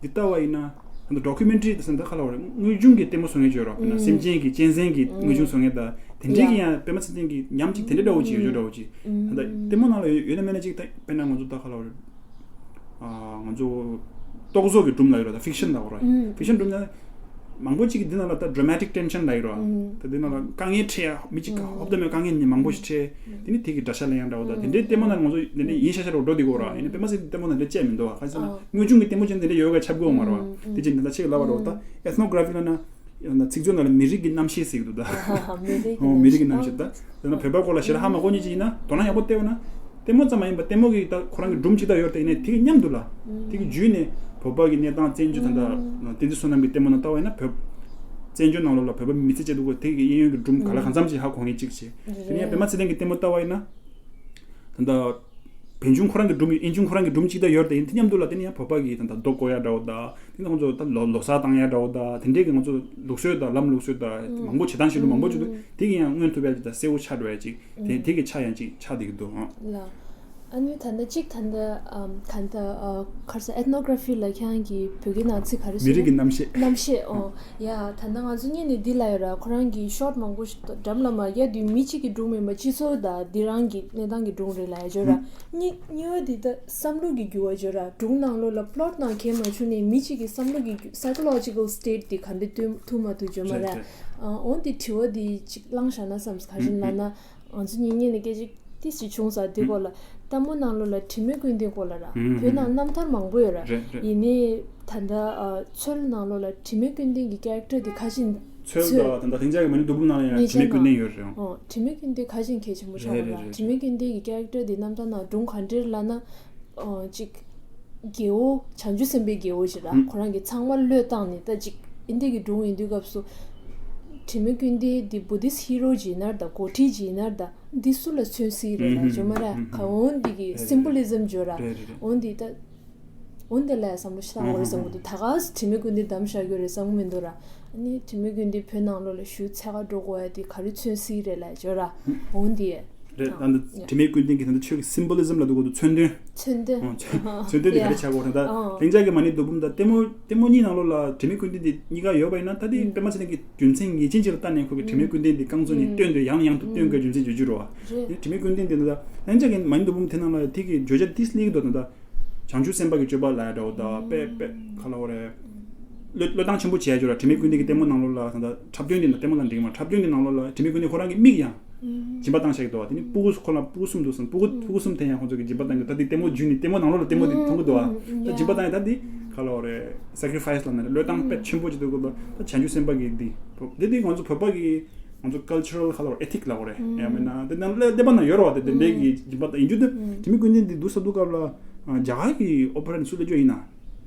འདི་ལྟ་བ་ཡིན་ན་ད་ལྟ་ཌོ་ཀུ་མེན་ཊ་རི་དེ་ས་འདི་ག་ལ་བ་རེད། དངོས་བྱུང་གི་ལྟད་མོ་བཟོ་མཁན་བརྗོད་རོགས་ཡིན་ན་སེམས་ཅན་གྱི་གཅན་གཟན་གྱི་དངོས་བྱུང་བཟོ་མཁན་དང་དེ་འདྲའི་གི་ཡང་པད་མ་ཚེ་བརྟན་གྱི་ཉམས་ཅིག་དེ་འདྲ་འདྲ་བོ་ཅིག་ཡོད་འདྲ་བོ་ཅིག་ད་ལྟ་ལྟད་མོ་ནང་ལ་ཡོད་ན་མེད་ན་ཅིག་ད་དཔེར་ན་ང་ཚོ་ད་ག་ལ་བ་རེད། ང་ཚོ་ རྟོག་བཟོ་གི་སྒྲུང་ལབ་ཡོད་རེད་ད། ཕིག་ཤན་ལབ་དགོས་རེད། ཕིག་ཤན་སྒྲུང་ན་མང་པོ་ཅིག་གིས་འདི་ནང་ལ་ད་ཌ་ར་མ་ཊིག་ཊེན་ཤན་ལབ་ཡོད་རེད། ད་འདི་ནང་ལ་དཀའ་ངལ་འཕྲད་ཡ་མི་གཅིག་ག་ཧོབ་ཏེ་མེད་དཀའ་ངལ་ནི་མང་པོ་ཞིག་འཕྲད། དེ་ནི་དེ་གི་དགྲ་ཤ་ལེན་ཡ་འདྲ་བོ་ད། དེ་འདྲའི་ལྟད་མོ་ནང་ང་ཚོ་དེ་འདྲའི་ཡིན་ཤ་ཤ་འདྲ་བོ་འགྲོ་བསྡད་ཀྱི་ཡོད་རེད། ཡིན་ནའི་པད་མ་ཚེ་རིང་ལྟད་མོ་ནང་འདྲ་བཅད་མི་འདུག་ག་ག་ཟེར་ན་དངོས་བྱུང་གི་ལྟད་མོ་ཅན་དེ་འདྲ་ཡོད་ག་ཁྱབ་ཀྱི་ཡོད་མ་རེད་བ། དེ་བྱས་ནས་ད་ལྟ་ཁྱེད་ཀྱིས་ལབ་པ་འདྲ་བོ་ད་ཨེཐ་ནོ་གྷ་ར་ཕི་ལབ་ན་ཚིག་མཛོད་ནང་ལ་མི་རིགས་ཀྱི་རྣམ་ཤེས་ཟེར་གྱི་འདུག་ད། མི་རིགས་ཀྱི་རྣམ་ཤེས་ད། དཔེར་ན་བོད་པ་སྐོར་ལ་ཞེ་དྲག་ཧ་མ་གོ་མཁན་ཅིག་ཡིན་ན་དོ་སྣང་ཡག་པོ་བལྟས་པ་ན། ལྟད་མོ་ཙམ་མ་ཡིན་པར་ལྟད་མོ་གི་ད་ཁོ་རང་གི་སྒྲུང་ཅིག་ད་ཡོད་རེད་དེ། ཡིན་ནའི་དེ་གི་མཉམ་དུ་ལ་དེ་གི་བརྒྱུད་ནས་བོད་པ་གི་གནས་སྟངས། བཙན་བྱོལ་ད་ལྟ་བསྟན་འཛིན་བསོད་ནམས་ཀྱི་ལྟད་མོ་ནང་ལྟ་བ་ཡིན་ན་བོད་བཙན་བྱོལ་ནང་ལོགས་ལ་བོད་པ་མི་ཚེ་སྐྱེལ་འདུག་གོ་དེ་གི་གཡས་གཡོན་གྱི་སྒྲུང་ག་ལ་གང་འཚམ་ཅིག་ཧ་གོ་མཁན་ཅིག་བྱས། དེ་ནས་ཡང་པད་མ་ཚེ་བརྟན་གྱི་ལྟད་མོ་ལྟ་བ་ཡིན་ན། ད་ལྟ་བན་ཆུང་ཁོ་རང་གི་སྒྲུང་། དབྱིན་ཆུང་ཁོ་རང་གི་སྒྲུང་ཅིག་ད་ཡོད་རེད་དེ། ཡིན་དེ་མཉམ་དུ་ལ་དེ་ནས་ཡང་བོད་པ་གི་ད་ལྟ་རྡོ་བརྐོ་ཡ་འདྲ་བོ་ད། དེ་ནས་ཁོང་ཚོ་ད་ལོ་ལོ་གསར་བཏང་ཡ་འདྲ་བོ་ད། དེ་འདྲའི་གི་ང་ཚོ་ལུགས་སྲོལ་དང་ལམ་ལུགས་སྲོལ་དང་མང་པོ་བྱེད་སྟངས་བྱེད་ལུགས་མང་པོ་བྱེད་འདུག་དེ་གི་ཡང་མངོན་ཐུབ་ཡ་ཅིག་ད་གསལ་བོ་ཆགས་འགྲོ་ཡ་ཅིག་དེ་དེ་གི་ཆགས་ཡ་ཅིག་ཆགས་བསྡད་ཀྱི་འདུག་ཨང་། ལ། ཨ་ནི་ད་ལྟ་གཅིག་ད་ལྟ་ཨམ་ག་ལྟ་ཨ་ག་རེ་ཟེར། ཨེཐ་ནོ་གྷ་ར་ཕི་ལ་ཁྱེད་རང་གིས་བོད་སྐད་ནང་ཚིག་ག་རེ་ཟེར། མི་རིགས་ཀྱི་རྣམ་ཤེས། རྣམ་ཤེས། ཨོ་ཡ། ད་ལྟ་ང་ཚོ་གཉིས་ནས་འདི་ལ་ཡོད་ར། ཁོ་རང་གིས་ཤོ་ཊི་མང་པོ་ཞིག་འགྲམ་ལ་མ་རྒྱག་དུས་མི་གཅིག་གི་སྒྲུང་མིན་པ་སྤྱི་ཚོགས་དང་འདི་རང་གི་གནས་སྟངས་ཀྱི་སྒྲུང་རེད་ལབ་ཡ་བརྗོད་ར། གཉིས་གཉིས་པ་འདི་ད་བསམ་བློ་གི་འགྱུར་བ་བརྗོད་ར། སྒྲུང་ནང་ལོགས་ལ་པློཊ་ནང་གས་མ་བྱུང་ནས་མི་གཅིག་གི་བསམ་བློ་གི་འགྱུར། སའི་ཀོ་ལོ་ཇི་ཀལ་སི་ཊེཊ་འདི་ག་འདྲ་སྟོན་ཐུབ་མ་ཐུབ་བརྗོད་མ་ར། རེད་རེད། ཨ་འོ་འདི་དྲི་བ་འདི་གཅིག་བླངས་བཞག་ན་བསམ། ག་རེ་ལབ་ན། ང་ཚོ་གཉིས་གཉིས་ནས་སྐད་ཆ་ཏིས་ཅིག་བྱུང་ས་འདི་སྐོར་ལ། ལྟད་མོ་ནང་ལོགས་ལ་དྲི་མེད་ཀུན་ལྡན་སྐོར་ལ་ར། ཧུམ་བོད་ནང་ཧུམ་རྣམ་ཐར་མང་པོ་ཡོད་ར། རེད་རེད། ཡིན་ནའི་ད་ལྟ་ཨ་ཚོལ་ནང་ལོགས་ལ་དྲི་མེད་ཀུན་ལྡན་གྱི་ཀེ་རེག་ཊར་འདི་ཁ་ཤས། ཚོལ་ཚོལ། དང་ད་ལྟ་ལྷིང་འཇགས་ཀྱི་མ་ཎི་བདུད་འབུམ་ནང་ལ་ཡང་ངེད་དྲི་མེད་ཀུན་ལྡན་ཡོད་རེད། ཨོ་དྲི་མེད་ཀུན་ལྡན་གལ་ཆེན་པོ་ཆགས་རེད་པ་རེད་ར། རེད། དྲི་མེད་ཀུན་ལྡན་གྱི་ཀེ་རེག་ཊར་འདི་རྣམ་ཐར་ནང་སྒྲུང་ག་འདྲ་ལབ་ན། ཨོ་གཅིག་རྒྱལ་པོ་བྱང་ཆུབ་སེམས་དཔའི་རྒྱལ་པོ་ཞིག་ར། ཧུམ། ཁོ་རང་གིས་ཚང་མ་བློས་བཏང་ནས་ད་ཅིག་ཨིན་དེ་གི་སྒྲུང་ཡིན་དུས་སྐབས་སུ། དྲི་མེད་ཀུན་ལྡན་འདི་བུ་དིསི་ཊི་ཧི་རོ་ཅིག་ཡིན་ན་ར་ད་འགོ་ཁྲིད་ཅིག་ཡིན་ན་ར་ད་འདི་སུ་ལ་མཚོན་སྲིད་རེད་ལ་ཧུམ་བརྗོད་མ་ར། ཧུམ་ཧུམ། ག་འོ་འདི་གི་རེད་རེད། སིམ་བྷོ་ལི་ཛམ་བརྗོད་ར། རེད་རེད་རེད། འོ་འདི་ད་འོ་འདི་ལ་བསམ་བློ་ཞིག་བཏང་དགོས་རེད་བསམ་གི་འདུག་ད་ག་སེ་དྲི་མེད་ཀུན་ལྡན་བདམས་བཞག་རྒྱུ་རེད་བསམ་གི་མི་འདུག་ར། ཨ་ནི་དྲི་མེད་ཀུན་ལྡན་བོད་ནང་ལོགས་ལ་ཞུ་འཚོལ་ག་འགྲོ་དགོས་ཡ་འདི་ག་རེ་མཚོན་སྲིད་རེད་ལ་བརྗོད་ར། འོ་འདི། རེད། ད་ནི་དྲི་མེད་ཀུན་ལྡན་གྱི་ད་ལྟ་ཁྱོད་ཀྱི་སིམ་བྷོ་ལི་ཛམ་ལ་འདུག་གོ་འདུག་མཚོན་དོན། མཚོན་དོན། ཨོ་མཚོན་དོན་དེ་ག་རེ་ཆགས་གོ་རེད་ད། ཨོ་ལྷིང་འཇགས་ཀྱི་མ་ཎི་བདུད་འབུམ་དང་ལྟད་མོ་ལྟད་མོ་གཉིས་ནང་ལོགས་ལ་དྲི་མེད་ཀུན་ལྡན་དེ་གཉིས་ཀ་ཡོད་པ་ཡིན་ན་ད་དེ་ཨུམ་པད་མ་ཚེ་རིང་གི་རྒྱུ་མཚན་ངེས་ཅན་ཅིག་ལ་ལྟ་ནས་ཁོ་གི་དྲི་མེད་ཀུན་ལྡན་དེ་རྐང་བཙུགས་ནས་ཨུམ་སྟོན་དུས་ཡང་ཡང་དུ་སྟོན་དགོས་རྒྱུ་མཚན་བརྗོད་རྒྱུ་རེད་བ། རེད། དེ་དྲི་མེད་ཀུན་ལྡན་དེ་ད་ལྷིང་འཇགས་ཀྱི་མ་ཎི་བདུད་འབུམ་དེ་ནང་ལ་དེ་གི་བརྗོད་བྱ་ཏིས་ལེགས་འདུག་ད་ད་བྱང་ཆུབ་སེམས་དཔའ་གི་སྤྱོད་པ་ལ་འདྲ་བོ་ད་དཔེ་དཔེ་ག་ལ་བ་རེད། བློས་བློས་བཏང་ཆེན་པོ་བྱས་ཡོད་ར། དྲི་མེད་ཀུན་ལྡན་གྱི་ལྟད་མོ་ནང་ལོགས་ལ་ད་ལྟ་འཁྲབ་སྟོན་དེ་ནང་ལྟད་མོ་ལ་འགྲིག་མ་འཁྲབ་སྟོན་དེ་ནང་ལོགས་ལ་དྲི་མེད་ཀུན་ལྡན་ཁོ་རང་གི་མིག་ཡང་སྦྱིན་པ་བཏང་བཞག་གི་འདུག་བ། དེ་ནི་སྤུ་གུ་ཁོ་ལ་སྤུ་གུ་གསུམ་འདུག་སམ། སྤུ་གུ་ཕྲུ་གུ་གསུམ་དེ་ཡང་ཁོ་ཚོ་གི་སྦྱིན་པ་བཏང་གི་ད་དེ་ལྟད་མོ་བརྒྱུད་ནས་ལྟད་མོ་ནང་ལོགས་ལ་ལྟད་མོ་དེ་མཐོང་གི་འདུག་བ། ད་སྦྱིན་པ་བཏང་ཡ་ད་དེ་ག་ལ་བ་རེད། སེ་ཀ་རི་ཕ་ཡི་སི་ལབ་ན་རེད། བློས་བཏང་དཔེ་ཆེན་པོ་ཅིག་འདུག་གི་ད་བྱང་ཆུབ་སེམས་དཔའ་གི་འདི་འདི་འདི་ང་ཚོ་བོད་པ་གི་ང་ཚོ་ཀལ་ཅ་རལ་ག་ལ་བ་རེད། ཨེ་ཐིག་ལབ་དགོས་རེད། ཡང་མིན་ན་དེ་ནང་ལ་ལྟད་པ་ནང་ཡོད་རེད་བ། དེ་དེ་འདྲའི་གི་སྦྱིན་པ་བཏང་ཡིན་རྒྱུ་དེ་དྲི་མེད་ཀུན་ལྡན་འདི་འདུག་ས་འདུག་སྐབས་ལ་རྒྱ་གར་གི་ཨོ་པེ་ར་ནས་སུ་ལས་འཇོག་ཡིན་ན།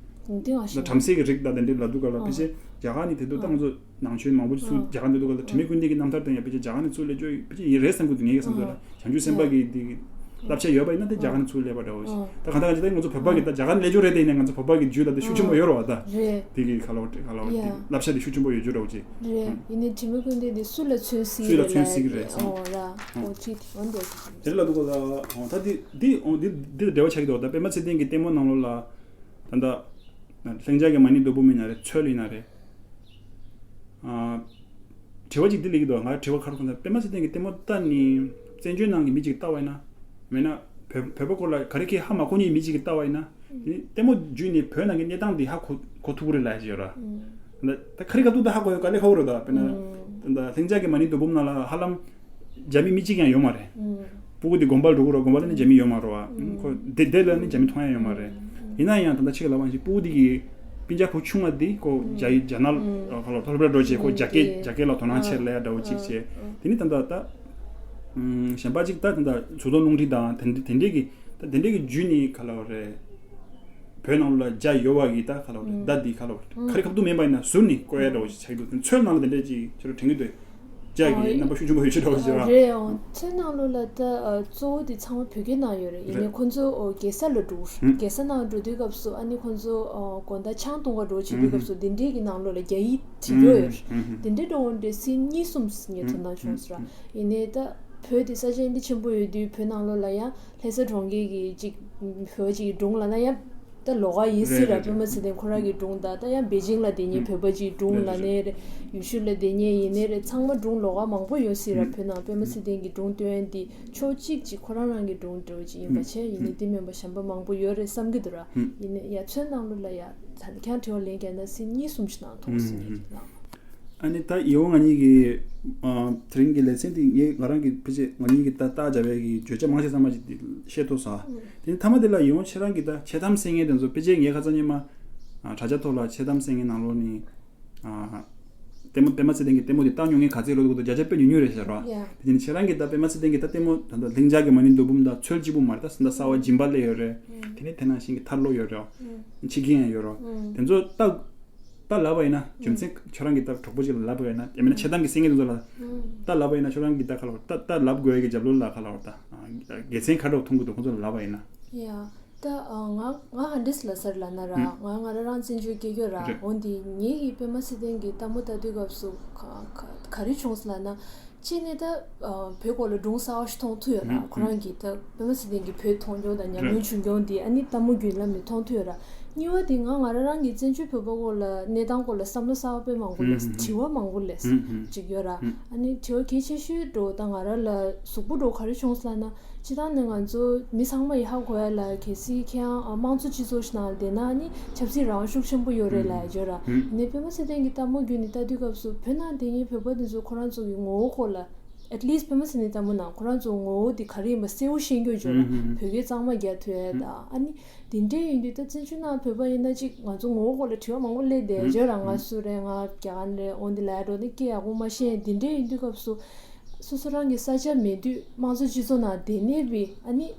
འདི་ང་ཤེས། བྲམ་ཟེ་གི་རིགས་དང་དེ་འདྲའི་ལབ་དུས་སྐབས་ལ་ཕལ་ཆེར་རྒྱ་གར་ནས་དེ་དུས་ད་ང་ཚོ་ནང་ཆོས་མང་པོ་ཞིག་ཚུར་རྒྱ་གར་འདི་དུས་སྐབས་ལ་དྲི་མེད་ཀུན་ལྡན་གྱི་རྣམ་ཐར་དེ་ཡང་ཕལ་ཆེར་རྒྱ་གར་ནས་ཚུར་ལས་འཇོག་ཕལ་ཆེར་ཡིན་རེད་བསམ་གི་འདུག་ངའི་བསམ་ཚུལ་ལ། བྱང་ཆུབ་སེམས་དཔའ་གི་འདི་གི་བསླབ་བྱ་ཡོད་པ་ཡིན་ན་དེ་རྒྱ་གར་ནས་ཚུར་སླེབས་པ་འདྲ་བོ་ཞིག་ད་གང་ལྟར་གང་ཅི་ད་ང་ཚོ་བོད་པ་གི་ད་རྒྱ་གར་ནས་སླེབས་འཇོག་རེད་དེ་ཡིན་ན་ང་ཚོ་བོད་པ་གི་རྒྱུད་ལ་དེ་ཤུགས་ཆེན་པོ་ཡོད་རེད་བ་ད། རེད། དེ་གི་ག་ལ་བ་ག་ལ་བ་དེ་བསླབ་བྱ་དེ་ཤུགས་ཆེན་པོ་ཡོད་རྒྱུ་འདྲ་བོ་ཅིག་རེད། ཡིན་ནའི་དྲི་མེད་ཀུན་ལྡན་དེ་སུ་ལ་མཚོན་སྲིད་སུ་ལ་རེད་མཚོན་ལ་སྲིད་རེད་ཨོ་ར་ཨོ་ཅི་དེ་འོན་ཏེ་དེ་ལ་འདུག་ག་ད་ཨོ་ད་དེ་དེ་ཨོ་དེ་དེ་འབྲེལ་བ་ཆགས་ཀྱི་འདུག་ད་པད་མ་ཚེ་བརྟན་གྱི་ལྟད་མོ་ནང་ལོགས་ལ་ད་ད་ལྷིང་འཇགས་ཀྱི་མ་ཎི་བདུད་འབུམ་ཡིན་ན་རེད། ཚོལ་ཡིན་ན་རེད། ཨ། དྲི་བ་གཅིག་འདི་སླེབས་ཀྱི་འདུག་ང་དྲི་བ་ཁ་རོག་ཁ་ས་པད་མ་ཚེ་བརྟན་གྱི་ལྟད་མོ་ལྟ་ནི་བཙན་བྱོལ་ནང་གི་མི་གཅིག་ལྟ་བ་ཡིན་ན། མེད་ན་བོད་བོད་པ་སྐོར་ལ་ག་རེ་གི་ཧ་མ་གོ་མཁན་མི་གཅིག་གིས་ལྟ་བ་ཡིན་ན། དེ་ནི་ལྟད་མོ་བརྒྱུད་ནས་བོད་ནང་གི་གནས་སྟངས་འདི་ཧ་གོ་གོ་ཐུབ་ཀྱི་རེད་ལབ་ཡ་ཅིག་ཡོད་ར། ད་ད་ཁ་རི་ཁ་ཐུག་ད་ཧ་གོ་ཡ་དཀའ་ལས་ཁག་པོ་རེད་ད། དཔེར་ན། ད་ལྷིང་འཇགས་ཀྱི་མ་ཎི་བདུད་འབུམ་ནང་ལ་ཧ་ལམ། རྒྱ་མི་མི་གཅིག་ཀྱང་ཡོད་མ་རེད། ཨུམ། སྤུ་གུ་དེ་དགོན་པར་འགྲོ་གི་རེད། དགོན་པ་ལ་ནི་རྒྱ་མི་ཡོད་མ་རེད་བ། ཨུམ། ཁོ་དེ་དེ་ལ་ནི་རྒྱ་མི་མཐོང་ཡ་ཡོད་མ་རེད། ཨུམ། ཡིན་ན་ཡང་ད་ལྟ་ཁྱེད་ཀྱིས་ལབ་པ་ནང་བཞིན་སྤུ་གུ་དེ་གི་སྤུན་ཀྱག་བུ་ཆུང་བ་དེ་ཁོ་ཨུམ། རྒྱ་ཡིག་རྒྱ་ནག་ཨུམ། ཁ་ལོ་ཐོར་བར་འགྲོ་བྱས་ཁོ་ཨུམ། རྒྱ་སྐད་རྒྱ་རྒྱ་སྐད་ལ་དོ་སྣང་ཨ་ཆེར་ལ་ཡ་འདྲ་བོ་ཅིག་ཨ་བྱས། ཨ། དེ་ནི་ད་ལྟ་ད། ཨུམ། གཞན་པ་ཅིག་ད་ད་ལྟ་ཚོགས་གཙོ་རླུང་འཕྲིན་དང་དེ་འདྲ་དེ་འདྲའི་གི་ད་དེ་འདྲའི་གི་བརྒྱུད་ནས་ཁ་ལོ་རེད། བོད་ནང་ལ་རྒྱ་ཡོད་པ་གི་ད་ཁ་ལོ་རེད། ཨུམ། ད་འདི་ཁ་ལོ་རེད། ཨུམ། ཁ་རི་ཁ་ཐུག་མེད་པ་ཡིན་ན་ཟུར་ནས་བཀོད་ཡ་འདྲ་བོ་ཞིག་ཆགས་འདུག་དེ་ཚོའི་ནང་ལ་དེ་འདྲ་ཅིག་ཁྱོད་རང་དྲན་གྱི་འདུག་རྒྱ་གི་ཨ་རྣམ་པ་ཤུགས་ཆེན་པོ་ཡོད་ཤོས་འདྲ་བོ་ཞིག་རེད། རེད་ཨང་། ཚོའི་ནང་ལོགས་ལ་ད་ཨ་གཙོ་བོ་དེ་ཚང་མ་བོད་སྐད་ནང་ཡོད་རེད། ཡིན་རེད། ནའི་ཁོང་ཚོ་ཨོ་རྒྱལ་ས་ལ་འགྲོ་རྒྱལ་ས་ནང་འགྲོ་དུས་སྐབས་སུ་ཨ་ནི་ཁོང་ཚོ་ཨོ་དགོང་དག་ཆང་འཐུང་ག་འགྲོ་བྱེད་དུས་སྐབས་སུ་དེ་འདྲའི་གི་ནང་ལོགས་ལ་རྒྱ་ཡིག་བྲིས་ཡོད་རེད། དེ་འདྲའི་འགྲོ་འོང་འདྲ་སི་གཉིས་གསུམ་ངས་དོ་སྣང་བྱུང་སོང་ར། ཡིན་ནའི་ད་བོད་དེ་ས་ཆ་འདི་ཆེན་པོ་ཡོད་དུས་བོད་ནང་ལོགས་ལ་ཡང་། ལྷ་ས་གྲོང་ཁྱེར་གྱི་ཅིག་བོད་ཅིག་གི་སྒྲུང་ལབ་ན་ཡང་ ད་ལོགས་ཀ་ཡིན་སྲིད་ར། རེད་རེད་པད་མ་ཚེ་བརྟན་ཁོ་རང་གི་སྒྲུང་དང་། ད་ཡང་པེ་ཅིང་ལ་བསྡད་མཁན་བོད་པ་ཅིག་སྒྲུང་ལབ་ནའི་རེད། ཡུལ་ཤུལ་ལ་བསྡད་མཁན་ཡིན་ནའི་རེད། ཚང་མ་སྒྲུང་ལོགས་ཀ་མང་པོ་ཡོད་སྲིད་ར། བོད་ནང་པད་མ་ཚེ་བརྟན་གྱི་སྒྲུང་སྟོན་འདི་ཕྱོགས་གཅིག་ཅིག་ཁོ་རང་རང་གི་སྒྲུང་འདྲ་བོ་ཅིག་ཡིན་པ་བྱས། ཡིན་ནའི་འདི་མིན་པ་གཞན་པ་མང་པོ་ཡོད་རེད་བསམ་གྱི་འདུག་ར། ཡིན་ནའི་ཡ་ཚོའི་ནང་ལོགས་ལ་ཡ་ད་ཁྱང་དྲི་བ་ལན་རྒྱག་ན་སྲིད་གཉིས་གསུམ་ཞིག་ནང་མཐོང་སྲིད་ངེས་ཀྱི་ལགས། ཨ་ནི་ད་ཡིད་འོང་ང་གཉིས་ཀྱི་ཨ་དེ་རིང་གི་ལེ་ཚན་འདི་ངས་ང་རང་གི་ཕལ་ཆེར་ང་གཉིས་ཀྱི་ད་བརྟག་བྱ་བའི་གི་བརྗོད་བྱ་མང་ཆེ་ཚང་མ་ཅིག་འདི་བཤད་ཐུབ་སོང་། དེ་ནི་མཐའ་མ་དེ་ལ་ཡིད་འོང་ཁྱེད་རང་གི་ད་འཆལ་གཏམ་གསན་མཁན་དེ་ཚོ། ཕལ་ཆེར་ངས་ཁ་སང་ཉི་མ་ཨ་དྲ་རྒྱ་ཐོག་ལ་འཆལ་གཏམ་གསན་མཁན་ནང་ལོགས་ནས་ཨ་ལྟད་མོ་པད་མ་ཚེ་བརྟན་གྱི་ལྟད་མོ་དེ་བལྟ་མྱོང་མཁན་ག་ཚད་ལོས་འདུག་ད་བརྒྱ་ཆ་དཔེ་ཉུང་ཉུང་རེད་ཤག་ར། ཡ། དེ་བཞིན་ཁྱེད་རང་གི་ད་པད་མ་ཚེ་བརྟན་གྱི་ད་ལྟད་མོ་ད་ལྟ་ལྷིང་འཇགས་ཀྱི་མ་ཎི་བདུད་འབུམ་དང་། ཚོལ་གཅིག་པུ་མ་རེད། ད་ད་གསར་བ་སྦྱིན་པ་སླེབས་ཡོད་རེད། དེ་ནས་དེ་ནང་བཞིན་གྱི་ཐར་ལོ་ཡོད་རེད། འཆི་མཁན་ཡང་ཡོད་རེད། དེ་ཚོ་ད་ད་ལབ་པ་ཡིན་ན། རྒྱུ་མཚན་ཁྱོད་རང་གིས་ད་གྲོགས་པོ་ཅིག་ལ་ལབ་པ་ཡིན་ན། ཡང་མིན་ན་འཆལ་གཏམ་གྱི་གསན་མཁན་དེ་ཚོ་ལ་ད་ལབ་པ་ཡིན་ན། ཁྱོད་རང་གིས་ད་ག་ལབ། ད་ད་ལབ་དགོས་ཡ་གི་རྒྱབ་ལོགས་ལ་ག་ལབ། ད་དགེ་མཚན་ག་འདྲ་མཐོང་གི་འདུག་ཁོང་ཚོ་ལ་ལབ་པ་ཡིན་ན། ཡ། ད་ཨ་ང་ང་ཧ་འདྲས་ལབ་ས་རེད་ལབ་ན་ར། ང་ང་རང་རང་བཙན་བྱོལ་སྐྱེས་རྒྱུད་ར། རེད། འོན་ཏེ་ངེད་ཀྱིས་པད་མ་ཚེ་བརྟན་གྱི་ལྟད་མོ་ལྟ་དུས་སྐབས་སུ་ག་ག་ག་རེ་བྱུང་སོང་ལབ་ན། གཅིག་ནས་ད་ཨ་བོད་སྐོར་ལ་སྒྲུང་གསར་བ་ཞིག་མཐོང་ཐུབ་ཡོད་ར། ཁོ་རང་གིས་ད་པད་མ་ཚེ་བརྟན་གྱི་བོད་མཐོང་མྱོང་དང་ཉམས་མྱོང་བྱུང་མྱོང་དེ་ཨ་ནི་ལྟད་མོ་བརྒྱུད་ལམ་ནས་མཐོང་ཐུབ་ཡོད་ར། གཉིས་པ་དེ་ང་ང་རང་རང་གི་བཙན་བྱོལ་བོད་པ་སྐོར་ལ་གནས་སྟངས་སྐོར་ལ་བསམ་བློ་གསར་བ་དཔེ་མང་པོ་སླེབས། དྲི་བ་མང་པོ་སླེབས་ཅིག་ཡོད་ར། ཨ་ནི་དྲི་བ་གལ་ཆེ་ཤོས་འདྲ་བོ་ད་ང་རང་ལ་གཟུགས་པོ་འདྲ་བོ་ག་རེ་བྱུང་སོང་ལབ་ན། སྤྱིར་བཏང་ནས་ང་ཚོ་མི་ཚང་མ་ཡིས་ཧ་གོ་ཡ་ལ། གལ་སྲིད་ཁྱེད་རང་དམངས་གཙོ་སྤྱི་ཚོགས་ཤིག་ནང་བསྡད་ན་ནི་ཆབ་སྲིད་རང་དབང་ཤུགས་ཆེན་པོ་ཡོད་རེད་ལབ་ཡ་ཡོད་ར། ཨ་ནི་པད་མ་ཚེ་བརྟན་གྱི་ལྟད་མོ་བརྒྱུད་ནས་ལྟ་དུས་སྐབས་སུ་བོད་ནང་བསྡད་མཁན་བོད་པ་དེ་ཚོ་ཁོ་རང་ཚོ་གི་ངོ་བོ་སྐོར་ལ། at least པད་མ་ཚེ་བརྟན་ལྟད་མོ་ནང་ཁོ་རང་ཚོ་ངོ་བོ་དེ་ག་རེ་ཡིན་པ་གསལ་བོ་ཤེས་རྒྱུ་ཡོད་ར། བོད་སྐད་གཙང་མ་རྒྱག་ཐུབ་ཡ་དང་། ཨ་ནི་དེ་འདྲས་ཡིན་དུས་ད་བཙན་བྱོལ་ནང་བོད་པ་ཡིན་ན་ཅིག་ང་ཚོ་ངོ་བོ་སྐོར་ལ་དྲི་བ་མང་པོ་སླེབས་བསྡད་ཡོད་ར། ང་སུ་རེད། ང་རྒྱ་གར་རེད། འོ་འདི་ལབ་ཡ་འདྲ་བོ་ནི་སྐད་ཡག་པོ་མ་ཤེས། དེ་འདྲས་ཡིན་དུས་སྐབས་སུ་སོ་སོ་རང་གི་ས་ཆ་མེད་དུས་དམངས་གཙོ་སྤྱི་ཚོགས་ནང་བསྡད་ནས་བི་ཨ་ནི་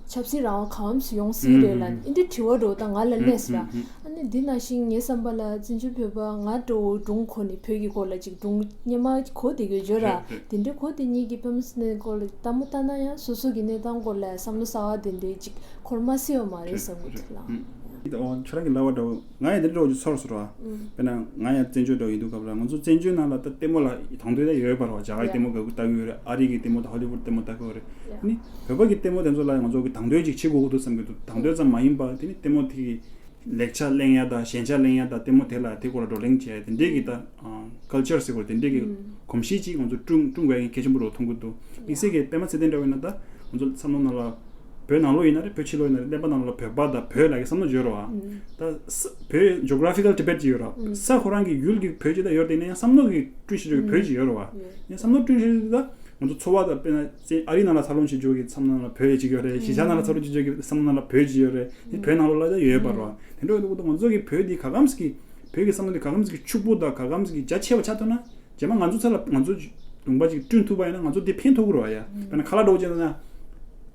ཆབ་སྲིད་རང་དབང་གང་འཚམ་ཡོང་སྲིད་རེད་ལབ་ཨ་འདི་དྲི་བ་འདྲ་བོ་ད་ང་ལ་སླེབས་སོང་ར། ཨ་ནི་འདི་ནང་བཞིན་ངའི་བསམ་པ་ལ་བཙན་བྱོལ་བོད་པ་ང་འདྲ་བོ་སྒྲུང་གོ་ནས་བོད་ཀྱི་སྐོར་ལ་ཅིག་སྒྲུང་སྙན་མ་གོ་བསྡད་ཀྱི་ཡོད་ར། རེད་རེད། དེ་འདྲའི་གོ་བསྡད་མཁན་གྱི་པད་མ་ཚེ་བརྟན་སྐོར་ལ་ལྟད་མོ་ལྟ་ན་ཡང་སོ་སོ་གི་གནས་སྟངས་སྐོར་ལ་བསམ་བློ་གསར་བ་དེ་འདྲའི་ཅིག་འཁོར་མ་སྲིད་པ་མ་རེད་བསམ་གྱི་འདུག་ལགས། ཨོ་ཁྱོད་རང་གི་ལབ་པ་འདྲ་བོ་ང་ཡང་དེ་འདྲ་བོ་ཅིག་ཚོར་སོང་ར། དཔེར་ན་ང་ཡང་བཙན་བྱོལ་འདྲ་བོ་ཡིན་དུས་སྐབས་ལ། ང་ཚོ་བཙན་བྱོལ་ནང་ལ་ད་ལྟད་མོ་ལ་དང་དོད་ད་ཡོད་པ་རེད་བ། རྒྱ་གར་ལྟད་མོ་ལྟ་གི་ཡོད་རེད། ཨ་རི་གི་ལྟད་མོ་དང་ཧོ་ལི་ཝུད་ལྟད་མོ་ལྟ་གི་ཡོད་རེད། ཨ་ནི་བོད་པ་གི་ལྟད་མོ་དེ་ཚོ་ལ་ང་ཚོ་གི་དང་དོད་ཅིག་བྱེད་དགོས་ཀྱི་འདུག་བསམ་གྱི་འདུག་དང་དོད་ཙམ་མ་ཡིན་པ། དེ་ནི་ལྟད་མོ་དེ་གི་ལེགས་ཆ་གླེང་ཡ་དང་ཞན་ཆ་གླེང་ཡ་དང་། ལྟད་མོ་དེ་ལ་དེ་སྐོར་ལ་བགྲོ་གླེང་བྱས། དེ་འདྲས་ཀྱི་ད་ཨ་ཀལ་ཅར་ཟེར་དགོས། དེ་འདྲས་ཀྱི་གོམས་གཤིས་ཅིག་ང་ཚོ་བསྐྲུན་བསྐྲུན་དགོས་ཡ་གལ་ཆེན་པོ་རེད་མཐོང་གི་འདུག་དམིགས་བསལ་གྱི་པད་མ་ཚེ་བརྟན་འདྲ་བོ་ཡིན་ན། ད་ང་ཚོ་བསམ་བློ་ནང་ལ་བོད་ནང་ལོགས་ཡིན་ན་རེད། བོད་ཕྱི་ལོགས་ཡིན་ན་རེད། ཀླད་པ་ནང་ལ་བོད་པ་དང་བོད་ལབ་ཀྱི་བསམ་བློ་ཅིག་ཡོད་རེད་བ། ད་ས་བོད་ཇོ་གྷ་ར་ཕི་ཀལ་ཊི་བེཊ་ཅིག་ཡོད་རེད་བ། ས་ཁོ་རང་གི་ཡུལ་གྱི་བོད་ཅིག་ད་ཡོད་རེད། དེ་ཡིན་ན་ཡང་བསམ་བློ་གི་བསྐྲུན་བྱེད་ཆོག་གི་བོད་ཅིག་ཡོད་རེད་བ། ཡིན་ན་བསམ་བློ་བསྐྲུན་བྱེད་ཆོག་གི་ད། ང་ཚོ་འཚོ་བ་དང་། དཔེར་ན་ཨ་རི་ནང་ལ་འཚར་ལོངས་བྱེད་ཆོག་གི་བསམ་བློ་ནང་ལ་བོད་ཅིག་ཡོད་རེད། གཞིས་ཆགས་ནང་ལ་འཚར་ལོངས་བྱེད་ཆོག་གི་བསམ་བློ་ནང་ལ་བོད་ཅིག་ཡོད་རེད། དེ་བོད་ནང་ལོགས་ལ་ད་ཡོད་པ་རེད་བ། དེ་འདྲ་ཡོད་དུས་ང་ཚོ་གི་བོད་འདི་ག་གམ་ཞིག་གི་བོད་ཀྱི་བསམ་བློ་འདི་ག་གམ་ཞིག་གི་ཕྱུག་པོ་དང་ག་གམ་ཞིག་གི་རྒྱ་ཆེ་བ་ཆགས་ཐུབ་ན། རྗེས་མ་ང་ཚོ་ཚ་ལ་ང་ཚོ་ལུང་པ་ཅིག་བསྐྲུན་ཐུབ་པ་ཡིན་ན་ང་ཚོ་འདི་ཕན་ཐོགས་ཀྱི་རེད་བ་ཡ། དཔེར་ན་ཁ་ལག་འདྲ་བོ་བྱས་ན།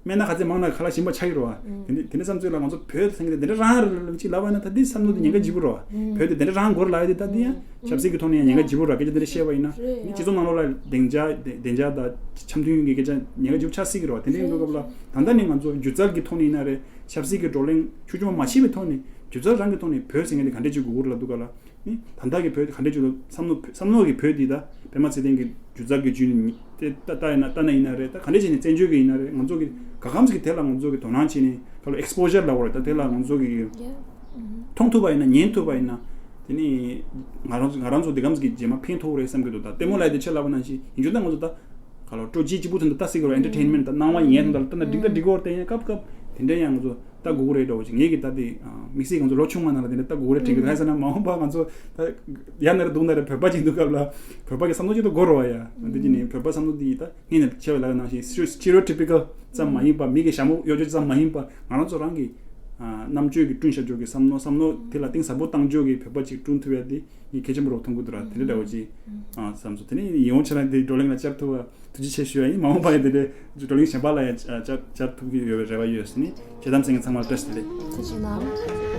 སྨན་སྣ་ག་ཚད་མང་ན་ཁ་ལག་ཞིམ་པ་ཆགས་ཀྱི་རེད་བ། དེ་འདྲ་དེ་འདྲ་བསམ་ཚུལ་ལ་ང་ཚོ་བོད་ཟེར་མཁན་དེ་འདི་འདྲ་རང་རེད་ལབ་ཅིག་ལབ་པ་ཡིན་ན། ད་འདི་བསམ་བློ་འདི་ཉེན་ཁ་ལྗིད་པོ་རེད་བ། བོད་དེ་འདི་འདྲ་རང་དགོས་རེད་ལབ་ཡ་དེ་ད་འདི་ཡང་ཆབ་སྲིད་ཀྱི་ཐོག་ནས་ཡང་ཉེན་ཁ་ལྗིད་པོ་རེད་བ། སྐད་ཆ་འདི་འདྲ་བཤད་པ་ཡིན་ན། རེད་ཡ། ནི་སྤྱི་ཚོགས་ནང་ལོགས་ལ་བདེ་འཇགས་བདེ་བདེ་འཇགས་དང་འཆམ་མཐུན་གྱི་སྐད་ཆ་ཉེན་ཁ་ལྗིད་པོ་ཆགས་སྲིད་ཀྱི་རེད་བ། དེ་འདྲ་ཡིན་དུས་སྐབས་ལ་ད་ལྟ་ནས་ང་ཚོ་སྒྱུ་རྩལ་གྱི་ཐོག་ནས་ཡིན་ན་རེད། ཆབ་སྲིད་ཀྱི་བགྲོ་གླེང་ཤུགས་ཆེན་པོ་མ་བྱས་པའི་ཐོག་ནས། སྒྱུ་རྩལ་རང་གི་ཐོག་ནས་བོད་ཟེར་མཁན་དེ་ག་འདྲས་ཅིག་དགོས་ཀྱི་རེད་ལབ་དུས་སྐབས་ལ། ནི་ད་ལྟ་གི་བོད་ག་འདྲས་ཅིག་ལ་བསམ་བློ་བསམ་བློ་གི་བོད་འདི་ད་པད་མ་ཚེ་བརྟན་གྱི་སྒྱུ་རྩལ་གྱི་བརྒྱུད་ནས་དེ་ལྟ་ལྟ་ཡིན་ན་ལྟ་ན་ཡིན་ན་རེད། ད་ག་འདྲས་བྱས་ནས་བཙན་བྱོལ་གྱི་ཡིན་ན་རེད། ང་ཚོ་གི་ག་གམ་ཞིག་གི་དེ་ལ་ང་ཚོ་གི་དོ་སྣང་བྱས་ནས། ག་ལ་ཨེག་སི་པོ་ཞར་ལབ་དགོས་རེད། ད་དེ་ལ་ང་ཚོ་གི་མཐོང་ཐུབ་པ་ཡིན་ན། ཉན་ཐུབ་པ་ཡིན་ན། དེ་ནི་ང་རང་ང་རང་ཚོ་འདི་གམ་ཞིག་གི་རྗེས་མ་ཕན་ཐོགས་རེད་བསམ་གྱི་འདུག་ད་ལྟད་མོ་ལབ་ཡ་དེ་ཆ་ལབ་པ་ནང་བཞིན་ཡིན་རྒྱུ་ད་ང་ཚོ་ད། ག་ལ་སྤྲོ་སྐྱིད་སྐྱིད་པོ་ཐོན་དུ་ལྟ་སྲིད་ཀྱི་རེད། ཨེན་ཊར་ཊེན་མེན་ཊི་དང་སྣང་བ་ཡིན་ཡ་ཐོན་དུ་ལྟ་ན་འགྲིག་ད་འགྲིག་གི་རེད། དེ་ཡང་སྐབས་སྐབས་དེ་འདྲ་ཡང་ང་ཚོ་ལྟ་དགོས་ཀྱི་རེད་འདྲ་བོ་ཅིག་ངེད་ཀྱི་ད་དེ་དམིགས་བསལ་ང་ཚོ་ལོ་ཆུང་བ་ནང་ལ་དེ་འདྲ་ལྟ་དགོས་ཀྱི་རེད་དྲན་གྱི་འདུག་གང་ཡིན་ཟེར་ན་མ་འོངས་པ་ང་ཚོ་ད་ཡར་ན་རེད་མདུན་ན་རེད་བོད་པ་ཅིག་འདུག་སྐབས་ལ་བོད་པ་གི་བསམ་བློ་ཅིག་ད་དགོས་རེད་བ་ཡ། འདི་ཅི་ནས་བོད་པ་བསམ་བློ་འདི་ཡིན་ད་སྔོན་ནས་བཤད་པ་ལ་ནང་བཞིན་སི་ཊི་རི་ཡོ་ཊི་པི་ཀལ་ཙམ་མ་ཡིན་པ། མི་གི་ཞྭ་མོ་གཡོ་སྦྱོར་ཙམ་མ་ཡིན་པ། ང་རང་ཚོ་རང་གི་རྣམ་དཔྱོད་ཀྱི་བསྐྲུན་བཞག་ཆོག་གི་བསམ་བློ་བསམ་བློ་དེ་ལ་གཏིང་ཟབ་པོ་བཏང་ཆོག་གི་བོད་པ་ཅིག་བསྐྲུན་ཐུབ་ཡ་དེ་ངས་གལ་ཆེན་པོ་རུ་མཐོང་གི་འདུག་ར། དེ་འདྲ་འདྲ་བོ་ཅིག་བསམ་སོང་། དེ་ནས་ཡིད་འོང་ཁྱེད་རང་དེ་བགྲོ་གླེང་ལ་བཅར་ཐུབ་པ་ཐུགས་རྗེ་ཆེ་ཞུ་ཡ་ཡིན། མ་འོངས་པ་ཡང་དེ་འདྲའི་བགྲོ་གླེང་གཞན་པ་ལ་ཡང་བཅར་བཅར་ཐུབ་ཀྱི་ཡོད་པའི་རེ་བ་ཡོད་ཟེར་ནས། འཆལ་གཏམ་གསན་མཁན་ཚང་མར་བཀྲ་ཤིས་བདེ་ལེགས། ཐུགས་རྗེ་གནང་།